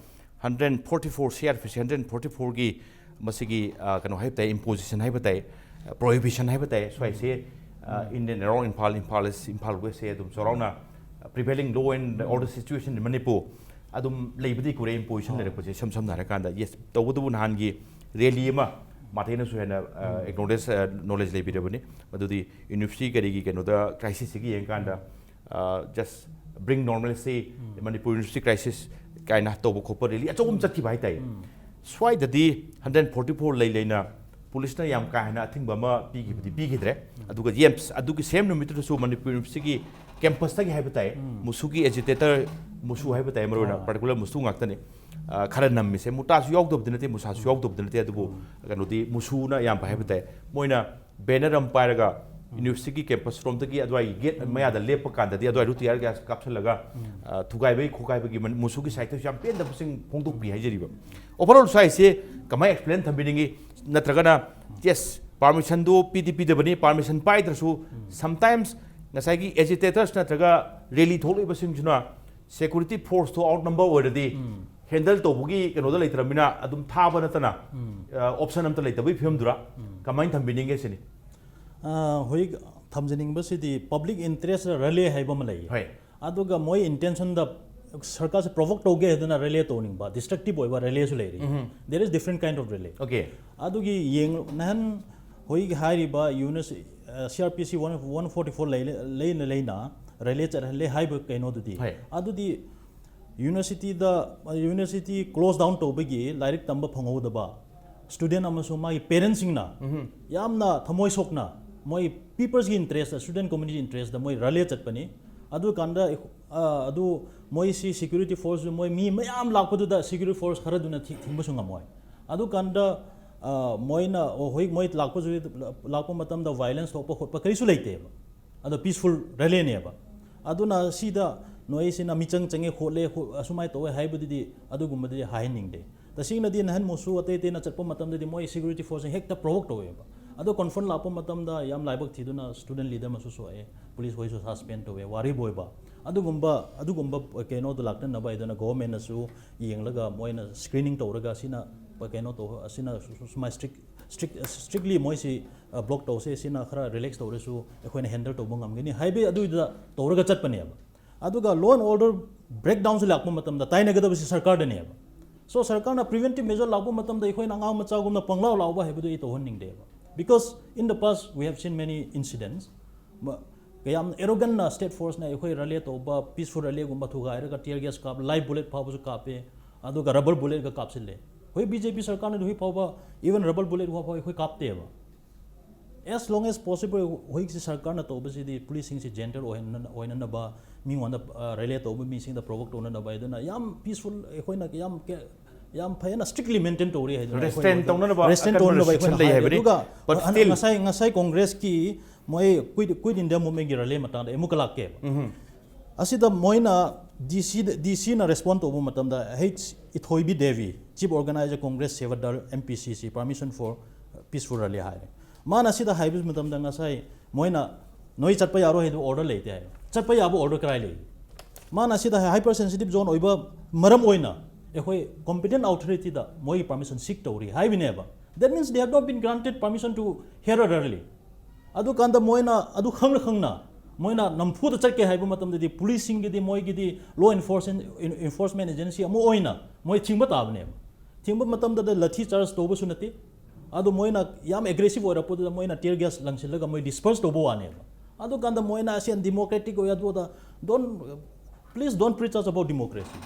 hundred forty four, C R P C hundred forty fourꯒꯤ ꯃꯁꯤꯒꯤ, ꯑ, ꯀꯩꯅꯣ ꯍꯥꯏꯕ ꯇꯥꯏ, ꯏꯝꯄꯣꯖꯤꯁꯟ ꯍꯥꯏꯕ ꯇꯥꯏ, ꯄ꯭ꯔꯣꯍꯤꯕꯤꯁꯟ ꯍꯥꯏꯕ ꯇꯥꯏ꯫ ꯁ꯭ꯋꯥꯏꯁꯦ, ꯑ, in and around Imphal, Imphal ꯏꯁ, ꯏꯝꯐꯥꯜ ꯋꯦꯁꯁꯦ ꯑꯗꯨꯝ ꯆꯥꯎꯔꯥꯛꯅ prevailing law and order situation in Manipur ꯑꯗꯨꯝ ꯂꯩꯕꯗꯤ ꯀꯨꯏꯔꯦ, ꯏꯝꯄꯣꯖꯤꯁꯟ ꯂꯩꯔꯛꯄꯁꯦ꯫ ꯏꯁꯝ ꯁꯝꯅ ꯍꯥꯏꯔꯀꯥꯟꯗ, ꯌꯦꯁ, ꯇꯧꯕꯇꯕꯨ ꯅꯍꯥꯟꯒꯤ ꯔꯦꯂꯤ ꯑꯃ ꯃꯥꯇꯦꯅꯁꯨ ꯍꯦꯟꯅ, ꯑ, ꯑꯦꯛꯅꯣꯂꯦꯖ, ꯑ, ꯅꯣꯂꯦꯖ ꯂꯩꯕꯤꯔꯕꯅꯤ꯫ ꯃꯗꯨꯗꯤ ꯌꯨꯅꯤꯚꯔꯁꯤꯇꯤ ꯀꯔꯤꯒꯤ ꯀꯩꯅꯣꯗ ꯀ꯭ꯔꯥꯏꯁꯤꯁꯁꯤꯒꯤ ꯌꯦꯡꯀꯥꯟꯗ, ꯑ, just bring normalcy Manipur University crisis ꯀꯥꯏꯅ ꯇꯧꯕ ꯈꯣꯠꯄ ꯔꯦꯂꯤ ꯑꯆꯧꯕ ꯑꯃ ꯆꯠꯈꯤꯕ ꯍꯥꯏꯇꯥꯔꯦ꯫ ꯁ꯭ꯋꯥꯏꯗꯗꯤ hundred forty four ꯂꯩ ꯂꯩꯅ ꯄꯨꯂꯤꯁꯅ ꯌꯥꯝ ꯀꯥ ꯍꯦꯟꯅ ꯑꯊꯤꯡꯕ ꯑꯃ ꯄꯤꯈꯤꯕꯗꯤ ꯄꯤꯈꯤꯗ꯭ꯔꯦ꯫ ꯑꯗꯨꯒ ꯌꯦꯝꯁ ꯑꯗꯨꯒꯤ ꯁꯦꯝ ꯅꯨꯃꯤꯠꯇꯨꯗꯁꯨ ꯃꯅꯤꯄꯨꯔ ꯌꯨꯅꯤꯚꯔꯁꯤꯇꯤꯒꯤ ꯀꯦꯝꯄꯁꯇꯒꯤ ꯍꯥꯏꯕ ꯇꯥꯏ, ꯃꯨꯁꯨꯒꯤ ꯑꯦꯖꯤꯇꯦꯇꯔ, ꯃꯨꯁꯨ ꯍꯥꯏꯕ ꯇꯥꯏ, ꯃꯔꯨꯑꯣꯏꯅ ꯄꯥꯔꯇꯤꯀꯨꯂꯔ ꯃꯨꯁꯨ ꯉꯥꯛꯇꯅꯤ꯫ ꯑ, ꯈꯔ ꯅꯝꯃꯤꯁꯦ, ꯃꯨꯇꯥꯁꯨ ꯌꯥꯎꯗꯕꯗꯤ ꯅꯠꯇꯦ, ꯃꯨꯁꯥꯁꯨ ꯌꯥꯎꯗꯕꯗꯤ ꯅꯠꯇꯦ, ꯑꯗꯨꯕꯨ ꯀꯩꯅꯣꯗꯤ ꯃꯨꯁꯨꯅ ꯑꯌꯥꯝꯕ ꯍꯥꯏꯕ ꯇꯥꯏ꯫ ꯃꯣꯏꯅ ꯕꯦꯅꯔ ꯑꯃ ꯄꯥꯏꯔꯒ ꯌꯨꯅꯤꯚꯔꯁꯤꯇꯤꯒꯤ ꯀꯦꯝꯄꯁ ꯔꯣꯝꯗꯒꯤ ꯑꯗꯨꯋꯥꯏꯒꯤ ꯒꯦꯠ ꯃꯌꯥꯗ ꯂꯦꯞꯄ ꯀꯥꯟꯗꯗꯤ ꯑꯗꯨꯋꯥꯏꯗꯨ ꯇꯤꯌꯥꯔ ꯒ꯭ꯌꯥꯁ ꯀꯥꯞꯁꯤꯜꯂꯒ, ꯑ, ꯊꯨꯒꯥꯏꯕꯒꯤ ꯈꯣꯀꯥꯏꯕꯒꯤ ꯃꯨꯁꯨꯒꯤ ꯁꯥꯏꯠꯇꯁꯨ ꯌꯥꯝ ꯄꯦꯟꯗꯕꯁꯤꯡ ꯐꯣꯡꯗꯣꯛꯄꯤ ꯍꯥꯏꯖꯔꯤꯕ꯫ ꯑꯣꯚꯔꯑꯣꯜ ꯁ꯭ꯋꯥꯏꯁꯦ ꯀꯃꯥꯏꯅ ꯑꯦꯛꯁꯄ꯭ꯂꯦꯟ ꯊꯝꯕꯤꯅꯤꯡꯉꯤ? ꯅꯠꯇ꯭ꯔꯒꯅ, ꯌꯦꯁ, ꯄꯥꯔꯃꯤꯁꯟꯗꯨ ꯄꯤꯗꯤ ꯄꯤꯗꯕꯅꯤ, ꯄꯥꯔꯃꯤꯁꯟ ꯄꯥꯏꯗ꯭ꯔꯁꯨ sometimes ꯉꯁꯥꯏꯒꯤ ꯑꯦꯖꯤꯇꯦꯇꯔꯁ ꯅꯠꯇ꯭ꯔꯒ ꯔꯦꯂꯤ ꯊꯣꯛꯂꯛꯏꯕꯁꯤꯡꯁꯤꯅ ꯁꯦꯀ꯭ꯌꯨꯔꯤꯇꯤ ꯐꯣꯔꯁꯇꯣ ꯑꯥꯎꯠ ꯅꯝꯕꯔ ꯑꯣꯏꯔꯗꯤ ꯍꯦꯟꯗꯜ ꯇꯧꯕꯒꯤ ꯀꯩꯅꯣꯗ ꯂꯩꯇ꯭ꯔꯕꯅꯤꯅ ꯑꯗꯨꯝ ꯊꯥꯕ ꯅꯠꯇꯅ, ꯑ, ꯑꯣꯞꯁꯟ ꯑꯝꯇ ꯂꯩꯇꯕꯒꯤ ꯐꯤꯕꯝꯗꯨꯔ? ꯀꯃꯥꯏꯅ ꯊꯝꯕꯤꯅꯤꯡꯒꯦ ꯁꯤꯅꯤ꯫ ꯑ, ꯍꯧꯖꯤꯛ ꯊꯝꯖꯅꯤꯡꯕꯁꯤꯗꯤ ꯄꯕ꯭ꯂꯤꯛ ꯏꯟꯇꯔꯦꯁ ꯔꯦꯂꯤ ꯍꯥꯏꯕ ꯑꯃ ꯂꯩ꯫ ꯍꯣꯏ꯫ ꯑꯗꯨꯒ ꯃꯣꯏ ꯏꯟꯇꯦꯟꯁꯟꯗ ꯁꯔꯀꯥꯔꯁꯦ ꯄ꯭ꯔꯣꯚꯣꯛ ꯇꯧꯒꯦ ꯍꯥꯏꯗꯅ ꯔꯦꯂꯤ ꯇꯧꯅꯤꯡꯕ, ꯗꯤꯁꯇ꯭ꯔꯛꯇꯤꯚ ꯑꯣꯏꯕ ꯔꯦꯂꯤꯁꯨ ꯂꯩꯔꯤ꯫ There is different kind of rally. Okay. ꯑꯗꯨꯒꯤ ꯌꯦꯡ-, ꯅꯍꯥꯟ ꯍꯧꯖꯤꯛ ꯍꯥꯏꯔꯤꯕ ꯌꯨꯅꯤꯁ-, ꯑ, C R P C one, one forty four ꯂꯩ-, ꯂꯩꯅ ꯂꯩꯅ ꯔꯦꯂꯤ ꯆꯠꯍꯜꯂꯦ ꯍꯥꯏꯕ ꯀꯩꯅꯣꯗꯨꯗꯤ, ꯍꯣꯏ꯫ ꯑꯗꯨꯗꯤ ꯌꯨꯅꯤꯚꯔꯁꯤꯇꯤꯗ, ꯌꯨꯅꯤꯚꯔꯁꯤꯇꯤ ꯀ꯭ꯂꯣꯖ ꯗꯥꯎꯟ ꯇꯧꯕꯒꯤ ꯂꯥꯏꯔꯤꯛ ꯇꯝꯕ ꯐꯪꯍꯧꯗꯕ, ꯁ꯭ꯇꯨꯗꯦꯟ ꯑꯃꯁꯨꯡ ꯃꯥꯒꯤ ꯄꯦꯔꯦꯟꯁꯁꯤꯡꯅ ꯌꯥꯝꯅ ꯊꯃꯣꯏ ꯁꯣꯛꯅ ꯃꯣꯏ ꯄꯤꯄꯜꯁꯀꯤ ꯏꯟꯇꯔꯦꯁꯇ, ꯁ꯭ꯇꯨꯗꯦꯟ ꯀꯝꯃ꯭ꯌꯨꯅꯤꯇꯤ ꯏꯟꯇꯔꯦꯁꯇ ꯃꯣꯏ ꯔꯦꯂꯤ ꯆꯠꯄꯅꯤ꯫ ꯑꯗꯨꯀꯥꯟꯗ ꯑ, ꯑꯗꯨ ꯃꯣꯏꯁꯤ ꯁꯦꯀ꯭ꯌꯨꯔꯤꯇꯤ ꯐꯣꯔꯁꯁꯨ ꯃꯣꯏ ꯃꯤ ꯃꯌꯥꯝ ꯂꯥꯛꯄꯗꯨꯗ ꯁꯦꯀ꯭ꯌꯨꯔꯤꯇꯤ ꯐꯣꯔꯁ ꯈꯔꯗꯨꯅ ꯊꯤ- ꯊꯤꯡꯕꯁꯨ ꯉꯝꯃꯣꯏ꯫ ꯑꯗꯨꯀꯥꯟꯗ ꯑ, ꯃꯣꯏꯅ ꯑꯣ, ꯍꯧꯖꯤꯛ ꯃꯣꯏ ꯂꯥꯛꯄꯁꯨ, ꯂꯥꯛꯄ ꯃꯇꯝꯗ ꯚꯥꯏꯂꯦꯟꯁ ꯊꯣꯛꯄ ꯈꯣꯠꯄ ꯀꯔꯤꯁꯨ ꯂꯩꯇꯦꯕ꯫ ꯑꯗꯣ ꯄꯤꯁꯐꯨꯜ ꯔꯦꯂꯤꯅꯦꯕ꯫ ꯑꯗꯨꯅ ꯁꯤꯗ ꯅꯣꯏꯁꯤꯅ ꯃꯤꯆꯪ ꯆꯪꯉꯦ ꯈꯣꯠꯂꯦ ꯈꯣ-, ꯑꯁꯨꯃꯥꯏꯅ ꯇꯧꯋꯦ ꯍꯥꯏꯕꯗꯨꯗꯤ ꯑꯗꯨꯒꯨꯝꯕꯗꯤ ꯍꯥꯏꯍꯟꯅꯤꯡꯗꯦ꯫ ꯇꯁꯦꯡꯅꯗꯤ ꯅꯍꯥꯟꯃꯨꯛꯁꯨ ꯑꯇꯩ ꯑꯇꯩꯅ ꯆꯠꯄ ꯃꯇꯝꯗꯗꯤ ꯃꯣꯏ ꯁꯦꯀ꯭ꯌꯨꯔꯤꯇꯤ ꯐꯣꯔꯁꯅ ꯍꯦꯛꯇ ꯄ꯭ꯔꯣꯚꯣꯛ ꯇꯧꯋꯦꯕ꯫ ꯑꯗꯣ ꯀꯣꯟꯐ꯭ꯔꯟ ꯂꯥꯛꯄ ꯃꯇꯝꯗ ꯌꯥꯝ ꯂꯥꯏꯕꯛ ꯊꯤꯗꯨꯅ ꯁ꯭ꯇꯨꯗꯦꯟ ꯂꯤꯗꯔ ꯑꯃꯁꯨ ꯁꯣꯛꯑꯦ, ꯄꯨꯂꯤꯁ ꯍꯣꯏꯁꯨ ꯁꯁꯄꯦꯟ ꯇꯧꯋꯦ, ꯋꯥꯔꯤꯕ ꯑꯣꯏꯕ꯫ ꯑꯗꯨꯒꯨꯝꯕ, ꯑꯗꯨꯒꯨꯝꯕ ꯀꯩꯅꯣꯗꯣ ꯂꯥꯛꯇꯅꯕ ꯍꯥꯏꯗꯨꯅ ꯒꯣꯚꯔꯟꯃꯦꯟꯠꯅꯁꯨ ꯌꯦꯡꯂꯒ ꯃꯣꯏꯅ ꯁ꯭ꯀ꯭ꯔꯤꯅꯤꯡ ꯇꯧꯔꯒ ꯁꯤꯅ ꯀꯩꯅꯣ ꯇꯧ, ꯑꯁꯤꯅ ꯁꯨꯃꯥꯏꯅ ꯁ꯭ꯇ꯭ꯔꯤꯛ, ꯁ꯭ꯇ꯭ꯔꯤꯛ, ꯁ꯭ꯇ꯭ꯔꯤꯛꯂꯤ ꯃꯣꯏꯁꯤ ꯕ꯭ꯂꯣꯛ ꯇꯧꯁꯦ, ꯁꯤꯅ ꯈꯔ ꯔꯤꯂꯦꯛꯁ ꯇꯧꯔꯁꯨ ꯑꯩꯈꯣꯏꯅ ꯍꯦꯟꯗꯜ ꯇꯧꯕ ꯉꯝꯒꯅꯤ ꯍꯥꯏꯕꯒꯤ ꯑꯗꯨꯏꯗꯨꯗ ꯇꯧꯔꯒ ꯆꯠꯄꯅꯦꯕ꯫ ꯑꯗꯨꯒ ꯂꯣ ꯑꯦꯟ ꯑꯣꯔꯗꯔ ꯕ꯭ꯔꯦꯛꯗꯥꯎꯟꯁꯤ ꯂꯥꯛꯄ ꯃꯇꯝꯗ ꯇꯥꯏꯅꯒꯗꯕꯁꯤ ꯁꯔꯀꯥꯔꯗꯅꯦꯕ꯫ ꯁꯣ ꯁꯔꯀꯥꯔꯅ ꯄ꯭ꯔꯤꯚꯦꯟꯇꯤꯚ ꯃꯦꯖꯔ ꯂꯥꯛꯄ ꯃꯇꯝꯗ ꯑꯩꯈꯣꯏꯅ ꯑꯉꯥꯡ ꯃꯆꯥꯒꯨꯝꯅ ꯄꯪꯂꯥꯎ ꯂꯥꯎꯕ ꯍꯥꯏꯕꯗꯨ ꯑꯩ ꯇꯧꯍꯟꯅꯤꯡꯗꯦꯕ꯫ Because in the past we have seen many incidents. ꯀꯌꯥꯝ ꯑꯦꯔꯣꯒꯟꯅ ꯁ꯭ꯇꯦꯠ ꯐꯣꯔꯁꯅ ꯑꯩꯈꯣꯏ ꯔꯦꯂꯤ ꯇꯧꯕ, ꯄꯤꯁꯐꯨꯜ ꯔꯦꯂꯤꯒꯨꯝꯕ ꯊꯨꯒꯥꯏꯔꯒ ꯇꯤꯌꯔ ꯒ꯭ꯌꯥꯁ ꯀꯥꯞ, ꯂꯥꯏꯚ ꯕꯨꯂꯦꯠ ꯐꯥꯎꯕꯁꯨ ꯀꯥꯞꯄꯦ, ꯑꯗꯨꯒ ꯔꯕꯔ ꯕꯨꯂꯦꯠꯀ ꯀꯥꯞꯁꯤꯜꯂꯦ꯫ ꯍꯧꯖꯤꯛ ꯕꯤ ꯖꯦ ꯄꯤ ꯁꯔꯀꯥꯔꯅꯗꯤ ꯍꯧꯖꯤꯛ ꯐꯥꯎꯕ ꯏꯚꯟ ꯔꯕꯔ ꯕꯨꯂꯦꯠ ꯐꯥꯎꯕ ꯑꯩꯈꯣꯏ ꯀꯥꯞꯇꯦꯕ꯫ As long as possible ꯍꯧꯖꯤꯛꯁꯤ ꯁꯔꯀꯥꯔꯅ ꯇꯧꯕꯁꯤꯗꯤ ꯄꯨꯂꯤꯁꯁꯤꯡꯁꯤ ꯖꯦꯟꯇꯜ ꯑꯣꯏꯍꯟꯅ-, ꯑꯣꯏꯅꯅꯕ, ꯃꯤꯉꯣꯟꯗ ꯔꯦꯂꯤ ꯇꯧꯕ ꯃꯤꯁꯤꯡꯗ ꯄ꯭ꯔꯣꯚꯣꯛ ꯇꯧꯅꯅꯕ ꯍꯥꯏꯗꯨꯅ ꯌꯥꯝ ꯄꯤꯁꯐꯨꯜ, ꯑꯩꯈꯣꯏꯅ ꯌꯥꯝ ꯀꯦ-, ꯌꯥꯝ ꯐꯖꯅ ꯁ꯭ꯇ꯭ꯔꯤꯛꯂꯤ ꯃꯦꯟꯇꯦꯟ ꯇꯧꯔꯤ ꯍꯥꯏꯗꯨꯅ ꯑꯩꯈꯣꯏ ꯔꯦꯁꯇ꯭ꯔꯦꯟ ꯍꯧꯖꯤꯛ ꯇꯧꯅꯅꯕ ꯔꯦꯁꯇ꯭ꯔꯦꯟ ꯑꯀꯟꯕ ꯇꯧꯅꯅꯕ ꯑꯩꯈꯣꯏꯅ ꯔꯦꯁꯇ꯭ꯔꯤꯛꯁꯟ ꯂꯩ ꯍꯥꯏꯔꯤ꯫ ꯍꯥꯏꯕꯅꯤ꯫ ꯑꯗꯨꯒ But still ꯉꯁꯥꯏ, ꯉꯁꯥꯏ ꯀꯣꯡꯒ꯭ꯔꯦꯁꯀꯤ ꯃꯣꯏ ꯀ꯭ꯋꯤꯠ, ꯀ꯭ꯋꯤꯠ ꯏꯟꯗꯤꯌꯥ ꯃꯨꯚꯃꯦꯟꯠꯀꯤ ꯔꯦꯂꯤ ꯃꯇꯥꯡꯗ ꯑꯩ ꯑꯃꯨꯛꯀ ꯂꯥꯛꯀꯦꯕ꯫ ꯑꯁꯤꯗ ꯃꯣꯏꯅ ꯗꯤ ꯁꯤ, ꯗꯤ ꯁꯤꯅ ꯔꯦꯁꯄꯣꯟ ꯇꯧꯕ ꯃꯇꯝꯗ, ꯍꯩꯆ Ithoibi Devi, chief organiser Congress Sevadal M P C C, permission for peaceful rally ꯍꯥꯏꯔꯦ꯫ ꯃꯥꯅ ꯁꯤꯗ ꯍꯥꯏꯕ ꯃꯇꯝꯗ ꯉꯁꯥꯏ ꯃꯣꯏꯅ ꯅꯣꯏ ꯆꯠꯄ ꯌꯥꯔꯣꯏ ꯍꯥꯏꯗꯨ ꯑꯣꯔꯗꯔ ꯂꯩꯇꯦ ꯍꯥꯏ꯫ ꯆꯠꯄ ꯌꯥꯕ ꯑꯣꯔꯗꯔ ꯀꯗꯥꯏ ꯂꯩ? ꯃꯥꯅ ꯁꯤꯗ ꯍꯥꯏ, ꯍꯥꯏꯄꯔ ꯁꯦꯟꯁꯤꯇꯤꯚ ꯖꯣꯟ ꯑꯣꯏꯕ ꯃꯔꯝ ꯑꯣꯏꯅ ꯑꯩꯈꯣꯏ ꯀꯣꯝꯄꯤꯇꯦꯟ ꯑꯣꯊꯣꯔꯤꯇꯤꯗ ꯃꯣꯏꯒꯤ ꯄꯔꯃꯤꯁꯟ ꯁꯤꯛ ꯇꯧꯔꯤ ꯍꯥꯏꯕꯅꯦꯕ꯫ That means they have not been granted permission to hear a rally. ꯑꯗꯨꯀꯥꯟꯗ ꯃꯣꯏꯅ ꯑꯗꯨ ꯈꯪꯅ ꯈꯪꯅ ꯃꯣꯏꯅ ꯅꯝꯐꯨꯗ ꯆꯠꯀꯦ ꯍꯥꯏꯕ ꯃꯇꯝꯗꯗꯤ ꯄꯨꯂꯤꯁꯁꯤꯡꯒꯤꯗꯤ, ꯃꯣꯏꯒꯤꯗꯤ ꯂꯣ ꯏꯟꯐꯣꯔꯁ-, ꯏꯟꯐꯣꯔꯁꯃꯦꯟ ꯑꯦꯖꯦꯟꯁꯤ ꯑꯃ ꯑꯣꯏꯅ ꯃꯣꯏ ꯊꯤꯡꯕ ꯇꯥꯕꯅꯦꯕ꯫ ꯊꯤꯡꯕ ꯃꯇꯝꯗꯗ ꯂꯥꯊꯤ ꯆꯥꯔꯖ ꯇꯧꯕꯁꯨ ꯅꯠꯇꯦ꯫ ꯑꯗꯣ ꯃꯣꯏꯅ ꯌꯥꯝ ꯑꯦꯒ꯭ꯔꯦꯁꯤꯚ ꯑꯣꯏꯔꯛꯄꯗꯨꯗ ꯃꯣꯏꯅ ꯇꯤꯌꯔ ꯒ꯭ꯌꯥꯁ ꯂꯪꯁꯤꯜꯂꯒ ꯃꯣꯏ ꯗꯤꯁꯄꯔꯁ ꯇꯧꯕ ꯋꯥꯅꯦꯕ꯫ ꯑꯗꯨꯀꯥꯟꯗ ꯃꯣꯏꯅ ꯑꯁꯤ ꯑꯟꯗꯤꯃꯣꯀ꯭ꯔꯦꯇꯤꯛ ꯑꯣꯏ, ꯑꯗꯨꯗ, don't, please don't preach us about democracy.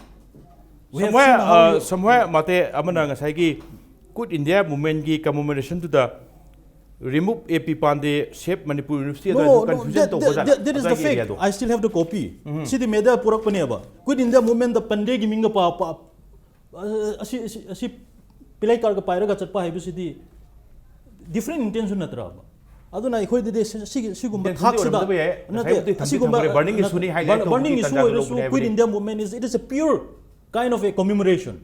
We have ꯁꯝꯍꯣꯏ, seen how ꯑ, you ꯁꯝꯍꯣꯏ ꯃꯥꯇꯦ ꯑꯃꯅ ꯉꯁꯥꯏꯒꯤ Quit India Movementꯀꯤ commemorationꯗꯨꯗ "Remove A P Pandey, Save Manipur University" ꯑꯗꯨ No, no, confusion that, ꯇꯧꯕꯖꯥꯠꯂ? that, that is the ꯑꯗꯨꯒꯤ fact. areaꯗꯣ. I still have the copy. CD media ꯄꯨꯔꯛꯄꯅꯦꯕ꯫ Quit India Movementꯗ ꯄꯟꯗꯦꯒꯤ ꯃꯤꯡꯒ ꯄꯥ ꯄꯥ ꯑ- ꯑꯁꯤ ꯑꯁꯤ ꯑꯁꯤ ꯄꯤꯂꯥꯏ ꯀꯥꯔꯒ ꯄꯥꯏꯔꯒ ꯆꯠꯄ ꯍꯥꯏꯕꯁꯤꯗꯤ different intention ꯅꯠꯇ꯭ꯔꯕ? ꯑꯗꯨꯅ ꯑꯩꯈꯣꯏꯗꯗꯤ ꯁꯤ- ꯁꯤꯒꯤ ꯁꯤꯒꯨꯝꯕ Intentionꯗꯤ ꯊꯥꯛꯁꯤꯗ ꯑꯣꯏꯔꯝꯗꯕ ꯌꯥꯏ. ꯉꯁꯥꯏ ꯅꯠꯇꯦ, ꯍꯧꯖꯤꯛ ꯊꯝꯕꯤ- ꯑꯁꯤꯒꯨꯝꯕ ꯊꯝꯕꯤꯔꯦ, burning ꯅꯠꯇꯦ, issueꯅꯤ highlight burn- ꯇꯧꯕꯒꯤ burning issue ꯇꯥꯟꯖꯥꯗꯣ ꯑꯣꯏꯔꯁꯨ ꯂꯧꯕꯅꯦ Quit ꯍꯥꯏꯕꯅꯤ. India Movement is, it is a pure kind of a commemoration.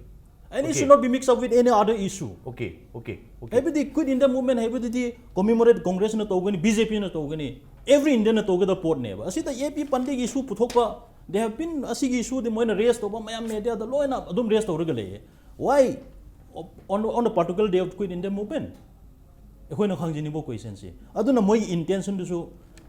And it Okay. should not be mixed up with any other issue. Okay, okay, okay. ꯍꯥꯏꯕꯗꯤ Quit India Movement ꯍꯥꯏꯕꯗꯨꯗꯤ commemorate Congressꯅ ꯇꯧꯒꯅꯤ, BJPꯅ ꯇꯧꯒꯅꯤ, every Indianꯅ ꯇꯧꯒꯗꯕ ꯄꯣꯠꯅꯦꯕ꯫ ꯑꯁꯤꯗ A P Pandeyꯒꯤ issue ꯄꯨꯊꯣꯛꯄ, they have been, ꯑꯁꯤꯒꯤ issueꯗꯤ ꯃꯣꯏꯅ raise ꯇꯧꯕ ꯃꯌꯥꯝ mediaꯗ ꯂꯣꯏꯅ ꯑꯗꯨꯝ raise ꯇꯧꯔꯒ ꯂꯩꯌꯦ꯫ Why on, on the particular day of Quit India Movement? ꯑꯩꯈꯣꯏꯅ ꯈꯪꯖꯅꯤꯡꯕ questionꯁꯤ꯫ ꯑꯗꯨꯅ ꯃꯣꯏꯒꯤ intentionꯗꯨꯁꯨ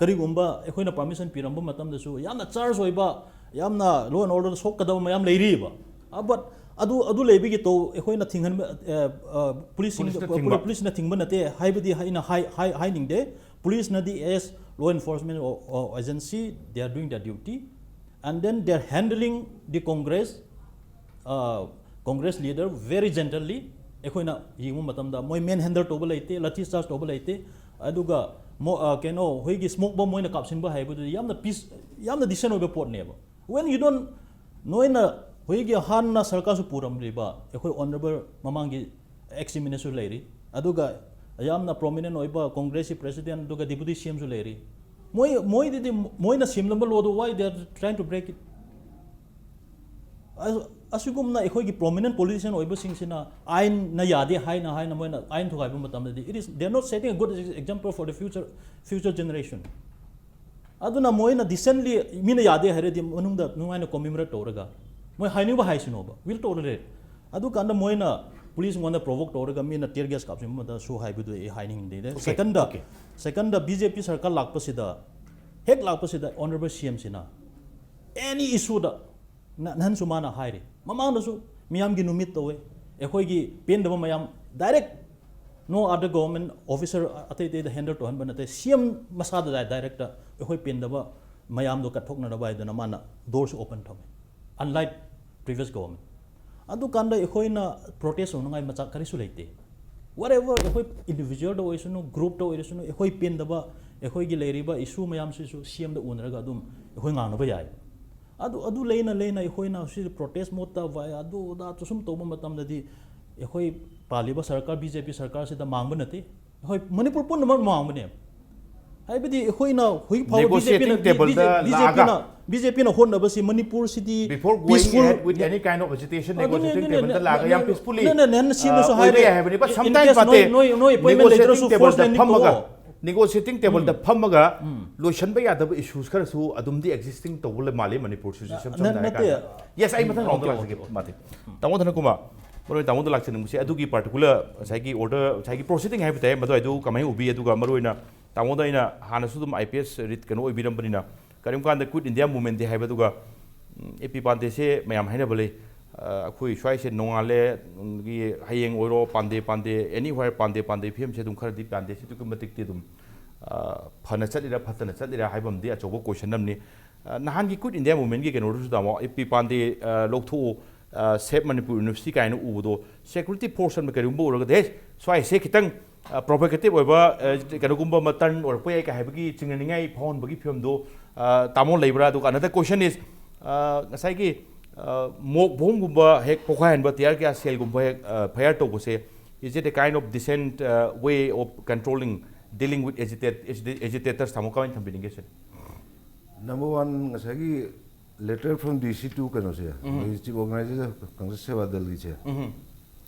ꯀꯔꯤꯒꯨꯝꯕ ꯑꯩꯈꯣꯏꯅ permission ꯄꯤꯔꯝꯕ ꯃꯇꯝꯗꯁꯨ ꯌꯥꯝꯅ charge ꯑꯣꯏꯕ, ꯌꯥꯝꯅ law and order ꯁꯣꯛꯀꯗꯕ ꯃꯌꯥꯝ ꯂꯩꯔꯤꯕ꯫ ꯑ, but ꯑꯗꯨ ꯑꯗꯨ ꯂꯩꯕꯒꯤ ꯇꯧ ꯑꯩꯈꯣꯏꯅ ꯊꯤꯡꯍꯟꯕ, ꯑ, ꯑ, policeꯁꯤꯡ- Policeꯅ ꯄꯨ- ꯊꯤꯡꯕ. Policeꯅ ꯊꯤꯡꯕ ꯅꯠꯇꯦ ꯍꯥꯏꯕꯗꯤ ꯑꯩꯅ ꯍꯥꯏ- ꯍꯥꯏ- ꯍꯥꯏꯅꯤꯡꯗꯦ꯫ Policeꯅꯗꯤ as law enforcement o- o- agency, they are doing their duty, and then they are handling the Congress, uh, Congress leader very gently. ꯑꯩꯈꯣꯏꯅ ꯌꯦꯡꯕ ꯃꯇꯝꯗ ꯃꯣꯏ manhandle ꯇꯧꯕ ꯂꯩꯇꯦ, lathi charge ꯇꯧꯕ ꯂꯩꯇꯦ꯫ ꯑꯗꯨꯒ ꯃꯣ- ꯑ, ꯀꯩꯅꯣ, ꯑꯩꯈꯣꯏꯒꯤ smoke bomb ꯃꯣꯏꯅ ꯀꯥꯞꯁꯤꯟꯕ ꯍꯥꯏꯕꯗꯨꯗꯤ ꯌꯥꯝꯅ peace, ꯌꯥꯝꯅ decent ꯑꯣꯏꯕ ꯄꯣꯠꯅꯦꯕ꯫ When you don't, ꯅꯣꯏꯅ ꯑꯩꯈꯣꯏꯒꯤ ꯍꯥꯟꯅ ꯁꯔꯀꯥꯔꯁꯨ ꯄꯨꯔꯝꯂꯤꯕ ꯑꯩꯈꯣꯏ honourable ꯃꯃꯥꯡꯒꯤ ex-Chief Ministerꯁꯨ ꯂꯩꯔꯤ, ꯑꯗꯨꯒ ꯌꯥꯝꯅ prominent ꯑꯣꯏꯕ Congressꯀꯤ president ꯑꯗꯨꯒ deputy CMꯁꯨ ꯂꯩꯔꯤ꯫ ꯃꯣꯏ ꯃꯣꯏꯗꯗꯤ ꯃꯣꯏꯅ ꯁꯦꯝꯂꯝꯕ lawꯗꯣ, why they are trying to break it? ꯑ- ꯑꯁꯤꯒꯨꯝꯅ ꯑꯩꯈꯣꯏꯒꯤ prominent politician ꯑꯣꯏꯕꯁꯤꯡꯁꯤꯅ ꯑꯥꯏꯟꯅ ꯌꯥꯗꯦ ꯍꯥꯏꯅ ꯍꯥꯏꯅ ꯃꯣꯏꯅ ꯑꯥꯏꯟ ꯊꯨꯒꯥꯏꯕ ꯃꯇꯝꯗꯗꯤ, it is, they are not setting a good example for the future, future generation. ꯑꯗꯨꯅ ꯃꯣꯏꯅ decently ꯃꯤꯅ ꯌꯥꯗꯦ ꯍꯥꯏꯔꯗꯤ ꯃꯅꯨꯡꯗ ꯅꯨꯡꯉꯥꯏꯅ commemorate ꯇꯧꯔꯒ ꯃꯣꯏ ꯍꯥꯏꯅꯤꯡꯕ ꯍꯥꯏꯁꯅꯣꯕ, we'll tolerate. ꯑꯗꯨꯀꯥꯟꯗ ꯃꯣꯏꯅ policeꯉꯣꯟꯗ provoke ꯇꯧꯔꯒ ꯃꯤꯅ tear gas ꯀꯥꯞꯁꯤꯟꯕꯗꯁꯨ ꯍꯥꯏꯕꯗꯨ ꯑꯩ ꯍꯥꯏꯅꯤꯡꯗꯦ꯫ Okay, Secondꯗ okay. Secondꯗ BJP ꯁꯔꯀꯥꯔ ꯂꯥꯛꯄꯁꯤꯗ, ꯍꯦꯛ ꯂꯥꯛꯄꯁꯤꯗ honourable CMꯁꯤꯅ any issueꯗ ꯅ- ꯅꯍꯥꯟꯁꯨ ꯃꯥꯅ ꯍꯥꯏꯔꯤ, ꯃꯃꯥꯡꯗꯁꯨ ꯃꯤꯌꯥꯝꯒꯤ ꯅꯨꯃꯤꯠ ꯇꯧꯋꯦ, ꯑꯩꯈꯣꯏꯒꯤ ꯄꯦꯟꯗꯕ ꯃꯌꯥꯝ direct, no other government officer ꯑꯇꯩ ꯑꯇꯩꯗ handle ꯇꯧꯍꯟꯕ ꯅꯠꯇꯦ, CM ꯃꯁꯥꯗ directꯇ ꯑꯩꯈꯣꯏ ꯄꯦꯟꯗꯕ ꯃꯌꯥꯝꯗꯣ ꯀꯠꯊꯣꯛꯅꯅꯕ ꯍꯥꯏꯗꯅ ꯃꯥꯅ doorꯁꯨ open ꯊꯝꯃꯦ, unlike previous government꯫ ꯑꯗꯨꯀꯥꯟꯗ ꯑꯩꯈꯣꯏꯅ ꯄ꯭ꯔꯣꯇꯦꯁ ꯇꯧꯅꯉꯥꯏ ꯃꯆꯥꯛ ꯀꯔꯤꯁꯨ ꯂꯩꯇꯦ꯫ Whatever, ꯑꯩꯈꯣꯏ ꯏꯟꯗꯤꯕꯤꯖꯨꯋꯦꯜꯗ ꯑꯣꯏꯔꯁꯅꯨ, ꯒ꯭ꯔꯨꯞꯇ ꯑꯣꯏꯔꯁꯅꯨ, ꯑꯩꯈꯣꯏ ꯄꯦꯟꯗꯕ, ꯑꯩꯈꯣꯏꯒꯤ ꯂꯩꯔꯤꯕ ꯏꯁꯨ ꯃꯌꯥꯝꯁꯤꯁꯨ ꯁꯤ ꯑꯦꯝꯗ ꯎꯅꯔꯒ ꯑꯗꯨꯝ ꯑꯩꯈꯣꯏ ꯉꯥꯡꯅꯕ ꯌꯥꯏ꯫ ꯑꯗꯨ ꯑꯗꯨ ꯂꯩꯅ ꯂꯩꯅ ꯑꯩꯈꯣꯏꯅ ꯁꯤ ꯄ꯭ꯔꯣꯇꯦꯁ ꯃꯣꯠꯇ ꯋꯥꯏ ꯑꯗꯨ ꯑꯗꯥ ꯁꯨꯝ ꯇꯧꯕ ꯃꯇꯝꯗꯗꯤ ꯑꯩꯈꯣꯏ ꯄꯥꯜꯂꯤꯕ ꯁꯔꯀꯥꯔ, ꯕꯤ ꯖꯦ ꯄꯤ ꯁꯔꯀꯥꯔꯁꯤꯗ ꯃꯥꯡꯕ ꯅꯠꯇꯦ꯫ ꯑꯩꯈꯣꯏ ꯃꯅꯤꯄꯨꯔ ꯄꯨꯝꯅꯃꯛ ꯃꯥꯡꯕꯅꯦ꯫ ꯍꯥꯏꯕꯗꯤ ꯑꯩꯈꯣꯏꯅ ꯍꯧꯖꯤꯛ ꯐꯥꯎꯕ ꯕꯤ ꯖꯦ ꯄꯤꯅ, Negotiating tableꯗ ꯕꯤ ꯖꯦ ꯄꯤꯅ, ꯂꯥꯛꯑꯒ ꯕꯤ ꯖꯦ ꯄꯤꯅ ꯍꯣꯠꯅꯕꯁꯤ ꯃꯅꯤꯄꯨꯔꯁꯤꯗꯤ Before going peaceful ahead with any kind of agitation, ꯑꯗꯨꯅꯦ, negotiating ꯑꯗꯨꯅꯦ, tableꯗ ꯂꯥꯛꯑꯒ ꯌꯥꯝ ꯅ-, peacefully, ꯅ-, ꯅ-, ꯅ-, ꯁꯤꯃꯁꯨ ꯑ, ꯑꯣꯏꯕ ꯍꯥꯏꯔꯦ꯫ ꯌꯥꯏ ꯍꯥꯏꯕꯅꯤꯀꯣ꯫ In Sometimes case ꯅꯣꯏ, ꯄꯥꯇꯦ, ꯅꯣꯏ, ꯅꯣꯏ appointment ꯂꯩꯇ꯭ꯔꯁꯨ negotiating force tableꯗ landing ꯐꯝꯃꯒ, ꯇꯧꯑꯣ꯫ Negotiating tableꯗ ꯎꯝ꯫ ꯐꯝꯃꯒ ꯎꯝ꯫ ꯂꯣꯏꯁꯤꯟꯕ ꯌꯥꯗꯕ issues ꯈꯔꯁꯨ ꯑꯗꯨꯝꯗꯤ existing ꯇꯧꯕ ꯂꯩ ꯃꯥꯜꯂꯤ ꯃꯅꯤꯄꯨꯔ situation ꯅ-, ꯁꯝꯅ ꯅꯠꯇꯦ꯫ ꯍꯥꯏꯔꯀꯥꯟꯗ꯫ Yes, ꯑꯩ ꯃꯊꯪ roundꯗ ꯑꯣꯀꯦ, ꯂꯥꯛꯆꯒꯦ, ꯑꯣꯀꯦ, ꯑꯣꯀꯦ꯫ ꯄꯥꯇꯦ꯫ ꯎꯝ꯫ ꯇꯥꯃꯣ ꯙꯅꯀꯨꯃꯥꯔ, ꯃꯔꯨ ꯑꯣꯏꯅ ꯇꯥꯃꯣꯗ ꯂꯥꯛꯆꯅꯤꯡꯕꯁꯦ ꯑꯗꯨꯒꯤ particular ꯉꯁꯥꯏꯒꯤ order, ꯉꯁꯥꯏꯒꯤ proceeding ꯍꯥꯏꯕ ꯇꯥꯏ, ꯃꯗꯨ ꯑꯗꯨ ꯀꯃꯥꯏꯅ ꯎꯕꯤ? ꯑꯗꯨꯒ ꯃꯔꯨ ꯑꯣꯏꯅ ꯇꯥꯃꯣꯗ ꯑꯩꯅ ꯍꯥꯟꯅꯁꯨ ꯑꯗꯨꯝ ꯑꯥꯏ ꯄꯤ ꯑꯦꯁ ꯔꯤꯠ ꯀꯩꯅꯣ ꯑꯣꯏꯕꯤꯔꯝꯕꯅꯤꯅ, ꯀꯔꯤꯒꯨꯝꯕ ꯀꯥꯟꯗ Quit India Movementꯗꯤ ꯍꯥꯏꯕ, ꯑꯗꯨꯒ, ꯎꯝ, ꯑꯦ ꯄꯤ ꯄꯥꯟꯗꯦꯁꯦ ꯃꯌꯥꯝ ꯍꯥꯏꯅꯕ ꯂꯩ꯫ ꯑ, ꯑꯩꯈꯣꯏ ꯁ꯭ꯋꯥꯏꯁꯦ ꯅꯣꯡꯉꯥꯜꯂꯦ, ꯎꯝ, ꯒꯤ ꯍꯌꯦꯡ ꯑꯣꯏꯔꯣ ꯄꯥꯟꯗꯦ, ꯄꯥꯟꯗꯦ, anywhere ꯄꯥꯟꯗꯦ, ꯄꯥꯟꯗꯦ ꯐꯤꯕꯝꯁꯦ ꯑꯗꯨꯝ ꯈꯔꯗꯤ ꯄꯥꯟꯗꯦꯁꯦ ꯑꯗꯨꯛꯀꯤ ꯃꯇꯤꯛꯇꯤ ꯑꯗꯨꯝ, ꯑ, ꯐꯅ ꯆꯠꯂꯤꯔꯥ ꯐꯠꯇꯅ ꯆꯠꯂꯤꯔꯥ ꯍꯥꯏꯕ ꯑꯃꯗꯤ ꯑꯆꯧꯕ question ꯑꯃꯅꯤ꯫ ꯑ, ꯅꯍꯥꯟꯒꯤ Quit India Movementꯀꯤ ꯀꯩꯅꯣꯗꯨꯁꯨ ꯇꯥꯃꯣ, ꯑꯦ ꯄꯤ ꯄꯥꯟꯗꯦ, ꯑ, ꯂꯧꯊꯣꯛꯑꯣ, ꯑ, Save Manipur University ꯀꯥꯏꯅ ꯎꯕꯗꯣ, security force ꯑꯃ ꯀꯔꯤꯒꯨꯝꯕ ꯑꯣꯏꯔꯒꯗꯤ, "ꯍꯦ, ꯁ꯭ꯋꯥꯏꯁꯦ ꯈꯤꯇꯪ, ꯑ, provocative ꯑꯣꯏꯕ, ꯑ, ꯀꯩꯅꯣꯒꯨꯝꯕ ꯑꯃ turn ꯑꯣꯏꯔꯛꯄ ꯌꯥꯏ" ꯀꯥꯏ ꯍꯥꯏꯕꯒꯤ ꯆꯤꯡꯅꯅꯤꯡꯉꯥꯏ ꯐꯥꯎꯍꯟꯕꯒꯤ ꯐꯤꯕꯝꯗꯣ, ꯑ, ꯇꯥꯃꯣ ꯂꯩꯕ꯭ꯔꯥ? ꯑꯗꯨꯒ another question is, ꯑ, ꯉꯁꯥꯏꯒꯤ, ꯑ, mock bombꯒꯨꯝꯕ ꯍꯦꯛ ꯄꯣꯈꯥꯏꯍꯟꯕ, tear gas shellꯒꯨꯝꯕ ꯍꯦꯛ, ꯑ, fire ꯇꯧꯕꯁꯦ, is it a kind of decent, ꯑ, way of controlling, dealing with agitate-, agita-, agitators? ꯇꯥꯃꯣ ꯀꯃꯥꯏꯅ ꯊꯝꯕꯤꯅꯤꯡꯒꯦ ꯁꯤꯅꯤ? Number one, ꯉꯁꯥꯏꯒꯤ letter from D C to ꯀꯩꯅꯣꯁꯦ, ꯎꯝ꯫ ꯑꯩꯈꯣꯏ Chief Organizer Congress Seva Dalꯒꯤꯁꯦ, ꯎꯝ꯫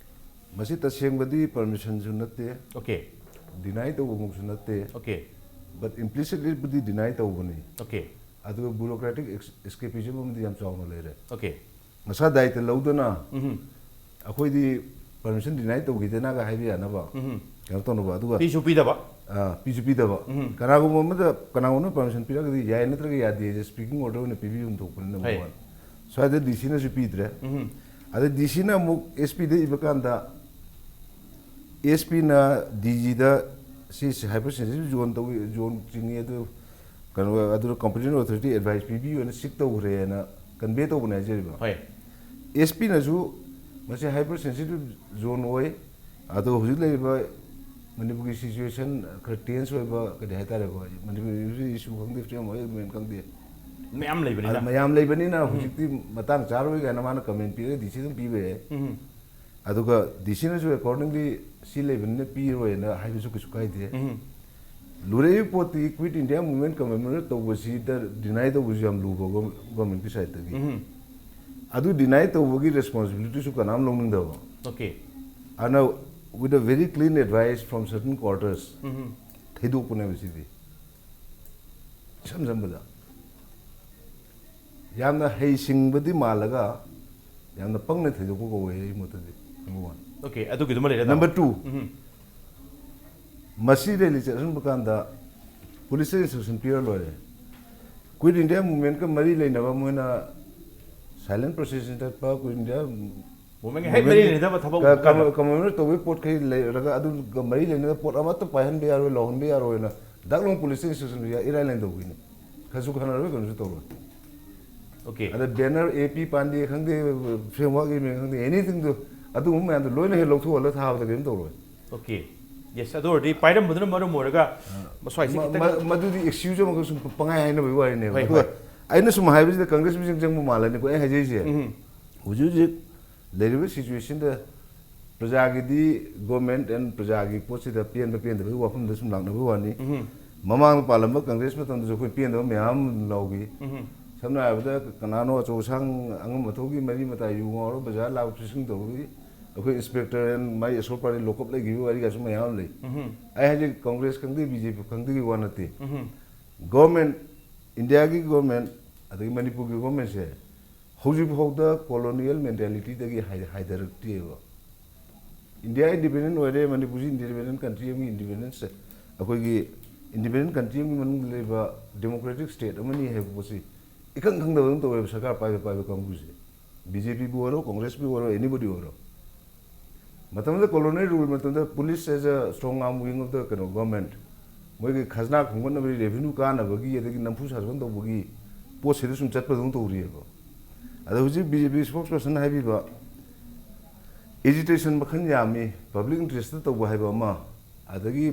ꯃꯁꯤ ꯇꯁꯦꯡꯕꯗꯤ permissionꯁꯨ ꯅꯠꯇꯦ, ꯑꯣꯀꯦ꯫ Deny ꯇꯧꯕꯃꯛꯁꯨ ꯅꯠꯇꯦ, ꯑꯣꯀꯦ꯫ But implicitlyꯕꯨꯗꯤ deny ꯇꯧꯕꯅꯤ꯫ ꯑꯣꯀꯦ꯫ ꯑꯗꯨꯒ bureaucratic ex-, escapism ꯑꯃꯗꯤ ꯌꯥꯝ ꯆꯥꯎꯅ ꯂꯩꯔꯦ꯫ ꯑꯣꯀꯦ꯫ ꯃꯁꯥ ꯗꯥꯏꯇ ꯂꯧꯗꯅ, ꯎꯝ꯫ "ꯑꯩꯈꯣꯏꯗꯤ permission deny ꯇꯧꯈꯤꯗꯦꯅꯒ" ꯍꯥꯏꯕ ꯌꯥꯅꯕ, ꯎꯝ꯫ ꯀꯩꯅꯣ ꯇꯧꯅꯕ, ꯑꯗꯨꯒ ꯄꯤꯁꯨ ꯄꯤꯗꯕ꯫ ꯑ, ꯄꯤꯁꯨ ꯄꯤꯗꯕ꯫ ꯎꯝ꯫ ꯀꯅꯥꯒꯨꯝꯕ ꯑꯃꯗ, ꯀꯅꯥꯒꯨꯝꯕꯅ permission ꯄꯤꯔꯒꯗꯤ ꯌꯥꯏ ꯅꯠꯇ꯭ꯔꯒ ꯌꯥꯗꯦ, speaking order ꯑꯣꯏꯅ ꯄꯤꯕꯤꯐꯝ ꯊꯣꯛꯄꯅꯤꯅ ꯍꯣꯏ꯫ ꯃꯉꯣꯟꯗ꯫ ꯁ꯭ꯋꯥꯏꯗ D Cꯅꯁꯨ ꯄꯤꯗ꯭ꯔꯦ꯫ ꯎꯝ꯫ ꯑꯗ D Cꯅ ꯑꯃꯨꯛ S Pꯗ ꯏꯕ ꯀꯥꯟꯗ, S Pꯅ D Gꯗ ꯁꯤ hypersensitive zone ꯇꯧꯏ, zone ꯆꯤꯡꯉꯤ, ꯑꯗꯨ ꯀꯩꯅꯣ, ꯑꯗꯨꯅ competent authority advice ꯄꯤꯕꯤꯌꯨꯅ seek ꯇꯧꯈ꯭ꯔꯦꯅ convey ꯇꯧꯕꯅꯦ ꯍꯥꯏꯖꯔꯤꯕ꯫ ꯍꯣꯏ꯫ S Pꯅꯁꯨ ꯃꯁꯤ hyper sensitive zone ꯑꯣꯏ꯫ ꯑꯗꯣ ꯍꯧꯖꯤꯛ ꯂꯩꯔꯤꯕ ꯃꯅꯤꯄꯨꯔꯒꯤ situation ꯈꯔ tense ꯑꯣꯏꯕ ꯀꯔꯤ ꯍꯥꯏꯇꯥꯔꯦꯀꯣ, ꯃꯅꯤꯄꯨꯔꯒꯤ issue ꯈꯪꯗꯦ, freedom of movement ꯈꯪꯗꯦ, ꯃꯌꯥꯝ ꯂꯩꯕꯅꯤꯅ꯫ ꯃꯌꯥꯝ ꯂꯩꯕꯅꯤꯅ ꯍꯧꯖꯤꯛꯇꯤ ꯃꯇꯥꯡ ꯆꯥꯔꯣꯏ ꯀꯥꯏꯅ ꯃꯥꯅ comment ꯄꯤꯔꯒ D C ꯑꯗꯨꯝ ꯄꯤꯕ ꯌꯥꯏ꯫ ꯎꯝ꯫ ꯑꯗꯨꯒ D Cꯅꯁꯨ accordingly ꯁꯤ ꯂꯩꯕꯅꯤꯅ ꯄꯤꯔꯣꯏꯅ ꯍꯥꯏꯕꯁꯨ ꯀꯩꯁꯨ ꯀꯥꯏꯗꯦ꯫ ꯎꯝ꯫ ꯂꯨꯔꯛꯏꯕ ꯄꯣꯠꯇꯤ Quit India Movement commemorate ꯇꯧꯕꯁꯤꯗ deny ꯇꯧꯕꯁꯨ ꯌꯥꯝ ꯂꯨꯕ ꯒꯣ-, governmentꯀꯤ sideꯇꯒꯤ꯫ ꯎꯝ꯫ ꯑꯗꯨ deny ꯇꯧꯕꯒꯤ responsibilityꯁꯨ ꯀꯅꯥꯝ ꯂꯧꯅꯤꯡꯗꯕ꯫ Okay꯫ ꯑꯗꯨꯅ with a very clean advice from certain quarters ꯎꯝ꯫ ꯊꯩꯗꯣꯛꯄꯅꯦꯕ ꯁꯤꯗꯤ꯫ ꯏꯁꯝ ꯁꯝꯕꯗ ꯌꯥꯝꯅ ꯍꯩꯁꯤꯡꯕꯗꯤ ꯃꯥꯜꯂꯒ ꯌꯥꯝꯅ ꯄꯪꯅ ꯊꯩꯗꯣꯛꯄ ꯀꯧꯋꯦ ꯑꯩ ꯃꯣꯠꯇꯗꯤ꯫ Number one꯫ Okay, ꯑꯗꯨꯒꯤꯗꯨꯃ ꯂꯩꯔꯦ꯫ Number two, ꯎꯝ꯫ ꯃꯁꯤ rally ꯆꯠꯍꯟꯕ ꯀꯥꯟꯗ policeꯇ instruction ꯄꯤꯔ ꯂꯣꯏꯔꯦ꯫ Quit India Movementꯀ ꯃꯔꯤ ꯂꯩꯅꯕ ꯃꯣꯏꯅ silent procession ꯆꯠꯄ, Quit India Movementꯀ ꯍꯦꯛ ꯃꯔꯤ ꯂꯩꯅꯗꯕ ꯊꯕꯛ ꯀ-, ꯎꯕ ꯀꯥꯟꯗ꯫ Commemorate ꯇꯧꯕꯒꯤ ꯄꯣꯠꯈꯩ ꯂꯩꯔꯒ ꯑꯗꯨꯒ ꯃꯔꯤ ꯂꯩꯅꯕ ꯄꯣꯠ ꯑꯃꯠꯇ ꯄꯥꯏꯍꯟꯕ ꯌꯥꯔꯣꯏ, ꯂꯧꯍꯟꯕ ꯌꯥꯔꯣꯏꯅ ꯗꯛ ꯂꯥꯎꯅ policeꯇ instruction ꯏꯔꯥꯏ ꯂꯥꯏꯅ ꯇꯧꯕꯤꯅꯤ꯫ ꯈꯔꯁꯨ ꯈꯟꯅꯔꯣꯏ, ꯀꯩꯅꯣꯁꯨ ꯇꯧꯔꯣꯏ꯫ Okay꯫ ꯑꯗ banner, A P ꯄꯥꯟꯗꯦ ꯈꯪꯗꯦ, framework agreement ꯈꯪꯗꯦ, anythingꯗꯣ, ꯑꯗꯨꯒꯨꯝꯕ ꯃꯌꯥꯝꯗꯣ ꯂꯣꯏꯅ ꯍꯦꯛ ꯂꯧꯊꯣꯛꯍꯜꯂ ꯊꯥꯕꯗ ꯀꯔꯤꯝ ꯇꯧꯔꯣꯏ꯫ Okay꯫ Yes, ꯑꯗꯨ ꯑꯣꯏꯔꯗꯤ ꯄꯥꯏꯔꯝꯕꯗꯨꯅ ꯃꯔꯝ ꯑꯣꯏꯔꯒ ꯃꯁ꯭ꯋꯥꯏꯁꯤ ꯃ-, ꯈꯤꯇꯪ ꯃ-, ꯃꯗꯨꯗꯤ excuse ꯑꯃꯈꯛ ꯁꯨꯝ ꯄꯪꯍꯥꯏ ꯍꯥꯏꯅꯕꯒꯤ ꯋꯥꯔꯤꯅꯦꯕ꯫ ꯍꯣꯏ, ꯑꯗꯨꯒ ꯍꯣꯏ꯫ ꯑꯩꯅ ꯁꯨꯝ ꯍꯥꯏꯕꯁꯤꯗ Congress ꯃꯤꯁꯤꯡ ꯆꯪꯕ ꯃꯥꯜꯂꯅꯤꯀꯣ ꯑꯩ ꯍꯥꯏꯖꯩꯁꯦ꯫ ꯎꯝ꯫ ꯍꯧꯖꯤꯛ ꯍꯧꯖꯤꯛ ꯂꯩꯔꯤꯕ situationꯗ ꯄ꯭ꯔꯖꯥꯒꯤꯗꯤ government and ꯄ꯭ꯔꯖꯥꯒꯤ ꯄꯣꯠꯁꯤꯗ ꯄꯦꯟꯕ ꯄꯦꯟꯗꯕꯒꯤ ꯋꯥꯐꯝꯗ ꯁꯨꯝ ꯂꯥꯛꯅꯕꯒꯤ ꯋꯥꯅꯤ꯫ ꯎꯝ꯫ ꯃꯃꯥꯡꯗ ꯄꯥꯜꯂꯝꯕ Congress ꯃꯇꯝꯗꯁꯨ ꯑꯩꯈꯣꯏ ꯄꯦꯟꯗꯕ ꯃꯌꯥꯝ ꯑꯃ ꯂꯥꯎꯈꯤ꯫ ꯎꯝ꯫ ꯁꯝꯅ ꯍꯥꯏꯔꯕꯗ ꯀꯅꯥꯅꯣ ꯑꯆꯧ ꯑꯁꯥꯡ ꯑꯉꯝ ꯑꯊꯧꯒꯤ ꯃꯔꯤ ꯃꯇꯥ ꯌꯨ ꯉꯥꯎꯔ ꯕꯖꯥꯔ ꯂꯥꯛꯄ ꯐꯤꯁꯤꯡ ꯇꯧꯕꯒꯤ ꯑꯩꯈꯣꯏ inspector and my escort party lock up ꯂꯩꯈꯤꯕ ꯋꯥꯔꯤꯒꯁꯨ ꯃꯌꯥꯝ ꯑꯃ ꯂꯩ꯫ ꯎꯝ꯫ ꯑꯩ ꯍꯥꯏꯁꯦ Congress ꯈꯪꯗꯦ, B J P ꯈꯪꯗꯦꯒꯤ ꯋꯥ ꯅꯠꯇꯦ꯫ ꯎꯝ꯫ Government, Indiaꯒꯤ government ꯑꯗꯒꯤ ꯃꯅꯤꯄꯨꯔꯒꯤ governmentꯁꯦ ꯍꯧꯖꯤꯛ ꯐꯥꯎꯗ colonial mentalityꯗꯒꯤ ꯍꯥꯏ-, ꯍꯥꯏꯊꯔꯛꯇꯦꯕ꯫ India independent ꯑꯣꯏꯔꯦ, ꯃꯅꯤꯄꯨꯔꯁꯤ independent country ꯑꯃꯒꯤ independence, ꯑꯩꯈꯣꯏꯒꯤ independent country ꯑꯃꯒꯤ ꯃꯅꯨꯡꯗ ꯂꯩꯕ democratic state ꯑꯃꯅꯤ ꯍꯥꯏꯕ ꯄꯣꯠꯁꯤ ꯏꯈꯪ ꯈꯪꯗꯕ ꯑꯗꯨꯝ ꯇꯧꯋꯦꯕ ꯁꯔꯀꯥꯔ ꯄꯥꯏꯕ ꯄꯥꯏꯕ ꯀꯥꯡꯕꯨꯁꯦ꯫ B J Pꯕꯨ ꯑꯣꯏꯔꯣ, Congressꯄꯨ ꯑꯣꯏꯔꯣ, anybodyꯕꯨ ꯑꯣꯏꯔꯣ꯫ ꯃꯇꯝꯗꯨꯗ colonial rule ꯃꯇꯝꯗ police as a strong arm wing of the ꯀꯩꯅꯣ government, ꯃꯣꯏꯒꯤ ꯈꯖꯅꯥ ꯈꯣꯝꯒꯠꯅꯕꯒꯤ, revenue ꯀꯥꯅꯕꯒꯤ, ꯑꯗꯒꯤ ꯅꯝꯐꯨ ꯁꯥꯖꯣꯟ ꯇꯧꯕꯒꯤ ꯄꯣꯠꯁꯤꯗ ꯁꯨꯝ ꯆꯠꯄꯗꯧꯅ ꯇꯧꯔꯤꯑꯕ꯫ ꯑꯗ ꯍꯧꯖꯤꯛ B J P spokesperson ꯍꯥꯏꯕꯤꯕ ꯑꯦꯖꯤꯇꯦꯁꯟ ꯃꯈꯜ ꯌꯥꯝꯃꯤ꯫ ꯄꯕ꯭ꯂꯤꯛ ꯏꯟꯇꯔꯦꯁꯇ ꯇꯧꯕ ꯍꯥꯏꯕ ꯑꯃ, ꯑꯗꯒꯤ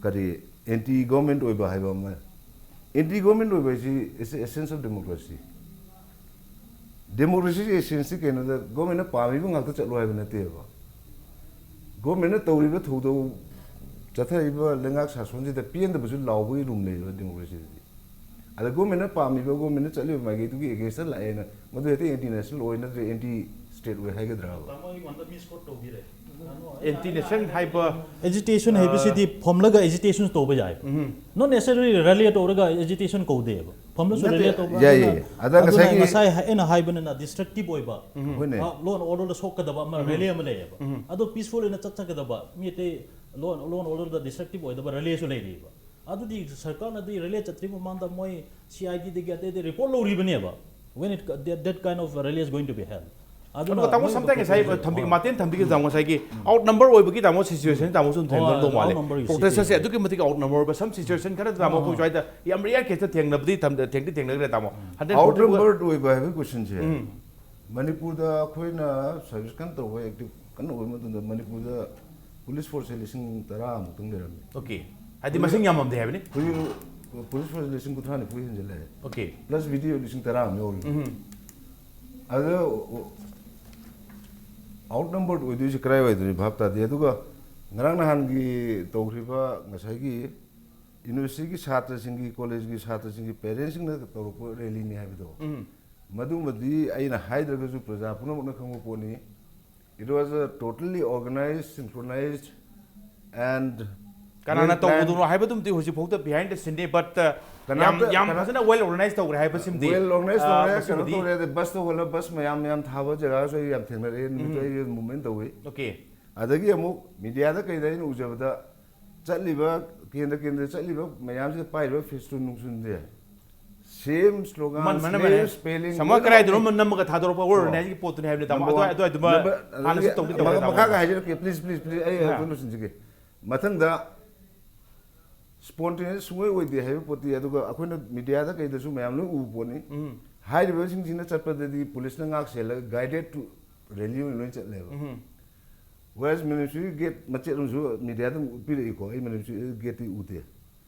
ꯀꯔꯤ, ꯑꯦꯟꯇꯤ ꯒꯣꯔꯃꯦꯟ ꯑꯣꯏꯕ ꯍꯥꯏꯕ ꯑꯃ꯫ ꯑꯦꯟꯇꯤ ꯒꯣꯔꯃꯦꯟ ꯑꯣꯏꯕ ꯍꯥꯏꯁꯤ is the essence of democracy꯫ ꯗꯦꯃꯣꯀ꯭ꯔꯦꯁꯤꯒꯤ ꯑꯦꯁꯦꯟꯁꯁꯤ ꯀꯩꯅꯣꯗ, ꯒꯣꯔꯃꯦꯟꯅ ꯄꯥꯝꯃꯤꯕ ꯉꯥꯛꯇ ꯆꯠꯂꯣ ꯍꯥꯏꯕ ꯅꯠꯇꯦꯕ꯫ ꯒꯣꯔꯃꯦꯟꯅ ꯇꯧꯔꯤꯕ ꯊꯧꯗꯧ, ꯆꯠꯊꯔꯤꯕ ꯂꯩꯉꯥꯛ ꯁꯥꯁꯣꯟꯁꯤꯗ ꯄꯦꯟꯗꯕꯁꯨ ꯂꯥꯎꯕꯒꯤ ꯔꯨꯝ ꯂꯩꯌꯦꯕ ꯗꯦꯃꯣꯀ꯭ꯔꯦꯁꯤꯗꯗꯤ꯫ ꯑꯗ ꯒꯣꯔꯃꯦꯟꯅ ꯄꯥꯝꯃꯤꯕ, ꯒꯣꯔꯃꯦꯟꯅ ꯆꯠꯂꯤꯕ ꯃꯥꯏꯀꯩꯗꯨꯒꯤ ꯑꯦꯒꯦꯟꯁꯇ ꯂꯥꯛꯑꯦꯅ, ꯃꯗꯨ ꯍꯦꯛꯇ ꯑꯦꯟꯇꯤ ꯅꯦꯁꯅꯦꯜ ꯑꯣꯏ ꯅꯠꯇ꯭ꯔꯒ ꯑꯦꯟꯇꯤ ꯁ꯭ꯇꯦꯠ ꯑꯣꯏ ꯍꯥꯏꯒꯗ꯭ꯔꯥꯕ? ꯇꯥꯃꯣ ꯑꯩꯉꯣꯟꯗ ꯃꯤꯁꯀꯣꯠ ꯇꯧꯕꯤꯔꯦ꯫ ꯑꯦꯟꯇꯤ ꯅꯦꯁꯟ ꯍꯥꯏꯕ ꯑꯦꯖꯤꯇꯦꯁꯟ ꯍꯥꯏꯕꯁꯤꯗꯤ ꯐꯝꯂꯒ ꯑꯦꯖꯤꯇꯦꯁꯟ ꯇꯧꯕ ꯌꯥꯏ꯫ ꯎꯝ. Not necessarily rally ꯇꯧꯔꯒ ꯑꯦꯖꯤꯇꯦꯁꯟ ꯀꯧꯗꯦꯕ꯫ ꯐꯝꯂꯁꯨ ꯅꯠꯇꯦ, ꯔꯦꯂꯤ ꯇꯧꯕ ꯌꯥꯏꯌꯦ꯫ ꯑꯗꯨꯅ- ꯑꯗ ꯑꯗꯨꯅ ꯉꯁꯥꯏꯒꯤ ꯉꯁꯥꯏ ꯑꯩꯅ ꯍꯥꯏꯕꯅꯤꯅ ꯗꯤꯁꯇ꯭ꯔꯛꯇꯤꯞ ꯑꯣꯏꯕ, ꯍꯣꯏꯅꯦ꯫ ꯂꯣ ꯑꯦꯟ ꯑꯣꯔꯗꯔꯗ ꯁꯣꯛꯀꯗꯕ ꯑꯃ ꯔꯦꯂꯤ ꯑꯃ ꯂꯩꯌꯦꯕ꯫ ꯑꯗꯣ ꯄꯤꯁꯐꯨꯜ ꯑꯣꯏꯅ ꯆꯠꯆꯒꯗꯕ, ꯃꯤ ꯑꯇꯩ ꯂꯣ ꯂꯣ ꯑꯦꯟ ꯑꯣꯔꯗꯔꯗ ꯗꯤꯁꯇ꯭ꯔꯛꯇꯤꯞ ꯑꯣꯏꯗꯕ ꯔꯦꯂꯤꯁꯨ ꯂꯩꯔꯤꯕ꯫ ꯑꯗꯨꯗꯤ ꯁꯔꯀꯥꯔꯅꯗꯤ ꯔꯦꯂꯤ ꯆꯠꯇ꯭ꯔꯤꯉꯩ ꯃꯃꯥꯡꯗ ꯃꯣꯏ ꯁꯤ ꯑꯥꯏ ꯗꯤꯗꯒꯤ ꯑꯇꯩ ꯑꯇꯩ report ꯂꯧꯔꯤꯕꯅꯦꯕ, when it that, that kind of rally is going to be held. ꯑꯗꯨꯒ ꯇꯥꯃꯣ ꯁꯝꯇꯥꯏ ꯉꯁꯥꯏ ꯊꯝꯕꯤ ꯃꯇꯦꯟ ꯊꯝꯕꯤꯒꯦ ꯇꯥꯃꯣ, ꯉꯁꯥꯏꯒꯤ ꯑꯥꯎꯠ ꯅꯝꯕꯔ ꯑꯣꯏꯕꯒꯤ ꯇꯥꯃꯣ ꯁꯤꯆꯨꯋꯦꯁꯟ ꯇꯥꯃꯣꯁꯨ ꯑꯗꯨꯝ ꯊꯦꯡꯅꯔꯝꯗꯧ ꯃꯥꯜꯂꯦ꯫ ꯑꯥꯎꯠ ꯅꯝꯕꯔꯒꯤ ꯄ꯭ꯔꯣꯇꯦꯁꯇꯔꯁꯦ ꯁꯤꯆꯨꯋꯦꯁꯟ꯫ ꯑꯗꯨꯛꯀꯤ ꯃꯇꯤꯛ ꯑꯥꯎꯠ ꯅꯝꯕꯔ ꯑꯣꯏꯕ ꯁꯝ ꯁꯤꯆꯨꯋꯦꯁꯟ ꯈꯔꯗ ꯇꯥꯃꯣ ꯑꯩꯈꯣꯏ ꯁ꯭ꯋꯥꯏꯗ ꯌꯥꯝ ꯔꯤꯌꯔ ꯀꯦꯁꯇ ꯊꯦꯡꯅꯕꯗꯤ ꯊꯝ- ꯊꯦꯡꯗꯤ ꯊꯦꯡꯅꯈ꯭ꯔꯦ ꯇꯥꯃꯣ꯫ ꯍꯟꯗ꯭ꯔꯦꯠ ꯑꯥꯎꯠ ꯐꯣꯔꯇꯤ ꯅꯝꯕꯔ ꯑꯣꯏꯕ ꯍꯥꯏꯕꯒꯤ ꯀꯣꯏꯁꯟꯁꯦ, ꯃꯅꯤꯄꯨꯔꯗ ꯑꯩꯈꯣꯏꯅ ꯁꯔꯚꯤꯁ ꯀꯟꯅ ꯇꯧꯕ, ꯑꯦꯛꯇꯤꯚ ꯀꯟꯅ ꯑꯣꯏꯕ ꯃꯇꯝꯗ ꯃꯅꯤꯄꯨꯔꯗ ꯄꯨꯂꯤꯁ ꯐꯣꯔꯁꯁꯦ ꯂꯤꯁꯤꯡ ꯇꯔꯥꯃꯨꯛꯇꯪ ꯂꯩꯔꯝꯃꯤ꯫ ꯑꯣꯀꯦ, ꯍꯥꯏꯗꯤ ꯃꯁꯤꯡ ꯌꯥꯝꯃꯝꯗꯦ ꯍꯥꯏꯕꯅꯤ꯫ ꯍꯧꯖꯤꯛ ꯄꯨꯂꯤꯁ ꯐꯣꯔꯁ ꯂꯤꯁꯤꯡ ꯀꯨꯟꯊ꯭ꯔꯥ ꯅꯤꯐꯨ ꯍꯦꯟꯖꯜꯂꯛꯑꯦ꯫ ꯑꯣꯀꯦ꯫ ꯄ꯭ꯂꯁ ꯚꯤꯗꯤꯑꯣ ꯂꯤꯁꯤꯡ ꯇꯔꯥ ꯑꯃ ꯌꯧꯔꯤ꯫ ꯑꯗꯨ ꯑꯥꯎꯠ ꯅꯝꯕꯔ ꯑꯣꯏꯗꯣꯏꯁꯦ ꯀꯗꯥꯏꯋꯥꯏꯗꯅꯤ ꯚꯥꯞ ꯇꯥꯗꯦ꯫ ꯑꯗꯨꯒ ꯉꯔꯥꯡ ꯅꯍꯥꯟꯒꯤ ꯇꯧꯈ꯭ꯔꯤꯕ ꯉꯁꯥꯏꯒꯤ ꯌꯨꯅꯤꯚꯔꯁꯤꯇꯤꯒꯤ ꯁꯥꯇ꯭ꯔꯁꯤꯡꯒꯤ, ꯀꯣꯂꯦꯖꯀꯤ ꯁꯥꯇ꯭ꯔꯁꯤꯡꯒꯤ ꯄꯦꯔꯦꯟꯁꯁꯤꯡꯅ ꯇꯧꯔꯛꯄ ꯔꯦꯂꯤꯅꯤ ꯍꯥꯏꯕꯗꯣ, ꯃꯗꯨꯃꯗꯤ ꯑꯩꯅ ꯍꯥꯏꯗ꯭ꯔꯒꯁꯨ ꯄ꯭ꯔꯖꯥ ꯄꯨꯝꯅꯃꯛꯅ ꯈꯪꯕ ꯄꯣꯠꯅꯤ꯫ It was a totally organized, synchronized and ꯀꯅꯥꯅ well planned. ꯇꯧꯕꯗꯨꯅꯣ ꯍꯥꯏꯕꯗꯨꯝꯗꯤ ꯍꯧꯖꯤꯛ ꯐꯥꯎꯗ ꯕꯤꯍꯥꯏꯟ ꯗ ꯁꯤꯟꯗꯤ, ꯕꯠ ꯌꯥꯝ ꯀꯅꯥꯝꯇ- ꯌꯥꯝ ꯀꯅꯥ- ꯐꯖꯅ ꯋꯦꯜ ꯑꯣꯔꯒꯅꯥꯏꯁ ꯇꯧꯈ꯭ꯔꯦ ꯍꯥꯏꯕꯁꯤꯃꯗꯤ꯫ ꯋꯦꯜ ꯑꯣꯔꯒꯅꯥꯏꯁ ꯑ, ꯇꯧꯔꯦ, ꯀꯩꯅꯣ ꯃꯁꯤꯃꯗꯤ ꯇꯧꯔꯦ, ꯑꯗꯩ ꯕꯁꯇ ꯍꯣꯜꯂ ꯕꯁ ꯃꯌꯥꯝ ꯃꯌꯥꯝ ꯊꯥꯕ ꯖꯒꯥꯁꯨ ꯑꯩ ꯌꯥꯝ ꯊꯦꯡꯅꯔꯛꯑꯦ꯫ ꯅꯨꯃꯤꯠꯇꯣ ꯑꯩ ꯃꯨꯚꯃꯦꯟ ꯇꯧꯏ꯫ ꯑꯣꯀꯦ꯫ ꯑꯗꯒꯤ ꯑꯃꯨꯛ ꯃꯤꯗꯤꯌꯥꯗ ꯀꯩꯗ ꯑꯩꯅ ꯎꯖꯕꯗ, ꯆꯠꯂꯤꯕ ꯀꯦꯟꯗ꯭ꯔ ꯀꯦꯟꯗ꯭ꯔ ꯆꯠꯂꯤꯕ ꯃꯌꯥꯝꯁꯤꯗ ꯄꯥꯏꯔꯤꯕ ꯐꯦꯁꯇꯨꯟ ꯅꯨꯡꯁꯨꯟꯁꯦ, ꯁꯦꯝ ꯁ꯭ꯂꯣꯒꯥꯟ, ꯃꯟ- ꯃꯟ- ꯁꯦꯝ ꯃꯟ- ꯁ꯭ꯄꯦꯂꯤꯡ, ꯁꯃ ꯀꯗꯥꯏꯗꯅꯣ ꯑꯃ ꯅꯝꯃꯒ ꯊꯥꯗꯣꯔꯛꯄ ꯋꯥꯔꯜ ꯑꯣꯔꯒꯅꯥꯏꯖꯤꯡꯒꯤ ꯄꯣꯠꯇꯨꯅꯤ ꯍꯥꯏꯕꯅꯤ ꯇꯥꯃꯣ꯫ ꯑꯗꯨ ꯑꯗꯨ ꯑꯗꯨꯃ ꯍꯥꯟꯅꯁꯨ ꯇꯧꯗꯤ ꯇꯧꯔꯦ ꯇꯥꯃꯣ꯫ ꯃꯈꯥꯒ ꯍꯥꯏꯖꯔꯛꯀꯦ, ꯄ꯭ꯂꯤꯖ ꯄ꯭ꯂꯤꯖ ꯄ꯭ꯂꯤꯖ, ꯑꯩ ꯑꯥ꯫ ꯑꯗꯨ ꯂꯣꯏꯁꯤꯟꯖꯒꯦ꯫ ꯃꯊꯪꯗ ꯁ꯭ꯄꯣꯟꯇꯦꯅꯤꯌꯁ ꯁꯨꯡꯑꯣꯏ ꯑꯣꯏꯗꯦ ꯍꯥꯏꯕ ꯄꯣꯠꯇꯤ, ꯑꯗꯨꯒ ꯑꯩꯈꯣꯏꯅ ꯃꯤꯗꯤꯌꯥꯗ ꯀꯩꯗꯁꯨ ꯃꯌꯥꯝ ꯂꯣꯏ ꯎꯕ ꯄꯣꯠꯅꯤ꯫ ꯍꯥꯏꯔꯤꯕꯁꯤꯡꯁꯤꯅ ꯆꯠꯄꯗꯗꯤ ꯄꯨꯂꯤꯁꯅ ꯉꯥꯛ ꯁꯦꯜꯂꯒ guided to ꯔꯦꯂꯤ ꯑꯣꯏꯅ ꯂꯣꯏ ꯆꯠꯂꯦꯕ꯫ ꯎꯝ꯫ ꯋꯦꯁ ꯃꯅꯤꯄꯨꯔꯤ ꯒꯦꯠ ꯃꯆꯦꯠ ꯑꯃꯁꯨ ꯃꯤꯗꯤꯌꯥꯗ ꯄꯤꯔꯛꯏꯀꯣ, ꯑꯩ ꯃꯅꯤꯄꯨꯔꯤ ꯒꯦꯠꯇꯤ ꯎꯗꯦ꯫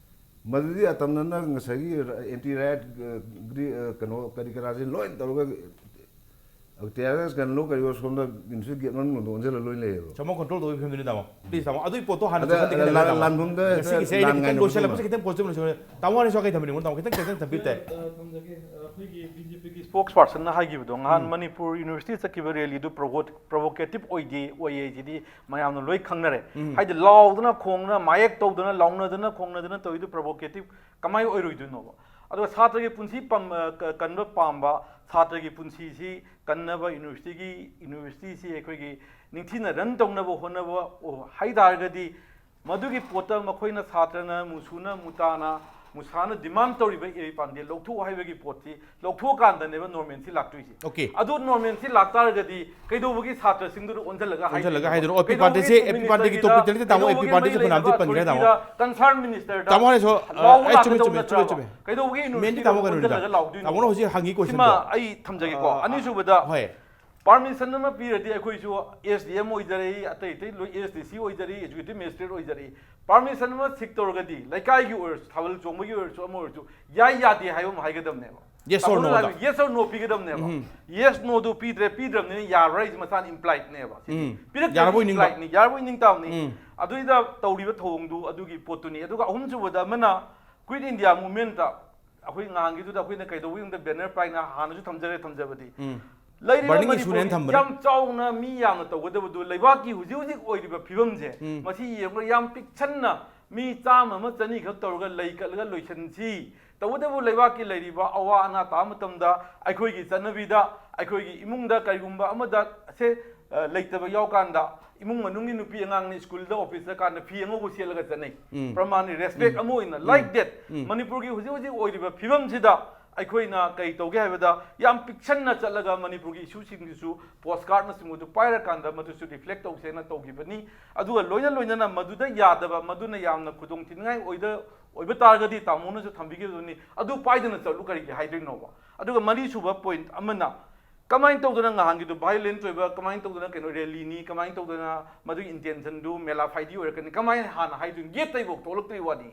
ꯃꯗꯨꯗꯤ ꯑꯇꯝꯅꯅ ꯉꯁꯥꯏꯒꯤ ꯑꯦꯟꯇꯤ ꯔꯥꯏꯠ ꯀꯩꯅꯣ ꯀꯔꯤ ꯀꯔꯥꯁꯦ ꯂꯣꯏ ꯇꯧꯔꯒ ꯇꯤꯌꯥꯔ ꯒ꯭ꯌꯥꯁ ꯀꯩꯅꯣ ꯀꯔꯤ ꯁꯣꯝꯗ ꯃꯅꯤꯄꯨꯔꯤ ꯒꯦꯠ ꯃꯅꯨꯡꯗ ꯑꯣꯟꯁꯤꯜꯂ ꯂꯣꯏ ꯂꯩꯌꯦꯕ꯫ ꯁꯣꯝꯗ ꯀꯟꯇ꯭ꯔꯣꯜ ꯇꯧꯕꯒꯤ ꯐꯤꯕꯝꯗꯨꯅꯤ ꯇꯥꯃꯣ꯫ ꯄ꯭ꯂꯤꯖ ꯇꯥꯃꯣ, ꯑꯗꯨꯒꯤ ꯄꯣꯠꯇꯣ ꯍꯥꯟꯅ ꯑꯗ ꯆꯠꯍꯟꯗꯤ ꯈꯟꯅ ꯂꯥꯟ- ꯂꯥꯟꯐꯝꯗ ꯉꯁꯤꯒꯤꯁꯦ ꯑꯩꯅ ꯂꯥꯟ ꯈꯤꯇꯪ ꯉꯥꯏꯅꯕ ꯂꯣꯏꯁꯤꯜꯂꯛꯄꯁꯦ ꯃꯐꯝ꯫ ꯈꯤꯇꯪ ꯄꯣꯠ ꯂꯣꯏꯁꯤꯜꯂꯛꯄ꯫ ꯇꯥꯃꯣ ꯍꯥꯏꯅꯁꯨ ꯀꯩ ꯊꯝꯕꯤꯅꯤꯡꯕ ꯇꯥꯃꯣ ꯈꯤꯇꯪ ꯈꯤꯇꯪ ꯊꯝꯕꯤꯕ ꯇꯥꯏ꯫ ꯑ, ꯊꯝꯖꯒꯦ꯫ ꯑ, ꯑꯩꯈꯣꯏꯒꯤ ꯕꯤ ꯖꯦ ꯄꯤꯒꯤ ꯁ꯭ꯄꯣꯛꯁ ꯄꯥꯔꯁꯟꯅ ꯍꯥꯏꯈꯤꯕꯗꯣ, ꯉꯍꯥꯟ ꯎꯝ꯫ ꯃꯅꯤꯄꯨꯔ ꯌꯨꯅꯤꯚꯔꯁꯤꯇꯤ ꯆꯠꯈꯤꯕ ꯔꯦꯂꯤꯗꯨ ꯄ꯭ꯔꯣꯚꯣꯀꯦꯇꯤꯞ ꯑꯣꯏꯗꯦ, ꯑꯣꯏꯌꯦ ꯁꯤꯗꯤ ꯃꯌꯥꯝꯅ ꯂꯣꯏ ꯈꯪꯅꯔꯦ꯫ ꯎꯝ꯫ ꯍꯥꯏꯗꯤ ꯂꯥꯎꯗꯅ ꯈꯣꯡꯗꯅ, ꯃꯥꯌꯦꯛ ꯇꯧꯗꯅ, ꯂꯥꯎꯅꯗꯅ ꯈꯣꯡꯅꯗꯅ ꯇꯧꯔꯤꯗꯨ ꯄ꯭ꯔꯣꯚꯣꯀꯦꯇꯤꯞ ꯀꯃꯥꯏꯅ ꯑꯣꯏꯔꯣꯏꯗꯣꯏꯅꯣꯕ? ꯑꯗꯨꯒ ꯁꯥꯇ꯭ꯔꯒꯤ ꯄꯨꯟꯁꯤ ꯄꯝ-, ꯑ, ꯀ-, ꯀꯟꯕ ꯄꯥꯝꯕ, ꯁꯥꯇ꯭ꯔꯒꯤ ꯄꯨꯟꯁꯤꯁꯤ ꯀꯟꯅꯕ ꯌꯨꯅꯤꯚꯔꯁꯤꯇꯤꯒꯤ, ꯌꯨꯅꯤꯚꯔꯁꯤꯇꯤꯁꯤ ꯑꯩꯈꯣꯏꯒꯤ ꯅꯤꯡꯊꯤꯅ ꯔꯟ ꯇꯧꯅꯕ ꯍꯣꯠꯅꯕ, ꯑꯣ, ꯍꯥꯏ ꯇꯥꯔꯒꯗꯤ ꯃꯗꯨꯒꯤ ꯄꯣꯠꯇ ꯃꯈꯣꯏꯅ ꯁꯥꯇ꯭ꯔꯅ, ꯃꯨꯁꯨꯅ, ꯃꯨꯇꯥꯅ, ꯃꯨꯁꯥꯅ ꯗꯤꯃꯥꯟ ꯇꯧꯔꯤꯕ ꯑꯦ ꯄꯤ ꯄꯥꯟꯗꯦ ꯂꯧꯊꯣꯛꯎ ꯍꯥꯏꯕꯒꯤ ꯄꯣꯠꯁꯤ ꯂꯧꯊꯣꯛꯑꯀꯥꯟꯗꯅꯦꯕ ꯅꯣꯔꯃꯦꯜꯁꯤ ꯂꯥꯛꯇꯣꯏꯁꯦ꯫ Okay꯫ ꯑꯗꯨ ꯅꯣꯔꯃꯦꯜꯁꯤ ꯂꯥꯛꯇꯥꯔꯒꯗꯤ ꯀꯩꯗꯧꯕꯒꯤ ꯁꯥꯇ꯭ꯔꯁꯤꯡꯗꯨꯗ ꯑꯣꯟꯁꯤꯜꯂꯒ ꯑꯣꯟꯁꯤꯜꯂꯒ ꯍꯥꯏꯗꯣꯏꯅꯣ? ꯍꯥꯏꯗꯣꯏꯔꯣ? ꯑꯦ ꯄꯤ ꯀꯩꯗꯧꯕꯒꯤ ꯄꯥꯟꯗꯦꯁꯦ, ꯑꯦ ꯄꯤ ꯄꯥꯟꯗꯦꯒꯤ ꯃꯤꯅꯤꯁꯇꯔꯒꯤꯗ, ꯇꯣꯄꯤꯛꯇꯗꯤ ꯇꯥꯃꯣ, ꯑꯦ ꯄꯤ ꯀꯩꯗꯧꯕꯒꯤ ꯄꯥꯟꯗꯦꯁꯦ ꯃꯩ ꯐꯅꯌꯥꯝꯗꯤ ꯂꯩꯕ ꯄꯟꯈ꯭ꯔꯦ ꯇꯥꯃꯣ꯫ ꯑꯊꯣꯔꯤꯇꯤꯗ, ꯀꯟꯁꯔꯟ ꯃꯤꯅꯤꯁꯇꯔꯗ ꯇꯥꯃꯣ ꯍꯥꯏꯅꯁꯨ, ꯑ, ꯂꯥꯎꯅ ꯑꯩ ꯆꯨꯝꯃꯦ, ꯆꯨꯝꯃꯦ, ꯊꯥꯗꯧ ꯆꯨꯝꯃꯦ, ꯅꯠꯇ꯭ꯔꯕ? ꯆꯨꯝꯃꯦ꯫ ꯀꯩꯗꯧꯕꯒꯤ ꯃꯦꯟꯗꯤ ꯌꯨꯅꯤꯚꯔꯁꯤꯇꯤꯗ ꯇꯥꯃꯣ ꯀꯩꯅꯣꯅꯤꯗ꯫ ꯑꯣꯟꯁꯤꯜꯂꯒ ꯃꯦꯟꯗꯤ ꯇꯥꯃꯣ ꯀꯩꯅꯣꯅꯤꯗ꯫ ꯂꯥꯎꯗꯣꯏꯅꯣ? ꯇꯥꯃꯣꯅ ꯍꯧꯖꯤꯛ ꯍꯪꯉꯤ question ꯁꯤꯃ ꯗꯣ꯫ ꯑꯩ ꯊꯝꯖꯒꯦꯀꯣ꯫ ꯑ, ꯑꯅꯤꯁꯨꯕꯗ, ꯍꯣꯏ꯫ ꯄꯥꯔꯃꯤꯁꯟ ꯑꯃ ꯄꯤꯔꯗꯤ ꯑꯩꯈꯣꯏꯁꯨ ꯑꯦꯁ ꯗꯤ ꯑꯦꯝ ꯑꯣꯏꯖꯔꯛꯏ, ꯑꯇꯩ ꯑꯇꯩ ꯂꯣꯏ ꯑꯦꯁ ꯗꯤ ꯁꯤ ꯑꯣꯏꯖꯔꯛꯏ, ꯑꯦꯖꯨꯀꯦꯇꯤꯚ ꯃꯦꯖꯤꯁꯇ꯭ꯔꯦꯠ ꯑꯣꯏꯖꯔꯛꯏ꯫ ꯄꯥꯔꯃꯤꯁꯟ ꯑꯃ ꯁꯤꯛ ꯇꯧꯔꯒꯗꯤ ꯂꯩꯀꯥꯏꯒꯤ ꯑꯣꯏꯔꯁꯨ, ꯊꯥꯕꯜ ꯆꯣꯡꯕꯒꯤ ꯑꯣꯏꯔꯁꯨ, ꯑꯃ ꯑꯣꯏꯔꯁꯨ ꯌꯥꯏ ꯌꯥꯗꯦ ꯍꯥꯏꯕ ꯑꯃ ꯍꯥꯏꯒꯗꯕꯅꯦꯕ꯫ Yes or no ꯗ꯫ ꯌꯦꯁ ꯑꯣꯔ ꯅꯣ ꯄꯤꯒꯗꯕꯅꯦꯕ꯫ ꯎꯝ꯫ ꯌꯦꯁ ꯅꯣꯗꯨ ꯄꯤꯗ꯭ꯔꯦ, ꯄꯤꯗ꯭ꯔꯕꯅꯤꯅ ꯌꯥꯔꯣꯏ ꯍꯥꯏꯁꯦ ꯃꯁꯥꯅ ꯏꯝꯄ꯭ꯂꯥꯏꯠꯅꯦꯕ꯫ ꯎꯝ꯫ ꯄꯤꯔꯛꯇ꯭ꯔꯗꯤ ꯌꯥꯔꯕꯣꯏ ꯅꯤꯡꯕ꯫ ꯏꯝꯄ꯭ꯂꯥꯏꯠꯅꯤ, ꯌꯥꯔꯕꯣꯏ ꯅꯤꯡ ꯇꯥꯕꯅꯤ꯫ ꯎꯝ꯫ ꯑꯗꯨꯏꯗ ꯇꯧꯔꯤꯕ ꯊꯧꯑꯣꯡꯗꯨ ꯑꯗꯨꯒꯤ ꯄꯣꯠꯇꯨꯅꯤ꯫ ꯑꯗꯨꯒ ꯑꯍꯨꯝꯁꯨꯕꯗ ꯑꯃꯅ ꯀ꯭ꯋꯤꯠ ꯏꯟꯗꯤꯌꯥ ꯃꯨꯚꯃꯦꯟꯠꯇ ꯑꯩꯈꯣꯏ ꯉꯍꯥꯟꯒꯤꯗꯨꯗ ꯑꯩꯈꯣꯏꯅ ꯀꯩꯗꯧꯕꯒꯤ ꯕꯦꯅꯔ ꯄꯥꯏꯅ ꯍꯥꯟꯅꯁꯨ ꯊꯝꯖꯔꯦ, ꯊꯝꯖꯕꯗꯤ꯫ ꯎꯝ꯫ ꯂꯩꯔꯤꯕ Burning issue ꯃꯅꯤꯄꯨꯔꯒꯤ ꯅꯦꯅ ꯊꯝꯕꯅꯦ꯫ ꯌꯥꯝ ꯆꯥꯎꯅ ꯃꯤ ꯌꯥꯝꯅ ꯇꯧꯒꯗꯕꯗꯨ ꯂꯩꯕꯥꯛꯀꯤ ꯍꯧꯖꯤꯛ ꯍꯧꯖꯤꯛ ꯑꯣꯏꯔꯤꯕ ꯐꯤꯕꯝꯁꯦ ꯎꯝ꯫ ꯃꯁꯤ ꯌꯦꯡꯂꯒ ꯌꯥꯝ ꯄꯤꯛꯁꯟꯅ ꯃꯤ ꯆꯥꯝꯃ ꯑꯃ ꯆꯅꯤ ꯈꯛ ꯇꯧꯔꯒ ꯂꯩ ꯀꯠꯂꯒ ꯂꯣꯏꯁꯤꯟꯁꯤ꯫ ꯇꯧꯕꯇꯕꯨ ꯂꯩꯕꯥꯛꯀꯤ ꯂꯩꯔꯤꯕ ꯑꯋꯥ ꯑꯅꯥ ꯇꯥꯕ ꯃꯇꯝꯗ ꯑꯩꯈꯣꯏꯒꯤ ꯆꯠꯅꯕꯤꯗ ꯑꯩꯈꯣꯏꯒꯤ ꯏꯃꯨꯡꯗ ꯀꯔꯤꯒꯨꯝꯕ ꯑꯃꯗ ꯁꯦ, ꯑ, ꯂꯩꯇꯕ ꯌꯥꯎꯀꯥꯟꯗ ꯏꯃꯨꯡ ꯃꯅꯨꯡꯒꯤ ꯅꯨꯄꯤ ꯑꯉꯥꯡꯅ ꯁ꯭ꯀꯨꯜꯗ ꯑꯣꯐꯤꯁ ꯆꯠꯀꯥꯟꯗ ꯐꯤ ꯑꯉꯧꯕ ꯁꯦꯠꯂꯒ ꯆꯠꯅꯩ꯫ ꯎꯝ꯫ ꯄ꯭ꯔꯃꯥꯟꯅꯤ, ꯔꯦꯁꯄꯦꯛ ꯎꯝ꯫ ꯑꯃ ꯑꯣꯏꯅ, ꯎꯝ꯫ Like date. ꯎꯝ꯫ ꯃꯅꯤꯄꯨꯔꯒꯤ ꯍꯧꯖꯤꯛ ꯍꯧꯖꯤꯛ ꯑꯣꯏꯔꯤꯕ ꯐꯤꯕꯝꯁꯤꯗ ꯑꯩꯈꯣꯏꯅ ꯀꯩ ꯇꯧꯒꯦ ꯍꯥꯏꯕꯗ ꯌꯥꯝ ꯄꯤꯛꯁꯟꯅ ꯆꯠꯂꯒ ꯃꯅꯤꯄꯨꯔꯒꯤ ꯏꯁꯨꯁꯤꯡꯗꯨꯁꯨ ꯄꯣꯁ ꯀꯥꯔꯠꯅꯆꯤꯡꯕꯗꯨ ꯄꯥꯏꯔꯀꯥꯟꯗ ꯃꯗꯨꯁꯨ ꯔꯤꯐ꯭ꯂꯦꯛ ꯇꯧꯁꯦꯅ ꯇꯧꯈꯤꯕꯅꯤ꯫ ꯑꯗꯨꯒ ꯂꯣꯏꯅ ꯂꯣꯏꯅꯅ ꯃꯗꯨꯗ ꯌꯥꯗꯕ, ꯃꯗꯨꯅ ꯌꯥꯝꯅ ꯈꯨꯗꯣꯡ ꯊꯤꯅꯤꯡꯉꯥꯏ ꯑꯣꯏꯗ-, ꯑꯣꯏꯕ ꯇꯥꯔꯒꯗꯤ ꯇꯥꯃꯣꯅꯁꯨ ꯊꯝꯕꯤꯈꯤꯕꯗꯨꯅꯤ, ꯑꯗꯨ ꯄꯥꯏꯗꯅ ꯆꯠꯂꯨ ꯀꯔꯤꯒꯤ ꯍꯥꯏꯗꯣꯏꯅꯣꯕ? ꯑꯗꯨꯒ ꯃꯔꯤꯁꯨꯕ ꯄꯣꯏꯟꯠ ꯑꯃꯅ ꯀꯃꯥꯏꯅ ꯇꯧꯗꯅ ꯉꯍꯥꯟꯒꯤꯗꯨ violent ꯑꯣꯏꯕ, ꯀꯃꯥꯏꯅ ꯇꯧꯗꯅ ꯀꯩꯅꯣ rally ꯅꯤ, ꯀꯃꯥꯏꯅ ꯇꯧꯗꯅ ꯃꯗꯨꯒꯤ intention ꯗꯨ ꯃꯦꯂꯥ ꯐꯥꯏꯗꯤ ꯑꯣꯏꯔꯛꯀꯅꯤ, ꯀꯃꯥꯏꯅ ꯍꯥꯟꯅ ꯍꯥꯏꯗꯣꯏꯅꯣ? Gate ꯇꯩꯐꯥꯎ ꯊꯣꯛꯂꯛꯇ꯭ꯔꯤ ꯋꯥꯅꯤ꯫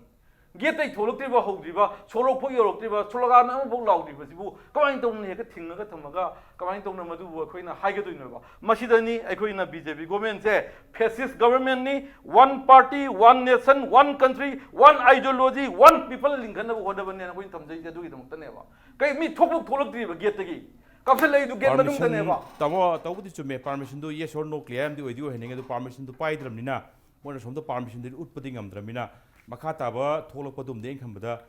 Gate ꯇꯩ ꯊꯣꯛꯂꯛꯇ꯭ꯔꯤꯕ, ꯍꯧꯗ꯭ꯔꯤꯕ, ꯁꯣꯔꯣꯛ ꯐꯥꯎ ꯌꯧꯔꯛꯇ꯭ꯔꯤꯕ, slogan ꯑꯃꯐꯥꯎ ꯂꯥꯎꯗ꯭ꯔꯤꯕꯁꯤꯕꯨ ꯀꯃꯥꯏꯅ ꯇꯧꯅ ꯍꯦꯛꯇ ꯊꯤꯡꯉꯒ ꯊꯝꯃꯒ ꯀꯃꯥꯏꯅ ꯇꯧꯅ ꯃꯗꯨꯕꯨ ꯑꯩꯈꯣꯏꯅ ꯍꯥꯏꯒꯗꯣꯏꯅꯣꯕ? ꯃꯁꯤꯗꯅꯤ ꯑꯩꯈꯣꯏꯅ B J P government ꯁꯦ fascist government ꯅꯤ, one party, one nation, one country, one ideology, one people ꯂꯤꯡꯈꯠꯅꯕ ꯍꯣꯠꯅꯕꯅꯦꯅ ꯑꯩꯈꯣꯏꯅ ꯊꯝꯖꯩꯁꯦ ꯑꯗꯨꯒꯤꯗꯃꯛꯇꯅꯦꯕ꯫ ꯀꯩ ꯃꯤ ꯊꯣꯛꯄ ꯊꯣꯛꯂꯛꯇ꯭ꯔꯤꯕ gate ꯇꯒꯤ? ꯀꯥꯞꯁꯤꯜꯂꯛꯏꯗꯨ gate ꯃꯅꯨꯡꯗꯅꯦꯕ꯫ ꯇꯥꯃꯣ, ꯇꯧꯕꯗꯤ ꯆꯨꯝꯃꯦ, permission do yes or no clear ꯑꯃꯗꯤ ꯑꯣꯏꯗꯤ ꯑꯣꯏꯍꯟꯅꯤꯡꯉꯦ, ꯑꯗꯨ permission ꯗꯨ ꯄꯥꯏꯗ꯭ꯔꯕꯅꯤꯅ ꯃꯣꯏꯅ ꯁꯣꯝꯗ permission ꯗꯨ ꯎꯠꯄꯗꯤ ꯉꯝꯗ꯭ꯔꯕꯅꯤꯅ ꯃꯈꯥ ꯇꯥꯕ ꯊꯣꯛꯂꯛꯄꯗꯨꯝꯗꯤ ꯑꯩꯅ ꯈꯟꯕꯗ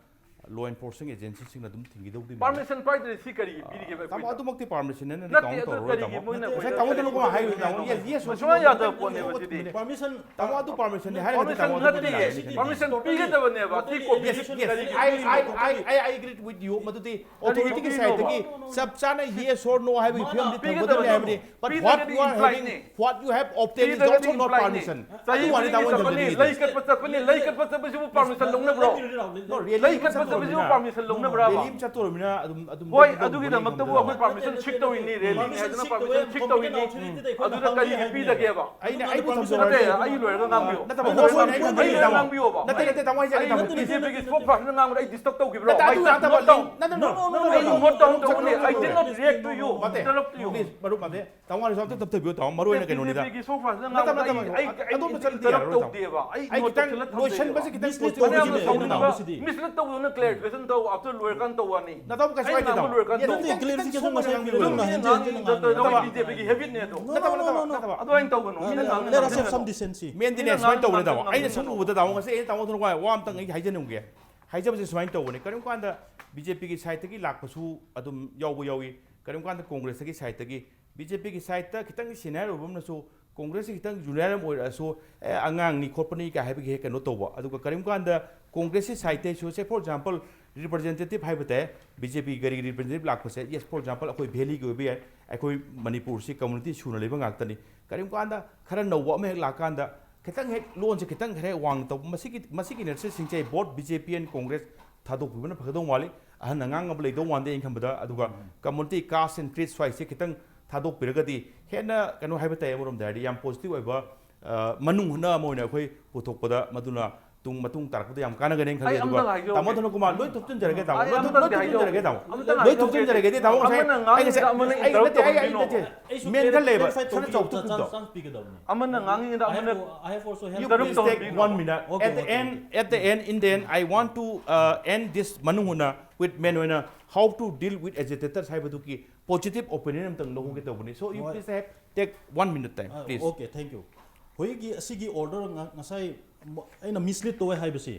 law enforcing agency ꯁꯤꯡꯅ ꯑꯗꯨꯝ ꯊꯤꯡꯈꯤꯗꯧꯗꯤ ꯃꯥꯜꯂꯦ꯫ Permission ꯄꯥꯏꯗ꯭ꯔꯗꯤ ꯁꯤ ꯀꯔꯤꯒꯤ ꯄꯤꯔꯤꯒꯦꯕ ꯇꯥꯃꯣ, ꯑꯩꯈꯣꯏꯗ? ꯑꯗꯨꯃꯛꯇꯤ permission ꯅꯠꯇꯦ, ꯅꯠꯇꯦ, count ꯑꯗꯨ ꯇꯧꯔꯔꯣꯏ, ꯀꯔꯤꯒꯤ ꯇꯥꯃꯣ꯫ ꯃꯣꯏꯅ ꯉꯁꯥꯏ ꯑꯩꯈꯣꯏꯗ ꯇꯥꯃꯣꯗ ꯅꯪ ꯍꯥꯏꯔꯤꯕ, ꯇꯥꯃꯣ, yes, yes, ꯁꯨꯡꯌꯥ ꯌꯥꯗꯕ ꯄꯣꯠꯅꯦꯕ ꯁꯤꯗꯤ꯫ Permission ꯇꯥꯃꯣ, ꯑꯗꯨ permission ꯅꯤ ꯍꯥꯏꯔꯒꯗꯤ Permission ꯇꯥꯃꯣ ꯅꯠꯇꯦ, ꯑꯗꯨꯝ ꯌꯥꯔꯅꯤ꯫ Permission ꯄꯤꯒꯗꯕꯅꯦꯕ꯫ ꯁꯤ cooperation Yes, yes, ꯀꯔꯤꯒꯤ I, I, ꯄꯤꯔꯤꯅꯣ? I, I, I agree with you. ꯃꯗꯨꯗꯤ ꯀꯔꯤꯒꯤ authority ꯒꯤ ꯄꯤꯔꯤꯅꯣꯕ? side ꯇꯒꯤ ꯆꯞ ꯆꯥꯅ yes or no ꯍꯥꯏꯕꯒꯤ ꯐꯤꯕꯝꯗꯤ ꯊꯝꯒꯗꯕꯅꯤ ꯍꯥꯏꯕꯅꯤ꯫ But what you are having, what you have obtained is also not permission. ꯑꯗꯨ ꯋꯥꯅꯤ ꯇꯥꯃꯣ꯫ ꯂꯩ ꯀꯠꯄ ꯆꯠꯄꯅꯤ, ꯂꯩ ꯀꯠꯄ ꯆꯠꯄꯁꯤꯕꯨ permission ꯂꯧꯅꯕ꯭ꯔꯣ? ꯂꯩ ꯀꯠꯄ ꯆꯠꯄꯁꯤꯕꯨ permission ꯂꯧꯅꯕ꯭ꯔꯕ? Rally ꯑꯃ ꯆꯠꯇꯧꯔꯕꯅꯤꯅ ꯑꯗꯨꯝ, ꯑꯗꯨꯝ ꯍꯣꯏ, ꯇꯧꯕꯅꯤ ꯑꯗꯨꯒꯤꯗꯃꯛꯇꯕꯨ ꯈꯟꯕꯗ꯫ ꯑꯩꯈꯣꯏ permission seek ꯇꯧꯔꯤꯅꯤ, rally ꯅꯤ ꯍꯥꯏꯗꯅ permission seek ꯇꯧꯔꯤꯅꯤ꯫ ꯑꯗꯨꯗ ꯀꯔꯤꯒꯤ ꯄꯤꯗꯒꯦꯕ? ꯑꯩꯅ, ꯑꯩꯕꯨ ꯊꯝꯖꯔꯣꯏ, ꯅꯠꯇꯦ, ꯇꯥꯃꯣ꯫ ꯑꯩ ꯂꯣꯏꯔꯒ ꯅꯠꯇꯕ, ꯉꯥꯡꯕꯤꯌꯨ꯫ ꯍꯣꯏ, ꯍꯣꯏ, ꯑꯩ ꯈꯪꯖꯩ, ꯑꯩꯅ ꯇꯥꯃꯣ꯫ ꯉꯥꯡꯕꯤꯌꯣꯕ꯫ ꯅꯠꯇꯦ, ꯅꯠꯇꯦ, ꯇꯥꯃꯣ, ꯑꯩ ꯍꯥꯏꯖꯒꯦ, ꯑꯩ ꯇꯥꯃꯣ꯫ B J P ꯒꯤ spokesperson ꯅ ꯉꯥꯡꯕꯗ ꯑꯩ disturb ꯇꯧꯈꯤꯕ꯭ꯔꯣ? ꯅꯠꯇꯦ, I ꯑꯗꯨ just ꯅꯠꯇꯕ, note down, ꯅꯠꯇꯦ, no, no, no, no, I no, did no, not no, react to you, ꯅꯠꯇꯦ꯫ interrupt to you꯫ Please, ꯃꯔꯨꯞ, ꯃꯥꯟꯗꯦ꯫ ꯇꯥꯃꯣ, ꯋꯥꯔꯤ ꯁꯣꯝꯇ ꯇꯞꯊꯕꯤꯌꯨ, ꯇꯥꯃꯣ꯫ ꯃꯔꯨ ꯑꯣꯏꯅ ꯀꯩꯅꯣꯅꯤꯗ꯫ B J P ꯒꯤ spokesperson ꯅ ꯅꯠꯇꯕ, ꯉꯥꯡꯕꯗ ꯅꯠꯇꯕ, ꯑꯩ, ꯑꯩ, ꯑꯗꯣꯝꯗ ꯑꯩ ꯆꯠꯂꯗꯤ interrupt ꯌꯥꯔꯔꯣꯏ, ꯇꯥꯃꯣ꯫ ꯇꯧꯗꯦꯕ꯫ ꯑꯩ ꯑꯩ note ꯈꯤꯇꯪ ꯇꯧꯁꯤꯜꯂ ꯂꯣꯏꯁꯟꯕꯁꯦ ꯊꯝꯖꯩꯕ꯫ ꯈꯤꯇꯪ Mislead ꯄꯣꯊꯥꯅꯕ ꯇꯧꯕꯁꯤꯅꯦ ꯁꯣꯝꯗ ꯑꯩꯅ ꯉꯥꯡꯕꯁꯤꯗꯤ꯫ Mislead ꯇꯧꯕꯗꯨꯅ, mislead ꯇꯧꯕꯗꯨꯅ clarification ꯇꯧ, after ꯂꯣꯏꯔꯀꯥꯟ ꯇꯧ ꯋꯥꯅꯤ꯫ ꯅꯠꯇꯕ, ꯀꯩꯁꯨ ꯑꯩꯅ ꯀꯥꯏꯗꯦ, ꯉꯥꯡꯕ ꯇꯥꯃꯣ꯫ ꯂꯣꯏꯔꯀꯥꯟ Yes, ꯇꯧ꯫ ꯅꯠꯇꯦ, ꯅꯠꯇꯦ, ꯈꯤꯇꯪ clarification ꯁꯣꯝꯗ ꯉꯁꯥꯏ ꯉꯥꯡꯕꯤꯔꯣ꯫ ꯉꯥꯡꯕꯤꯔꯣ꯫ ꯅꯠꯇꯕ, ꯃꯤꯅ ꯅꯠꯇꯕ, ꯉꯥꯡꯉꯤ, ꯅꯠꯇꯕ, ꯅꯠꯇ꯭ꯔꯒ ꯅꯠꯇꯕ, ꯃꯤꯅ ꯅꯠꯇꯕ꯫ ꯉꯥꯡꯉꯤ, ꯑꯗꯨꯃꯥꯏꯅ ꯇꯧꯒꯅꯨ, ꯅꯠꯇ꯭ꯔꯒ ꯃꯤꯅ ꯅꯠꯇꯕ꯫ ꯉꯥꯡꯉꯤ꯫ ꯑꯗꯨꯃꯥꯏꯅ ꯇꯧꯒꯅꯨ꯫ ꯅꯠꯇꯕ, ꯃꯤꯅ ꯅꯠꯇꯕ, ꯉꯥꯡꯉꯤ, ꯅꯠꯇꯕ꯫ ꯅꯠꯇꯕ꯫ Let us have some decency. ꯃꯦꯟꯗꯤꯅꯦ, ꯃꯤꯅ ꯁꯨꯃꯥꯏꯅ ꯇꯧꯕꯅꯦ, ꯉꯥꯡꯕ ꯇꯥꯃꯣ꯫ ꯑꯩꯅ ꯁꯨꯝ ꯉꯝꯗꯅ ꯎꯕꯗ, ꯇꯥꯃꯣ, ꯉꯁꯤ ꯑꯩꯅ ꯇꯥꯃꯣꯗ ꯋꯥ, ꯋꯥ ꯑꯝꯇꯪ ꯑꯩ ꯍꯥꯏꯖꯅꯤꯡꯒꯦ꯫ ꯍꯥꯏꯖꯕꯁꯦ ꯁꯨꯃꯥꯏꯅ ꯇꯧꯕꯅꯦ꯫ ꯀꯔꯤꯒꯨꯝꯕ ꯀꯥꯟꯗ B J P ꯒꯤ side ꯇꯒꯤ ꯂꯥꯛꯄꯁꯨ ꯑꯗꯨꯝ ꯌꯥꯎꯕ ꯌꯥꯎꯏ, ꯀꯔꯤꯒꯨꯝꯕ ꯀꯥꯟꯗ Congress ꯀꯤ side ꯇꯒꯤ꯫ B J P ꯒꯤ side ꯇ ꯈꯤꯇꯪ senior ꯑꯣꯏꯕ ꯑꯃꯅꯁꯨ Congress ꯀꯤ ꯈꯤꯇꯪ junior ꯑꯃ ꯑꯣꯏꯔꯛꯑꯁꯨ, "ꯑꯦ, ꯑꯉꯥꯡꯅꯤ ꯈꯣꯠꯄꯅꯤ" ꯀꯥꯏ ꯍꯥꯏꯕꯒꯤ ꯍꯦꯛ ꯀꯩꯅꯣ ꯇꯧꯕ꯫ ꯑꯗꯨꯒ ꯀꯔꯤꯒꯨꯝꯕ ꯀꯥꯟꯗ Congress ꯀꯤ side ꯇꯩꯁꯨ, say for example, representative ꯍꯥꯏꯕ ꯇꯥꯏ, B J P ꯒꯤ representative ꯂꯥꯛꯄꯁꯦ, yes, for example, ꯑꯩꯈꯣꯏ valley ꯒꯤ ꯑꯣꯏꯕ ꯌꯥꯏ, ꯑꯩꯈꯣꯏ ꯃꯅꯤꯄꯨꯔꯁꯤ community ꯁꯨꯅ ꯂꯩꯕ ꯉꯥꯛꯇꯅꯤ꯫ ꯀꯔꯤꯒꯨꯝꯕ ꯀꯥꯟꯗ ꯈꯔ ꯅꯧꯕ ꯑꯃ ꯍꯦꯛ ꯂꯥꯛꯀꯥꯟꯗ ꯈꯤꯇꯪ ꯍꯦꯛ ꯂꯣꯟꯁꯦ ꯈꯤꯇꯪ ꯈꯔ ꯋꯥꯡꯅ ꯇꯧꯕ, ꯃꯁꯤꯒꯤ ꯃꯁꯤꯒꯤ ꯅꯦꯆꯔꯁꯤꯡꯁꯦ both B J P and Congress ꯊꯥꯗꯣꯛꯄꯤꯕꯅ ꯐꯒꯗꯧ ꯃꯥꯜꯂꯤ꯫ ꯑꯍꯟ ꯑꯉꯥꯡ ꯑꯃ ꯂꯩꯗꯧ ꯃꯥꯟꯗꯦ ꯑꯩꯅ ꯈꯟꯕꯗ꯫ ꯑꯗꯨꯒ community, caste and creed ꯁ꯭ꯋꯥꯏꯁꯦ ꯈꯤꯇꯪ ꯊꯥꯗꯣꯛꯄꯤꯔꯒꯗꯤ ꯍꯦꯟꯅ ꯀꯩꯅꯣ ꯍꯥꯏꯕ ꯇꯥꯏ, ꯑꯃꯔꯣꯝꯗ ꯍꯥꯏꯔꯗꯤ ꯌꯥꯝ positive ꯑꯣꯏꯕ, ꯑ, ꯃꯅꯨꯡ ꯍꯨꯠꯅ ꯑꯃ ꯑꯣꯏꯅ ꯑꯩꯈꯣꯏ ꯄꯨꯊꯣꯛꯄꯗ ꯃꯗꯨꯅ ꯇꯨꯡ ꯃꯇꯨꯡ ꯇꯥꯔꯛꯄꯗ ꯌꯥꯝ ꯀꯥꯟꯅꯒꯅꯤ ꯍꯥꯏꯅ ꯈꯜꯂꯤ꯫ ꯑꯩ ꯑꯗꯨꯒ ꯑꯝꯇꯪ ꯍꯥꯏꯖꯍꯧꯒꯦ꯫ ꯇꯥꯃꯣ ꯊꯅꯨꯀꯨꯃꯥꯔ, ꯂꯣꯏ ꯊꯨꯞꯆꯤꯟꯖꯔꯒꯦ ꯇꯥꯃꯣ꯫ ꯑꯩ ꯂꯣꯏ ꯊꯨꯞ-, ꯑꯝꯇꯪꯗꯤ ꯂꯣꯏ ꯍꯥꯏꯖꯍꯧꯒꯦ꯫ ꯊꯨꯞꯆꯤꯟꯖꯔꯒꯦ ꯇꯥꯃꯣ꯫ ꯑꯝꯇꯪ ꯂꯣꯏ ꯍꯥꯏꯖꯍꯧꯒꯦ꯫ ꯊꯨꯞꯆꯤꯟꯖꯔꯒꯦ ꯇꯥꯃꯣ꯫ ꯉꯁꯥꯏ ꯑꯃꯅ ꯑꯩ ꯉꯥꯡꯉꯤꯗ ꯉꯁꯥꯏ ꯑꯃꯅ ꯑꯩ ꯅꯠꯇꯦ, ꯑꯩ, ꯑꯩ interrupt ꯅꯠꯇꯦ꯫ ꯇꯧꯍꯟꯕꯤꯅꯣ꯫ ꯃꯦꯟ ꯈꯔ ꯂꯩꯌꯦꯕ꯫ ꯑꯩ ꯁꯨꯝ ꯈꯔ ꯆꯥꯎꯊꯣꯛ ꯆꯥꯟꯁ, ꯊꯨꯞꯆꯤꯟꯖꯔꯒꯦ꯫ ꯆꯥꯟꯁ ꯄꯤꯒꯗꯕꯅꯤ꯫ ꯑꯃꯅ ꯉꯥꯡꯉꯤꯗ ꯑꯃꯅ I have, I have also helped. You please take one minute. Okay, okay, okay. At the end, at the end, in the end, I want to, uh, end this ꯃꯅꯨꯡ ꯍꯨꯠꯅ with ꯃꯦꯟ ꯑꯣꯏꯅ how to deal with agitators ꯍꯥꯏꯕꯗꯨꯒꯤ positive opinion ꯑꯝꯇꯪ ꯂꯧꯍꯧꯒꯦ ꯇꯧꯕꯅꯤ꯫ So you please have, take one minute time, please. Okay, thank you. ꯍꯧꯖꯤꯛꯀꯤ ꯑꯁꯤꯒꯤ order ꯉ-, ꯉꯁꯥꯏ ꯃ-, ꯑꯩꯅ mislead ꯇꯧꯋꯦ ꯍꯥꯏꯕꯁꯤ,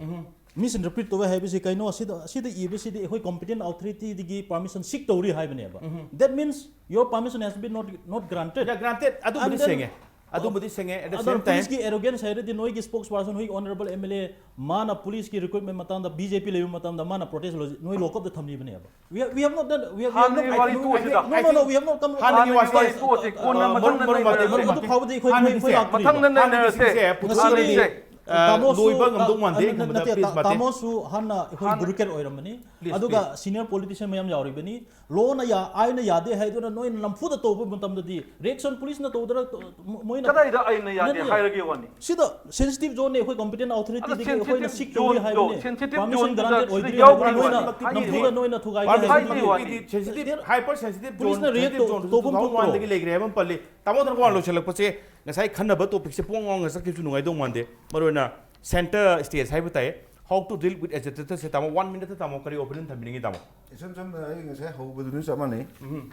misinterpret ꯇꯧꯋꯦ ꯍꯥꯏꯕꯁꯤ ꯀꯩꯅꯣ? ꯑꯁꯤꯗ, ꯑꯁꯤꯗ ꯏꯕꯁꯤꯗꯤ ꯑꯩꯈꯣꯏ competent authorityꯗꯒꯤ permission seek ꯇꯧꯔꯤ ꯍꯥꯏꯕꯅꯦꯕ꯫ That means your permission has been not, not granted. Yeah, granted. ꯑꯗꯨꯕꯨꯗꯤ And then ꯁꯦꯡꯉꯦ꯫ ꯑꯗꯨꯕꯨꯗꯤ ꯁꯦꯡꯉꯦ꯫ At the ꯑꯗꯨꯅ same time, policeꯀꯤ arrogance ꯍꯥꯏꯔꯗꯤ ꯅꯣꯏꯒꯤ spokesperson, ꯍꯣꯏ, honorable M L A, ꯃꯥꯅ policeꯀꯤ recruitment ꯃꯇꯥꯡꯗ, B J P ꯂꯩꯕ ꯃꯇꯝꯗ ꯃꯥꯅ protest ꯂꯧ-, ꯅꯣꯏ lockupꯇ ꯊꯝꯕꯤꯕꯅꯦꯕ꯫ We have, we have not done, we have, we have not, ꯍꯥꯟꯅꯒꯤ ꯋꯥꯔꯤ ꯇꯣꯛꯑꯁꯤꯗ꯫ No, no, no, we have not come. ꯍꯥꯟꯅꯒꯤ ꯍꯥꯟꯅꯒꯤ ꯋꯥꯔꯤ ꯋꯥꯔꯤ ꯇꯣꯛꯑꯁꯤ꯫ ꯀꯣꯟꯅ ꯑ, ꯃꯊꯪꯗ ꯃꯔꯨꯞ, ꯃꯔꯨꯞ, ꯅꯩꯅꯔꯁꯦ꯫ ꯃꯔꯨꯞ, ꯃꯔꯨꯞ, ꯑꯗꯨ ꯐꯥꯎꯕꯗꯤ ꯑꯩꯈꯣꯏ, ꯍꯥꯟꯅꯒꯤꯁꯦ, ꯑꯩꯈꯣꯏ ꯂꯥꯛꯇ꯭ꯔꯤ꯫ ꯃꯊꯪꯗ ꯍꯥꯟꯅꯒꯤꯁꯦ ꯅꯩꯅꯔꯁꯦ꯫ ꯄꯨꯊꯣꯛꯑꯒꯗꯤ, ꯍꯥꯟꯅꯒꯤꯁꯦ꯫ ꯑ, ꯇꯥꯃꯣꯁꯨ, ꯂꯣꯏꯕ ꯉꯝꯗꯧ ꯑ, ꯃꯥꯟꯗꯦ ꯑ, ꯈꯟꯕꯗ, ꯅꯠꯇꯦ, please, ꯇꯥ-, ꯃꯇꯦꯛ꯫ ꯇꯥꯃꯣꯁꯨ ꯍꯥꯟꯅ ꯑꯩꯈꯣꯏ ꯍꯥꯟꯅ bureaucrat ꯑꯣꯏꯔꯝꯕꯅꯤ꯫ Please, ꯑꯗꯨꯒ please꯫ Senior politician ꯃꯌꯥꯝ ꯌꯥꯎꯔꯤꯕꯅꯤ꯫ Lawꯅ ꯌꯥ-, ꯑꯥꯏꯟꯅ ꯌꯥꯗꯦ ꯍꯥꯏꯗꯨꯅ ꯅꯣꯏꯅ ꯅꯝꯐꯨꯗ ꯇꯧꯕ ꯃꯇꯝꯗꯗꯤ, reaction policeꯅ ꯇꯧꯗꯅ ꯇ-, ꯃ-, ꯃꯣꯏꯅ ꯀꯗꯥꯏꯗ ꯑꯥꯏꯟꯅ ꯌꯥꯗꯦ ꯅꯠꯇꯦ꯫ ꯍꯥꯏꯔꯒꯦ ꯋꯥꯅꯤ? ꯁꯤꯗ sensitive zoneꯅꯦ, ꯑꯩꯈꯣꯏ competent ꯑꯗ authorityꯗꯒꯤ ꯑꯩꯈꯣꯏꯅ sensitive seek ꯇꯧꯔꯤ zoneꯗꯣ, ꯍꯥꯏꯕꯅꯤ꯫ Sensitive permission zoneꯗꯣ granted ꯁꯤꯗ ꯑꯣꯏꯗ꯭ꯔꯤ ꯌꯥꯎꯕ꯭ꯔꯥ ꯍꯥꯏꯕꯅꯤ꯫ ꯍꯥꯏꯕ ꯅꯣꯏꯅ ꯋꯥꯅꯤ? ꯅꯝꯐꯨꯗ ꯍꯥꯏꯕ ꯅꯣꯏꯅ ꯋꯥꯅꯤ꯫ ꯊꯨꯒꯥꯏꯒꯦ ꯍꯥꯏꯕꯅꯤ꯫ Sensitive ꯍꯥꯏꯕ ꯋꯥꯅꯤ꯫ Sensitive zone, policeꯅ raid sensitive ꯇꯧ-, zoneꯁꯤꯗ ꯇꯧꯐꯝ two thousand oneꯗꯒꯤ ꯊꯣꯛꯇ꯭ꯔꯣ? ꯂꯩꯈ꯭ꯔꯦ ꯍꯥꯏꯕ ꯑꯃ ꯄꯜꯂꯤ꯫ ꯇꯥꯃꯣ ꯊꯅꯨꯀꯨꯃꯥꯔ, ꯂꯣꯏꯁꯤꯜꯂꯛꯄꯁꯦ ꯉꯁꯥꯏ ꯈꯟꯅꯕ topicꯁꯦ ꯄꯨꯡ ꯉꯥꯎꯅ ꯆꯠꯈꯤꯕꯁꯨ ꯅꯨꯡꯉꯥꯏꯗꯧ ꯃꯥꯟꯗꯦ꯫ ꯃꯔꯨꯑꯣꯏꯅ center stage ꯍꯥꯏꯕ ꯇꯥꯏ, how to deal with agitatorꯁꯦ ꯇꯥꯃꯣ one minuteꯇ ꯇꯥꯃꯣ ꯀꯔꯤ opinion ꯊꯝꯕꯤꯅꯤꯡꯉꯤ ꯇꯥꯃꯣ? ꯏꯁꯝ ꯁꯝꯅ ꯑꯩ ꯉꯁꯥꯏ ꯍꯧꯕꯗꯨꯅ ꯆꯞ ꯃꯥꯟꯅꯩ꯫ ꯎꯝ꯫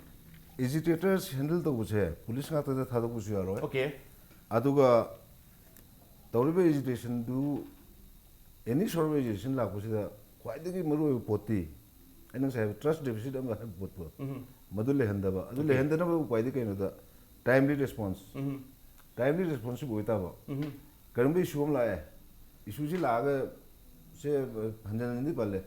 Agitators handle ꯇꯧꯕꯁꯦ police ꯉꯥꯛꯇꯗ ꯊꯥꯗꯣꯛꯄꯁꯨ ꯌꯥꯔꯣꯏ꯫ Okay꯫ ꯑꯗꯨꯒ ꯇꯧꯔꯤꯕ agitationꯗꯨ, any sort of agitation ꯂꯥꯛꯄꯁꯤꯗ ꯈ꯭ꯋꯥꯏꯗꯒꯤ ꯃꯔꯨꯑꯣꯏꯕ ꯄꯣꯠꯇꯤ ꯑꯩꯅ ꯉꯁꯥꯏ ꯍꯥꯏꯕ trust deficit ꯑꯃ ꯍꯥꯏꯕ ꯄꯣꯠꯇꯣ, ꯎꯝ꯫ ꯃꯗꯨ ꯂꯩꯍꯟꯗꯕ꯫ ꯑꯗꯨ Okay꯫ ꯂꯩꯍꯟꯗꯅꯕ ꯎꯄꯥꯏꯗꯤ ꯀꯩꯅꯣꯗ, timely response꯫ ꯎꯝ꯫ Timely responsive ꯑꯣꯏꯇꯥꯕ꯫ ꯎꯝ꯫ ꯀꯔꯤꯒꯨꯝꯕ issue ꯑꯃ ꯂꯥꯛꯑꯦ, issueꯁꯤ ꯂꯥꯛꯑꯒ ꯁꯦ ꯍꯟꯖꯟ ꯍꯟꯖꯟꯗꯤ ꯄꯜꯂꯦ,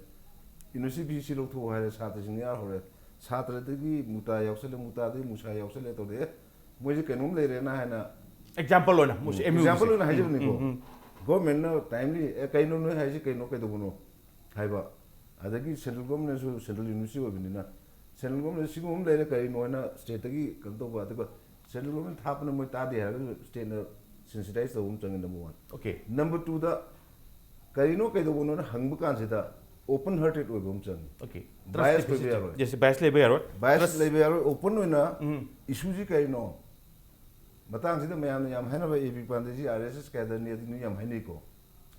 university feeꯁꯤ ꯂꯧꯊꯣꯛꯑꯣ ꯍꯥꯏꯔꯦ, ꯁꯥꯇ꯭ꯔꯁꯤꯡ ꯌꯥꯎꯔꯦ, ꯁꯥꯇ꯭ꯔꯗꯒꯤ ꯃꯨꯇꯥ ꯌꯥꯎꯁꯜꯂꯦ, ꯃꯨꯇꯥꯗꯒꯤ ꯃꯨꯁꯥ ꯌꯥꯎꯁꯜꯂꯦ ꯇꯧꯔꯛꯑꯦ, ꯃꯣꯏꯁꯦ ꯀꯩꯅꯣꯝ ꯂꯩꯔꯦꯅ ꯍꯥꯏꯅ ꯑꯦꯛꯖꯥꯝꯄꯜ ꯑꯣꯏꯅ ꯃꯣꯏꯁꯨ ꯑꯦꯝ ꯌꯨ ꯑꯦꯛꯖꯥꯝꯄꯜ ꯑꯣꯏꯅ ꯍꯥꯏꯖꯕꯅꯤꯀꯣ꯫ ꯒꯣꯔꯃꯦꯟꯅ ꯇꯥꯏꯝꯂꯤ ꯑꯦ ꯀꯩꯅꯣ ꯅꯣꯏ ꯍꯥꯏꯁꯤ ꯀꯩꯅꯣ ꯀꯩꯗꯧꯕꯅꯣ ꯍꯥꯏꯕ꯫ ꯑꯗꯒꯤ ꯁꯦꯟꯇ꯭ꯔꯦꯜ ꯒꯣꯔꯃꯦꯟꯅꯁꯨ ꯁꯦꯟꯇ꯭ꯔꯦꯜ ꯌꯨꯅꯤꯚꯔꯁꯤꯇꯤ ꯑꯣꯏꯕꯅꯤꯅ ꯁꯦꯟꯇ꯭ꯔꯦꯜ ꯒꯣꯔꯃꯦꯟ ꯁꯤꯒꯨꯝꯕ ꯑꯃ ꯂꯩꯔꯦ ꯀꯔꯤꯅꯣ ꯍꯥꯏꯅ ꯁ꯭ꯇꯦꯠꯇꯒꯤ ꯀꯩꯅꯣ ꯇꯧꯕ꯫ ꯑꯗꯨꯒ ꯁꯦꯟꯇ꯭ꯔꯦꯜ ꯒꯣꯔꯃꯦꯟ ꯊꯥꯞꯄꯅ ꯃꯣꯏ ꯇꯥꯗꯦ ꯍꯥꯏꯔꯒꯁꯨ ꯁ꯭ꯇꯦꯠꯅ ꯁꯦꯟꯁꯤꯇꯥꯏꯁ ꯇꯧꯕ ꯑꯃ ꯆꯪꯉꯤ꯫ Number one. ꯑꯣꯀꯦ꯫ ꯅꯝꯕꯔ ꯇꯨꯗ ꯀꯔꯤꯅꯣ ꯀꯩꯗꯧꯕꯅꯣꯅ ꯍꯪꯕ ꯀꯥꯟꯁꯤꯗ ꯑꯣꯄꯟ ꯍꯥꯔꯇꯦꯠ ꯑꯣꯏꯕ ꯑꯃ ꯆꯪꯉꯤ꯫ ꯑꯣꯀꯦ꯫ Bias ꯑꯣꯏꯕ ꯌꯥꯔꯣꯏ꯫ ꯌꯦꯁ, ꯕꯥꯏꯁ ꯂꯩꯕ ꯌꯥꯔꯣꯏ꯫ ꯕꯥꯏꯁ Trust- ꯂꯩꯕ ꯌꯥꯔꯣꯏ꯫ ꯑꯣꯄꯟ ꯑꯣꯏꯅ ꯎꯝ꯫ ꯏꯁꯨꯁꯤ ꯀꯔꯤꯅꯣ ꯃꯇꯥꯡꯁꯤꯗ ꯃꯌꯥꯝꯅ ꯌꯥꯝ ꯍꯥꯏꯅꯕ ꯑꯦ ꯕꯤ ꯄꯥꯟꯗꯦꯁꯤ ꯑꯥꯔ ꯑꯦꯁ ꯑꯦꯁ ꯀꯦꯗꯔꯅꯤ ꯑꯗꯨꯅꯤ ꯌꯥꯝ ꯍꯥꯏꯅꯩꯀꯣ꯫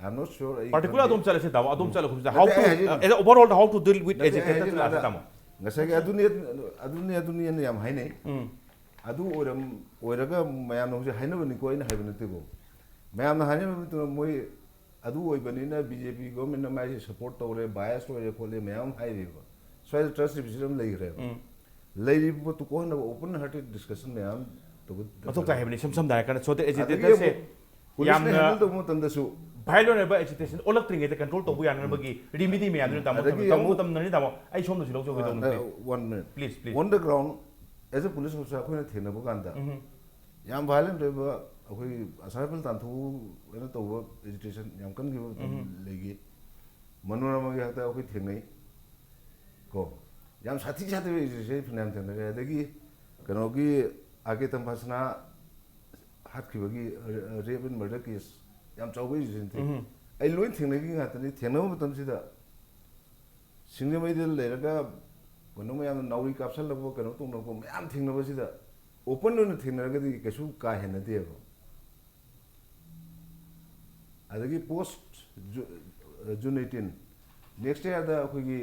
I am not sure꯫ ꯑꯩ ꯄꯥꯔꯇꯤꯀꯨꯂꯔ ꯈꯪꯗꯦ꯫ ꯑꯗꯨꯝ ꯆꯠꯂꯁꯤ ꯇꯥꯃꯣ, ꯑꯗꯨꯝ ꯆꯠꯂ ꯈꯨꯝꯁꯤ꯫ ꯅꯠꯇꯦ, How to, ꯑꯩ ꯍꯥꯏꯁꯦ- uh, as a overall how to deal with ꯅꯠꯇꯦ, ꯑꯩ agitators ꯍꯥꯏꯁꯦ ꯂꯥꯛꯁꯤ ꯅꯠꯇꯦ꯫ ꯇꯥꯃꯣ꯫ ꯉꯁꯥꯏꯒꯤ ꯑꯗꯨꯅꯤ ꯑꯗꯨꯅꯤ ꯑꯗꯨꯅꯤꯅ ꯌꯥꯝ ꯍꯥꯏꯅꯩ꯫ ꯎꯝ꯫ ꯑꯗꯨ ꯑꯣꯏꯔꯝ ꯑꯣꯏꯔꯒ ꯃꯌꯥꯝꯅ ꯍꯧꯖꯤꯛ ꯍꯥꯏꯅꯕꯅꯤꯀꯣ, ꯑꯩꯅ ꯍꯥꯏꯕ ꯅꯠꯇꯦꯀꯣ꯫ ꯃꯌꯥꯝꯅ ꯍꯥꯏꯅꯕ ꯃꯇꯝꯗ ꯃꯣꯏ ꯑꯗꯨ ꯑꯣꯏꯕꯅꯤꯅ ꯕꯤ ꯖꯦ ꯄꯤ ꯒꯣꯔꯃꯦꯟꯅ ꯃꯥꯏꯁꯦ ꯁꯞꯄꯣꯔꯠ ꯇꯧꯔꯦ, ꯕꯥꯏꯁ ꯑꯣꯏꯔꯦ ꯈꯣꯠꯂꯦ ꯃꯌꯥꯝ ꯑꯃ ꯍꯥꯏꯔꯤꯕ꯫ ꯁ꯭ꯋꯥꯏꯗ ꯇ꯭ꯔꯁ ꯗꯤꯐꯤꯁꯤꯠ ꯑꯃ ꯂꯩꯈ꯭ꯔꯦꯕ꯫ ꯎꯝ꯫ ꯂꯩꯔꯤꯕ ꯄꯣꯠꯇꯨ ꯀꯣꯛꯍꯟꯅꯕ ꯑꯣꯄꯟ ꯍꯥꯔꯇꯦꯠ ꯗꯤꯁꯀꯁꯟ ꯃꯌꯥꯝ ꯇꯧꯕ ꯃꯊꯧ ꯇꯥꯏ ꯍꯥꯏꯕꯅꯤ꯫ ꯏꯁꯝ ꯁꯝꯅ ꯍꯥꯏꯔꯀꯥꯟꯗ ꯁꯣꯗ ꯑꯗꯒꯤ ꯑꯦꯖꯤꯇꯦꯇꯔꯁꯦ ꯑꯃꯨꯛ ꯄꯨꯂꯤꯁꯅ ꯌꯥꯝꯅ ꯍꯦꯟꯗꯜ ꯇꯧꯕ ꯃꯇꯝꯗꯁꯨ ꯚꯥꯏꯂꯦꯟ ꯑꯣꯏꯕ ꯑꯦꯖꯤꯇꯦꯁꯟ ꯑꯣꯜꯂꯛꯇ꯭ꯔꯤꯉꯩꯗ ꯀꯟꯇ꯭ꯔꯣꯜ ꯇꯧꯕ ꯌꯥꯅꯅꯕꯒꯤ ꯔꯤꯃꯤꯗꯤ ꯃꯌꯥꯝꯗꯨꯅ ꯇꯥꯃꯣ ꯑꯗꯒꯤ ꯇꯥꯃꯣ ꯑꯃꯨꯛ- ꯃꯇꯝ ꯅꯪꯅꯤ ꯇꯥꯃꯣ, ꯑꯩ ꯁꯣꯝꯗꯁꯨ ꯂꯧꯖꯒꯦ ꯇꯧꯕꯅꯤ꯫ One minute. Please please. On the ground as a police officer ꯑꯩꯈꯣꯏꯅ ꯊꯦꯡꯅꯕ ꯀꯥꯟꯗ ꯎꯝ꯫ ꯌꯥꯝ ꯚꯥꯏꯂꯦꯟ ꯑꯣꯏꯕ ꯑꯩꯈꯣꯏ ꯑꯁꯥꯏꯐꯜ ꯇꯥꯟꯊꯣꯛꯅ ꯇꯧꯕ ꯑꯦꯖꯤꯇꯦꯁꯟ ꯌꯥꯝ ꯀꯟꯈꯤꯕ ꯃꯇꯝ ꯎꯝ꯫ ꯂꯩꯈꯤ꯫ ꯃꯅꯣꯔꯃꯒꯤ ꯍꯥꯛꯇ ꯑꯩꯈꯣꯏ ꯊꯦꯡꯅꯩ ꯀꯣ꯫ ꯌꯥꯝ ꯁꯥꯊꯤ ꯁꯥꯊꯤꯕ ꯑꯦꯖꯤꯇꯦꯁꯟ ꯐꯅꯌꯥꯝ ꯊꯦꯡꯅꯔꯦ꯫ ꯑꯗꯒꯤ ꯀꯩꯅꯣꯒꯤ ꯑꯥꯔ ꯀꯦ ꯇꯝꯐꯥꯁꯅꯥ ꯍꯥꯠꯈꯤꯕꯒꯤ ꯔꯦꯞ ꯑꯦꯟ ꯃꯔꯗꯔ ꯀꯦꯁ ꯌꯥꯝ ꯆꯥꯎꯕ ꯑꯦꯖꯤꯇꯦꯁꯟ ꯊꯦꯡꯅꯩ꯫ ꯎꯝ꯫ ꯑꯩ ꯂꯣꯏ ꯊꯦꯡꯅꯈꯤ ꯉꯥꯛꯇꯅꯤ꯫ ꯊꯦꯡꯅꯕ ꯃꯇꯝꯁꯤꯗ ꯁꯤꯡꯖꯃꯩꯗ ꯂꯩꯔꯒ ꯀꯩꯅꯣ ꯃꯌꯥꯝꯅ ꯅꯥꯎꯔꯤ ꯀꯥꯞꯁꯜꯂꯛꯄ ꯀꯩꯅꯣ ꯇꯧꯅꯔꯛꯄ ꯃꯌꯥꯝ ꯊꯦꯡꯅꯕꯁꯤꯗ ꯑꯣꯄꯟ ꯑꯣꯏꯅ ꯊꯦꯡꯅꯔꯒꯗꯤ ꯀꯩꯁꯨ ꯀꯥ ꯍꯦꯟꯅꯗꯦꯕ꯫ ꯑꯗꯒꯤ ꯄꯣꯁ ꯖꯨꯟ ꯑꯩꯠꯇꯤꯟ ꯅꯦꯛꯁ ꯏꯌꯥꯔꯗ ꯑꯩꯈꯣꯏꯒꯤ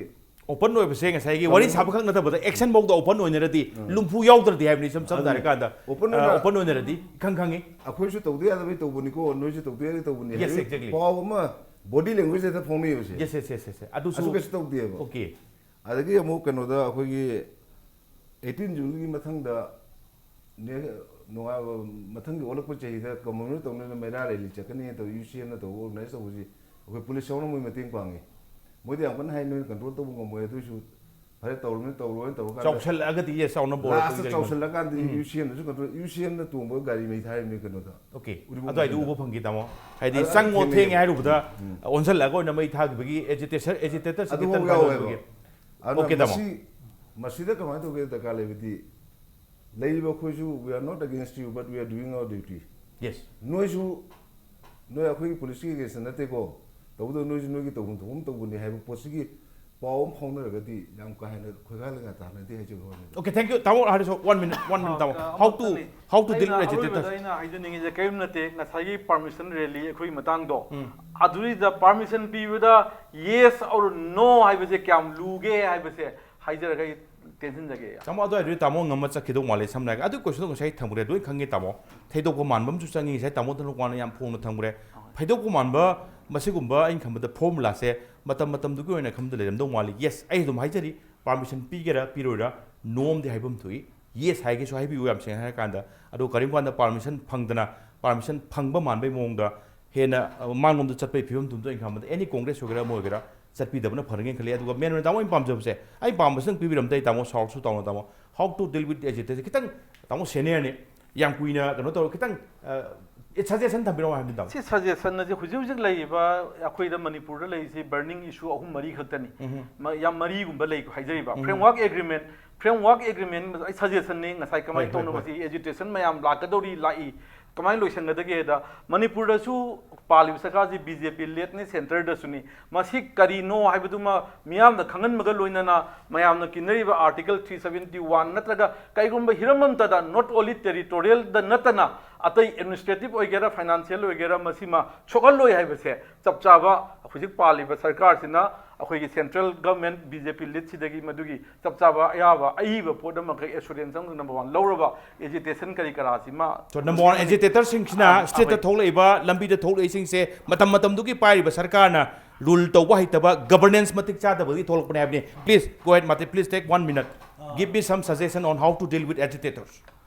ꯑꯣꯄꯟ ꯑꯣꯏꯕꯁꯦ ꯉꯁꯥꯏꯒꯤ ꯋꯥꯔꯤ ꯁꯥꯕ ꯈꯛ ꯅꯠꯇꯕꯗ ꯑꯦꯛꯁꯟ ꯐꯥꯎꯗ ꯑꯣꯄꯟ ꯑꯣꯏꯅꯔꯗꯤ ꯎꯝ꯫ ꯂꯨꯝꯐꯨ ꯌꯥꯎꯗ꯭ꯔꯗꯤ ꯍꯥꯏꯕꯅꯤ꯫ ꯏꯁꯝ ꯁꯝꯅ ꯑꯗꯨꯅꯤ꯫ ꯍꯥꯏꯔꯀꯥꯟꯗ ꯑꯣꯄꯟ ꯑ, ꯑꯣꯏꯅ ꯑꯣꯄꯟ ꯑꯣꯏꯅꯔꯗꯤ ꯏꯈꯪ ꯈꯪꯉꯤ꯫ ꯑꯩꯈꯣꯏꯁꯨ ꯇꯧꯗ ꯌꯥꯗꯕꯩ ꯇꯧꯕꯅꯤꯀꯣ, ꯅꯣꯏꯁꯨ ꯇꯧꯗ ꯌꯥꯗꯕꯩ ꯇꯧꯕꯅꯤ Yes, ꯍꯥꯏꯕꯒꯤ exactly. ꯄꯥꯎ ꯑꯃ ꯕꯣꯗꯤ ꯂꯦꯡꯒ꯭ꯋꯦꯖꯇ ꯐꯥꯎꯅꯩꯕꯁꯦ꯫ Yes yes yes yes. ꯑꯗꯨꯁꯨ ꯑꯗꯨ ꯀꯩꯁꯨ ꯇꯧꯗꯦꯕ꯫ ꯑꯣꯀꯦ꯫ ꯑꯗꯒꯤ ꯑꯃꯨꯛ ꯀꯩꯅꯣꯗ ꯑꯩꯈꯣꯏꯒꯤ ꯑꯩꯠꯇꯤꯟ ꯖꯨꯟꯒꯤ ꯃꯊꯪꯗ ꯅꯦ- ꯅꯣꯡꯉꯥ- ꯃꯊꯪꯒꯤ ꯑꯣꯜꯂꯛꯄ ꯆꯍꯤꯗ ꯀꯝꯃꯦꯃꯣꯔꯦꯠ ꯇꯧꯅꯅ ꯃꯩꯔꯥ ꯔꯦꯂꯤ ꯆꯠꯀꯅꯤ ꯇꯧ ꯌꯨ ꯁꯤ ꯑꯦꯝꯅ ꯇꯧꯕ ꯑꯣꯔꯒꯅꯥꯏꯖ ꯇꯧꯕꯁꯤ ꯑꯩꯈꯣꯏ ꯄꯨꯂꯤꯁ ꯌꯥꯎꯅ ꯃꯣꯏ ꯃꯇꯦꯡ ꯄꯥꯡꯉꯤ꯫ ꯃꯣꯏꯗꯤ ꯌꯥꯝ ꯀꯟꯅ ꯍꯥꯏ ꯅꯣꯏꯅ ꯀꯟꯇ꯭ꯔꯣꯜ ꯇꯧꯕ ꯉꯝꯃꯣꯏ, ꯑꯗꯨꯏꯁꯨ ꯐꯔꯦ, ꯇꯧꯔꯨꯅꯤ ꯇꯧꯔꯣꯏꯅ ꯇꯧꯔꯀꯥꯟꯗ ꯆꯥꯎꯁꯜꯂꯛꯑꯒꯗꯤ, yes, ꯆꯥꯎꯅ ꯕꯣꯔ ꯂꯥꯁꯇ ꯀꯩꯅꯣ꯫ ꯆꯥꯎꯁꯜꯂꯛꯀꯥꯟꯗ ꯎꯝ꯫ ꯌꯨ ꯁꯤ ꯑꯦꯝꯗꯁꯨ ꯀꯩꯅꯣ, ꯌꯨ ꯁꯤ ꯑꯦꯝꯅ ꯇꯣꯡꯕ ꯒꯥꯔꯤ ꯃꯩ ꯊꯥꯔꯤꯕꯅꯤ ꯀꯩꯅꯣꯗ꯫ ꯑꯣꯀꯦ꯫ ꯎꯔꯤꯄꯣꯛ ꯑꯗꯨꯋꯥꯏꯗ ꯃꯇꯝꯗ꯫ ꯎꯕ ꯐꯪꯈꯤ ꯇꯥꯃꯣ꯫ ꯍꯥꯏꯗꯤ ꯑꯗꯨ ꯆꯪꯉꯣ ꯊꯦꯡꯅꯩꯌꯦꯕ꯫ ꯊꯦꯡꯉꯦ ꯍꯥꯏꯔꯨꯕꯗ ꯎꯝ꯫ ꯑꯣꯟꯁꯤꯜꯂꯛꯑꯒ ꯑꯣꯏꯅ ꯃꯩ ꯊꯥꯈꯤꯕꯒꯤ ꯑꯦꯖꯤꯇꯦꯁꯟ ꯑꯦꯖꯤꯇꯦꯇꯔꯁꯤꯡꯒꯤ ꯑꯗꯨꯐꯥꯎ ꯇꯟ ꯐꯥꯏꯅ ꯌꯥꯎꯋꯦꯕ꯫ ꯑꯣꯏꯕꯒꯤ꯫ ꯑꯗꯨꯅ Okay, ꯇꯥꯃꯣ꯫ ꯃꯁꯤ, ꯃꯁꯤꯗ ꯀꯃꯥꯏꯅ ꯇꯧꯒꯦ ꯗꯔꯀꯥꯔ ꯂꯩꯕꯗꯤ, ꯂꯩꯔꯤꯕ ꯑꯩꯈꯣꯏꯁꯨ we are not against you, but we are doing our duty. Yes. ꯅꯣꯏꯁꯨ, ꯅꯣꯏ ꯑꯩꯈꯣꯏꯒꯤ ꯄꯨꯂꯤꯁꯀꯤ ꯑꯦꯒꯦꯟꯁꯇ ꯅꯠꯇꯦꯀꯣ, ꯇꯧꯕꯇꯕꯨ ꯅꯣꯏꯁꯨ ꯅꯣꯏꯒꯤ ꯇꯧꯐꯝ ꯊꯣꯛꯐꯝ ꯇꯧꯕꯅꯤ ꯍꯥꯏꯕ ꯄꯣꯠꯁꯤꯒꯤ ꯄꯥꯎ ꯑꯃ ꯐꯥꯎꯅꯔꯒꯗꯤ ꯌꯥꯝ ꯀꯥ ꯍꯦꯟꯅ ꯈꯣꯏꯈꯥ ꯂꯩꯉꯥ ꯇꯥꯅꯗꯦ ꯍꯥꯏꯖꯕ ꯋꯥꯅꯤ꯫ Okay, thank you. ꯇꯥꯃꯣ ꯍꯥꯏꯔꯁꯨ one minute, one minute ꯇꯥꯃꯣ꯫ ꯑ, How to, ꯑꯃꯈꯛꯇꯅꯤ꯫ how to deal ꯑꯩꯅ with ꯑꯔꯣꯏꯕꯗ agitators? ꯑꯩꯅ ꯍꯥꯏꯖꯅꯤꯡꯉꯤꯁꯦ ꯀꯔꯤꯝ ꯅꯠꯇꯦ, ꯉꯁꯥꯏꯒꯤ ꯄꯥꯔꯃꯤꯁꯟ ꯔꯦꯂꯤ ꯑꯩꯈꯣꯏꯒꯤ ꯃꯇꯥꯡꯗꯣ, ꯎꯝ꯫ ꯑꯗꯨꯏꯗ ꯄꯥꯔꯃꯤꯁꯟ ꯄꯤꯕꯗ yes or no ꯍꯥꯏꯕꯁꯦ ꯀꯌꯥꯝ ꯂꯨꯒꯦ ꯍꯥꯏꯕꯁꯦ ꯍꯥꯏꯖꯔꯒ ꯑꯩ ꯇꯦꯟꯁꯤꯟꯖꯒꯦ꯫ ꯇꯥꯃꯣ, ꯑꯗꯨ ꯑꯣꯏꯔꯗꯤ ꯇꯥꯃꯣ ꯉꯝꯃ ꯆꯠꯈꯤꯗꯧ ꯃꯥꯜꯂꯦ꯫ ꯁꯝꯅ ꯍꯥꯏꯔꯒ ꯑꯗꯨ ꯀꯣꯏꯁꯟꯗꯣ ꯉꯁꯥꯏ ꯊꯝꯈ꯭ꯔꯦ, ꯂꯣꯏ ꯈꯪꯉꯦ ꯇꯥꯃꯣ꯫ ꯊꯩꯗꯣꯛꯄ ꯃꯥꯟꯕ ꯑꯃꯁꯨ ꯆꯪꯉꯤ, ꯉꯁꯥꯏ ꯇꯥꯃꯣ ꯊꯅꯣꯛ ꯋꯥꯅ ꯌꯥꯝ ꯐꯣꯡꯅ ꯊꯝꯈ꯭ꯔꯦ꯫ ꯊꯩꯗꯣꯛꯄ ꯃꯥꯟꯕ ꯃꯁꯤꯒꯨꯝꯕ ꯑꯩꯅ ꯈꯟꯕꯗ ꯐꯣꯔꯃꯨꯂꯥꯁꯦ ꯃꯇꯝ ꯃꯇꯝꯗꯨꯒꯤ ꯑꯣꯏꯅ ꯈꯟꯕꯗ ꯂꯩꯔꯝꯗꯧ ꯃꯥꯜꯂꯤ꯫ Yes, ꯑꯩ ꯑꯗꯨꯝ ꯍꯥꯏꯖꯔꯤ, ꯄꯥꯔꯃꯤꯁꯟ ꯄꯤꯒꯦꯔꯥ ꯄꯤꯔꯣꯏꯔꯥ, no ꯑꯃꯗꯤ ꯍꯥꯏꯐꯝ ꯊꯣꯛꯏ꯫ Yes ꯍꯥꯏꯒꯦꯁꯨ ꯍꯥꯏꯕꯤꯌꯨ, ꯌꯥꯝ ꯁꯦꯡꯅ ꯍꯥꯏꯔꯀꯥꯟꯗ꯫ ꯑꯗꯣ ꯀꯔꯤꯒꯨꯝꯕ ꯀꯥꯟꯗ ꯄꯥꯔꯃꯤꯁꯟ ꯐꯪꯗꯅ, ꯄꯥꯔꯃꯤꯁꯟ ꯐꯪꯕ ꯃꯥꯟꯕꯩ ꯃꯑꯣꯡꯗ ꯍꯦꯟꯅ, ꯑ, ꯃꯥꯡꯂꯣꯝꯗ ꯆꯠꯄꯒꯤ ꯐꯤꯕꯝꯗꯨꯝꯗ ꯑꯩꯅ ꯈꯟꯕꯗ any Congress ꯑꯣꯏꯒꯦꯔꯥ ꯑꯃ ꯑꯣꯏꯒꯦꯔꯥ ꯆꯠꯄꯤꯗꯕꯅ ꯐꯔꯅꯤ ꯈꯜꯂꯤ꯫ ꯑꯗꯨꯒ main ꯑꯣꯏꯅ ꯇꯥꯃꯣ ꯑꯩꯅ ꯄꯥꯝꯖꯕꯁꯦ, ꯑꯩ ꯄꯥꯝꯕꯁꯤꯗꯪ ꯄꯤꯕꯤꯔꯝꯗ ꯑꯩ ꯇꯥꯃꯣ ꯁꯥꯎꯔꯁꯨ ꯇꯥꯎꯅ ꯇꯥꯃꯣ, how to deal with agitation ꯈꯤꯇꯪ ꯇꯥꯃꯣ seniorꯅꯤ, ꯌꯥꯝ ꯀꯨꯏꯅ ꯀꯩꯅꯣ ꯇꯧꯔ ꯈꯤꯇꯪ, ꯑ, suggestion ꯊꯝꯕꯤꯔꯝꯃꯣ ꯍꯥꯏꯕꯅꯤ ꯇꯥꯃꯣ꯫ ꯁꯤ suggestion ꯑꯁꯤ ꯍꯧꯖꯤꯛ ꯍꯧꯖꯤꯛ ꯂꯩꯔꯤꯕ ꯑꯩꯈꯣꯏꯗ ꯃꯅꯤꯄꯨꯔꯗ ꯂꯩꯔꯤꯁꯤ burning issue ꯑꯍꯨꯝ ꯃꯔꯤ ꯈꯛꯇꯅꯤ꯫ ꯎꯝ꯫ ꯃ-, ꯌꯥꯝ ꯃꯔꯤꯒꯨꯝꯕ ꯂꯩ ꯍꯥꯏꯖꯔꯤꯕ꯫ ꯎꯝ꯫ Framework agreement, framework agreement ꯑꯩ suggestionꯅꯤ, ꯉꯁꯥꯏ ꯀꯃꯥꯏꯅ ꯍꯣꯏ, ꯍꯣꯏ, ꯇꯧꯅ ꯍꯣꯏ꯫ ꯃꯁꯤ agitation ꯃꯌꯥꯝ ꯂꯥꯛꯀꯗꯧꯔꯤ ꯂꯥꯛꯏ, ꯀꯃꯥꯏꯅ ꯂꯣꯏꯁꯤꯟꯒꯗꯒꯦꯗ, ꯃꯅꯤꯄꯨꯔꯗꯁꯨ ꯄꯥꯜꯂꯤꯕ ꯁꯔꯀꯥꯔꯁꯤ B J P ꯂꯦꯠꯅꯤ, centreꯗꯁꯨꯅꯤ꯫ ꯃꯁꯤ ꯀꯔꯤꯅꯣ ꯍꯥꯏꯕꯗꯨꯃ ꯃꯤꯌꯥꯝꯗ ꯈꯪꯍꯟꯕꯒ ꯂꯣꯏꯅꯅ ꯃꯌꯥꯝꯅ ꯀꯤꯅꯔꯤꯕ Article three seventy one ꯅꯠꯇ꯭ꯔꯒ ꯀꯩꯒꯨꯝꯕ ꯍꯤꯔꯝ ꯑꯃꯠꯇꯗ not only territorialꯗ ꯅꯠꯇꯅ ꯑꯇꯩ administrative ꯑꯣꯏꯒꯦꯔꯥ financial ꯑꯣꯏꯒꯦꯔꯥ ꯃꯁꯤꯃ ꯁꯣꯛꯍꯜꯂꯣꯏ ꯍꯥꯏꯕꯁꯦ ꯆꯞ ꯆꯥꯕ ꯍꯧꯖꯤꯛ ꯄꯥꯜꯂꯤꯕ ꯁꯔꯀꯥꯔꯁꯤꯅ ꯑꯩꯈꯣꯏꯒꯤ central government B J P leadꯁꯤꯗꯒꯤ ꯃꯗꯨꯒꯤ ꯆꯞ ꯆꯥꯕ ꯑꯌꯥꯕ ꯑꯏꯕ ꯄꯣꯠ ꯑꯃꯈꯛ assurance ꯑꯃꯈꯛ number one ꯂꯧꯔꯕ agitation ꯀꯔꯤ ꯀꯔꯥꯁꯤꯃ So number one agitatorꯁꯤꯡꯁꯤꯅ ꯑꯥ, streetꯇ ꯑꯩꯈꯣꯏ ꯊꯣꯛꯂꯛꯏꯕ, ꯂꯝꯕꯤꯗ ꯊꯣꯛꯂꯛꯏꯁꯤꯡꯁꯦ ꯃꯇꯝ ꯃꯇꯝꯗꯨꯒꯤ ꯄꯥꯏꯔꯤꯕ ꯁꯔꯀꯥꯔꯅ rule ꯇꯧꯕ ꯍꯩꯇꯕ, governance ꯃꯇꯤꯛ ꯆꯥꯗꯕꯒꯤ ꯊꯣꯛꯂꯛꯄꯅꯦ ꯍꯥꯏꯕꯅꯤ꯫ Please go ahead, Mate, please take one minute. Give me some suggestion on how to deal with agitators.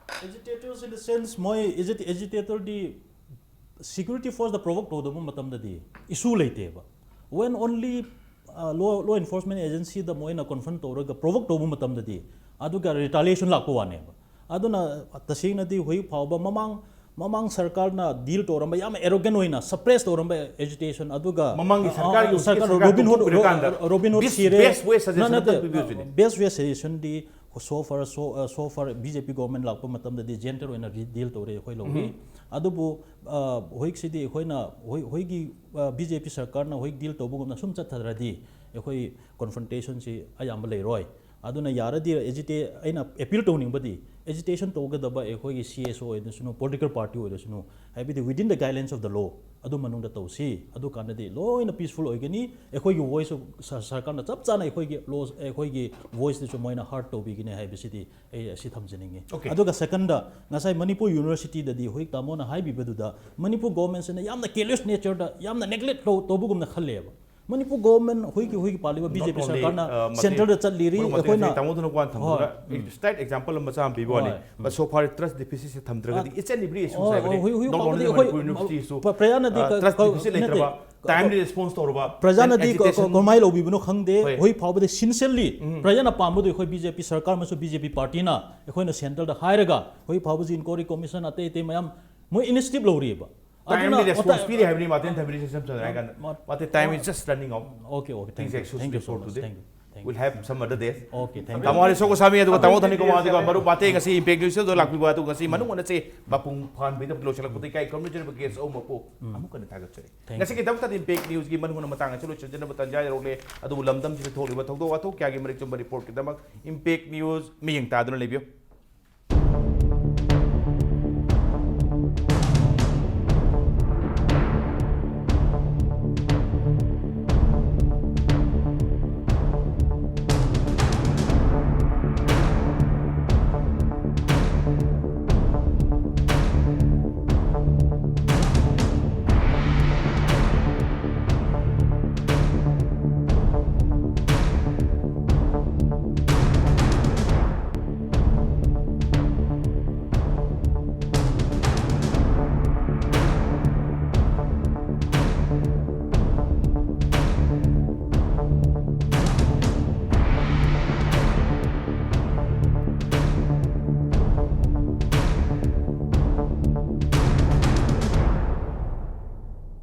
Agitators in the sense ꯃꯣꯏ agitatorꯗꯤ security forceꯗ provoke ꯇꯧꯗꯕ ꯃꯇꯝꯗꯗꯤ issue ꯂꯩꯇꯦꯕ꯫ When only ꯂꯣ ꯂꯣ ꯑꯦꯟꯐꯣꯔꯁꯃꯦꯟ ꯑꯦꯖꯦꯟꯁꯤꯗ ꯃꯣꯏꯅ ꯀꯣꯟꯐ꯭ꯔꯟ ꯇꯧꯔꯒ ꯄ꯭ꯔꯣꯚꯣꯛ ꯇꯧꯕ ꯃꯇꯝꯗꯗꯤ ꯑꯗꯨꯒ ꯔꯤꯇꯥꯂꯤꯌꯦꯁꯟ ꯂꯥꯛꯄ ꯋꯥꯅꯦꯕ꯫ ꯑꯗꯨꯅ ꯇꯁꯦꯡꯅꯗꯤ ꯍꯧꯖꯤꯛ ꯐꯥꯎꯕ ꯃꯃꯥꯡ ꯃꯃꯥꯡ ꯁꯔꯀꯥꯔꯅ ꯗꯤꯜ ꯇꯧꯔꯝꯕ ꯌꯥꯝ ꯑꯦꯔꯣꯒꯦꯟ ꯑꯣꯏꯅ ꯁꯄ꯭ꯔꯦꯁ ꯇꯧꯔꯝꯕ ꯑꯦꯖꯤꯇꯦꯁꯟ ꯑꯗꯨꯒ ꯃꯃꯥꯡꯒꯤ ꯑ, ꯁꯔꯀꯥꯔꯒꯤ ꯑ, ꯍꯧꯖꯤꯛꯀꯤ ꯁꯔꯀꯥꯔ ꯁꯔꯀꯥꯔ ꯔꯣꯕꯤꯟ ꯍꯨꯗ ꯍꯧꯗꯣꯛꯄꯤꯔꯀꯥꯟꯗ ꯔꯣ- ꯔꯣꯕꯤꯟ ꯍꯨꯗ best- ꯁꯤꯔꯦ best way suggestion ꯅꯠꯇꯦ, ꯑꯝꯇꯪ ꯄꯤꯕꯤꯌꯨ ꯁꯤꯅꯦ꯫ Best way suggestion ꯗꯤ so far so so far B J P government ꯂꯥꯛꯄ ꯃꯇꯝꯗꯗꯤ ꯖꯦꯟꯇꯦꯜ ꯑꯣꯏꯅ ꯗꯤꯜ ꯇꯧꯔꯦ ꯑꯩꯈꯣꯏ ꯂꯧꯃꯤ꯫ ꯑꯗꯨꯕꯨ ꯑ, ꯍꯧꯖꯤꯛꯁꯤꯗꯤ ꯑꯩꯈꯣꯏꯅ ꯍꯧꯖꯤꯛ ꯍꯧꯖꯤꯛꯀꯤ B J P ꯁꯔꯀꯥꯔꯅ ꯍꯧꯖꯤꯛ ꯗꯤꯜ ꯇꯧꯕꯒꯨꯝꯅ ꯁꯨꯝ ꯆꯠꯊꯗ꯭ꯔꯗꯤ ꯑꯩꯈꯣꯏ ꯀꯣꯟꯐ꯭ꯔꯟꯇꯦꯁꯟꯁꯤ ꯑꯌꯥꯝꯕ ꯂꯩꯔꯣꯏ꯫ ꯑꯗꯨꯅ ꯌꯥꯔꯗꯤ ꯑꯦꯖꯤꯇꯦ ꯑꯩꯅ ꯑꯦꯄꯤꯜ ꯇꯧꯅꯤꯡꯕꯗꯤ ꯑꯦꯖꯤꯇꯦꯁꯟ ꯇꯧꯒꯗꯕ ꯑꯩꯈꯣꯏꯒꯤ C S O ꯑꯣꯏꯔꯁꯅꯨ, ꯄꯣꯂꯤꯇꯤꯀꯦꯜ ꯄꯥꯔꯇꯤ ꯑꯣꯏꯔꯁꯅꯨ, ꯍꯥꯏꯕꯗꯤ within the guidelines of the law ꯑꯗꯨ ꯃꯅꯨꯡꯗ ꯇꯧꯁꯤ꯫ ꯑꯗꯨ ꯀꯥꯟꯗꯗꯤ ꯂꯣꯏꯅ ꯄꯤꯁꯐꯨꯜ ꯑꯣꯏꯒꯅꯤ꯫ ꯑꯩꯈꯣꯏꯒꯤ ꯚꯣꯏꯁꯁꯨ ꯁꯔꯀꯥꯔꯅ ꯆꯞ ꯆꯥꯅ ꯑꯩꯈꯣꯏꯒꯤ ꯂꯣ ꯑꯩꯈꯣꯏꯒꯤ ꯚꯣꯏꯁꯇꯨꯁꯨ ꯃꯣꯏꯅ ꯍꯥꯔꯠ ꯇꯧꯕꯤꯒꯅꯤ ꯍꯥꯏꯕꯁꯤꯗꯤ ꯑꯩ ꯑꯁꯤ ꯊꯝꯖꯅꯤꯡꯉꯤ꯫ Okay. ꯑꯗꯨꯒ ꯁꯦꯀꯟꯗ, ꯉꯁꯥꯏ ꯃꯅꯤꯄꯨꯔ ꯌꯨꯅꯤꯚꯔꯁꯤꯇꯤꯗꯗꯤ ꯍꯧꯖꯤꯛ ꯇꯥꯃꯣꯅ ꯍꯥꯏꯕꯤꯕꯗꯨꯗ ꯃꯅꯤꯄꯨꯔ ꯒꯣꯔꯃꯦꯟꯁꯤꯅ ꯌꯥꯝꯅ ꯀꯦꯌꯔꯂꯦꯁ ꯅꯦꯆꯔꯗ ꯌꯥꯝꯅ ꯅꯦꯒ꯭ꯂꯦꯛ ꯇꯧꯕꯒꯨꯝꯅ ꯈꯜꯂꯦꯕ꯫ ꯃꯅꯤꯄꯨꯔ ꯒꯣꯔꯃꯦꯟ ꯍꯧꯖꯤꯛꯀꯤ ꯍꯧꯖꯤꯛꯀꯤ ꯄꯥꯜꯂꯤꯕ B J P ꯁꯔꯀꯥꯔꯅ ꯁꯦꯟꯇꯔꯗ ꯆꯠꯂꯤꯔꯤ꯫ ꯑꯩꯈꯣꯏꯅ ꯇꯥꯃꯣꯗꯨꯅ ꯋꯥ ꯊꯝꯕꯗꯨꯅ ꯍꯣꯏ, ꯎꯝ. State example ꯑꯃ ꯃꯆꯥ ꯑꯃ ꯄꯤꯕ ꯋꯥꯅꯤ꯫ ꯍꯣꯏ, ꯎꯝ. But so far trust deficit say ꯊꯝꯗ꯭ꯔꯒꯗꯤ each and every issue ꯍꯣꯏ, ꯍꯥꯏꯕꯅꯤ꯫ ꯍꯣꯏ, ꯍꯧꯖꯤꯛ Not only ꯐꯥꯎꯕꯗꯤ ꯑꯩꯈꯣꯏ ꯃꯅꯤꯄꯨꯔ ꯌꯨꯅꯤꯚꯔꯁꯤꯇꯤꯁꯨ, ꯄ꯭ꯔ- ꯄ꯭ꯔꯖꯥꯅꯗꯤ ꯑ, ꯀ- trust ꯀ- deficit ꯅꯠꯇꯦ, ꯂꯩꯇ꯭ꯔꯕ, ꯀ- timely response ꯇꯧꯔꯕ, ꯄ꯭ꯔꯖꯥꯅꯗꯤ and ꯀ- agitation ꯀ- ꯀꯃꯥꯏꯅ ꯂꯧꯕꯤꯕꯅꯣ ꯈꯪꯗꯦ꯫ ꯍꯣꯏ. ꯍꯧꯖꯤꯛ ꯐꯥꯎꯕꯗꯤ ꯁꯤꯟꯁꯤꯌꯔꯂꯤ ꯎꯝ. ꯄ꯭ꯔꯖꯥꯅ ꯄꯥꯝꯕꯗꯣ ꯑꯩꯈꯣꯏ B J P ꯁꯔꯀꯥꯔ ꯑꯃꯁꯨꯡ B J P ꯄꯥꯔꯇꯤꯅ ꯑꯩꯈꯣꯏꯅ ꯁꯦꯟꯇꯔꯗ ꯍꯥꯏꯔꯒ ꯍꯧꯖꯤꯛ ꯐꯥꯎꯕꯁꯤ ꯏꯟꯀ꯭ꯋꯥꯏꯔꯤ ꯀꯃꯤꯁꯟ ꯑꯇꯩ ꯑꯇꯩ ꯃꯌꯥꯝ ꯃꯣꯏ ꯏꯅꯤꯁꯤꯌꯦꯇꯤꯚ ꯂꯧꯔꯤꯑꯕ꯫ ꯑꯗꯨꯅ timely response ꯃꯇꯝ- ꯄꯤꯔꯤ ꯍꯥꯏꯕꯅꯤ ꯃꯥꯔꯇꯤꯟ ꯊꯝꯕꯤꯔꯤꯁꯦ ꯁꯝ ꯁꯝꯅ ꯍꯥꯏꯔ ꯀꯥꯟꯗ꯫ ꯃꯥ- Martin, time is just running out. Okay, okay, thank Please you, excuse thank me you so for much, today. Thank you, thank you. We'll have some other days. Okay, thank you. ꯇꯥꯃꯣ ꯑꯅꯤꯁꯣ ꯒꯣꯁꯥꯃꯤ ꯑꯗꯨꯒ ꯇꯥꯃꯣ ꯊꯅꯤ ꯀꯨꯃꯥꯔ ꯑꯗꯨꯒ ꯃꯔꯨꯞ ꯃꯥꯇꯦ ꯉꯁꯤ impact ꯅ꯭ꯌꯨꯁꯇ ꯂꯥꯛꯄꯤꯕ ꯑꯗꯨ ꯉꯁꯤ ꯃꯅꯨꯡ ꯍꯟꯅꯁꯤ ꯃꯄꯨꯡ ꯐꯥꯍꯟꯕꯤꯗꯕ ꯂꯣꯏꯁꯤꯜꯂꯛꯄꯗ ꯏꯀꯥꯏ ꯈꯨꯝꯅꯖꯔꯤꯕ ꯒꯦꯁ ꯑꯍꯨꯝꯃꯛꯄꯨ ꯑꯃꯨꯛ ꯍꯟꯅ ꯊꯥꯒꯠꯆꯔꯤ꯫ Thank you. ꯉꯁꯤꯒꯤꯗꯃꯛꯇꯗꯤ ꯏꯝꯄꯦꯛ ꯅ꯭ꯌꯨꯁꯀꯤ ꯃꯅꯨꯡ ꯍꯟꯅ ꯃꯇꯥꯡ ꯑꯁꯤ ꯂꯣꯏꯁꯤꯟꯖꯅꯕ ꯇꯥꯟꯖꯥ ꯌꯧꯔꯛꯂꯦ꯫ ꯑꯗꯨꯕꯨ ꯂꯝꯗꯝꯁꯤꯗ ꯊꯣꯛꯂꯤꯕ ꯊꯧꯗꯣꯛ ꯋꯥꯊꯣꯛ ꯀꯌꯥꯒꯤ ꯃꯔꯤꯛ ꯆꯨꯝꯕ ꯔꯤꯄꯣꯔꯠꯀꯤꯗꯃꯛ ꯏꯝꯄꯦꯛ ꯅ꯭ꯌꯨꯁ ꯃꯤꯠꯌꯦꯡ ꯇꯥꯗꯨꯅ ꯂꯩꯕꯤꯌꯨ꯫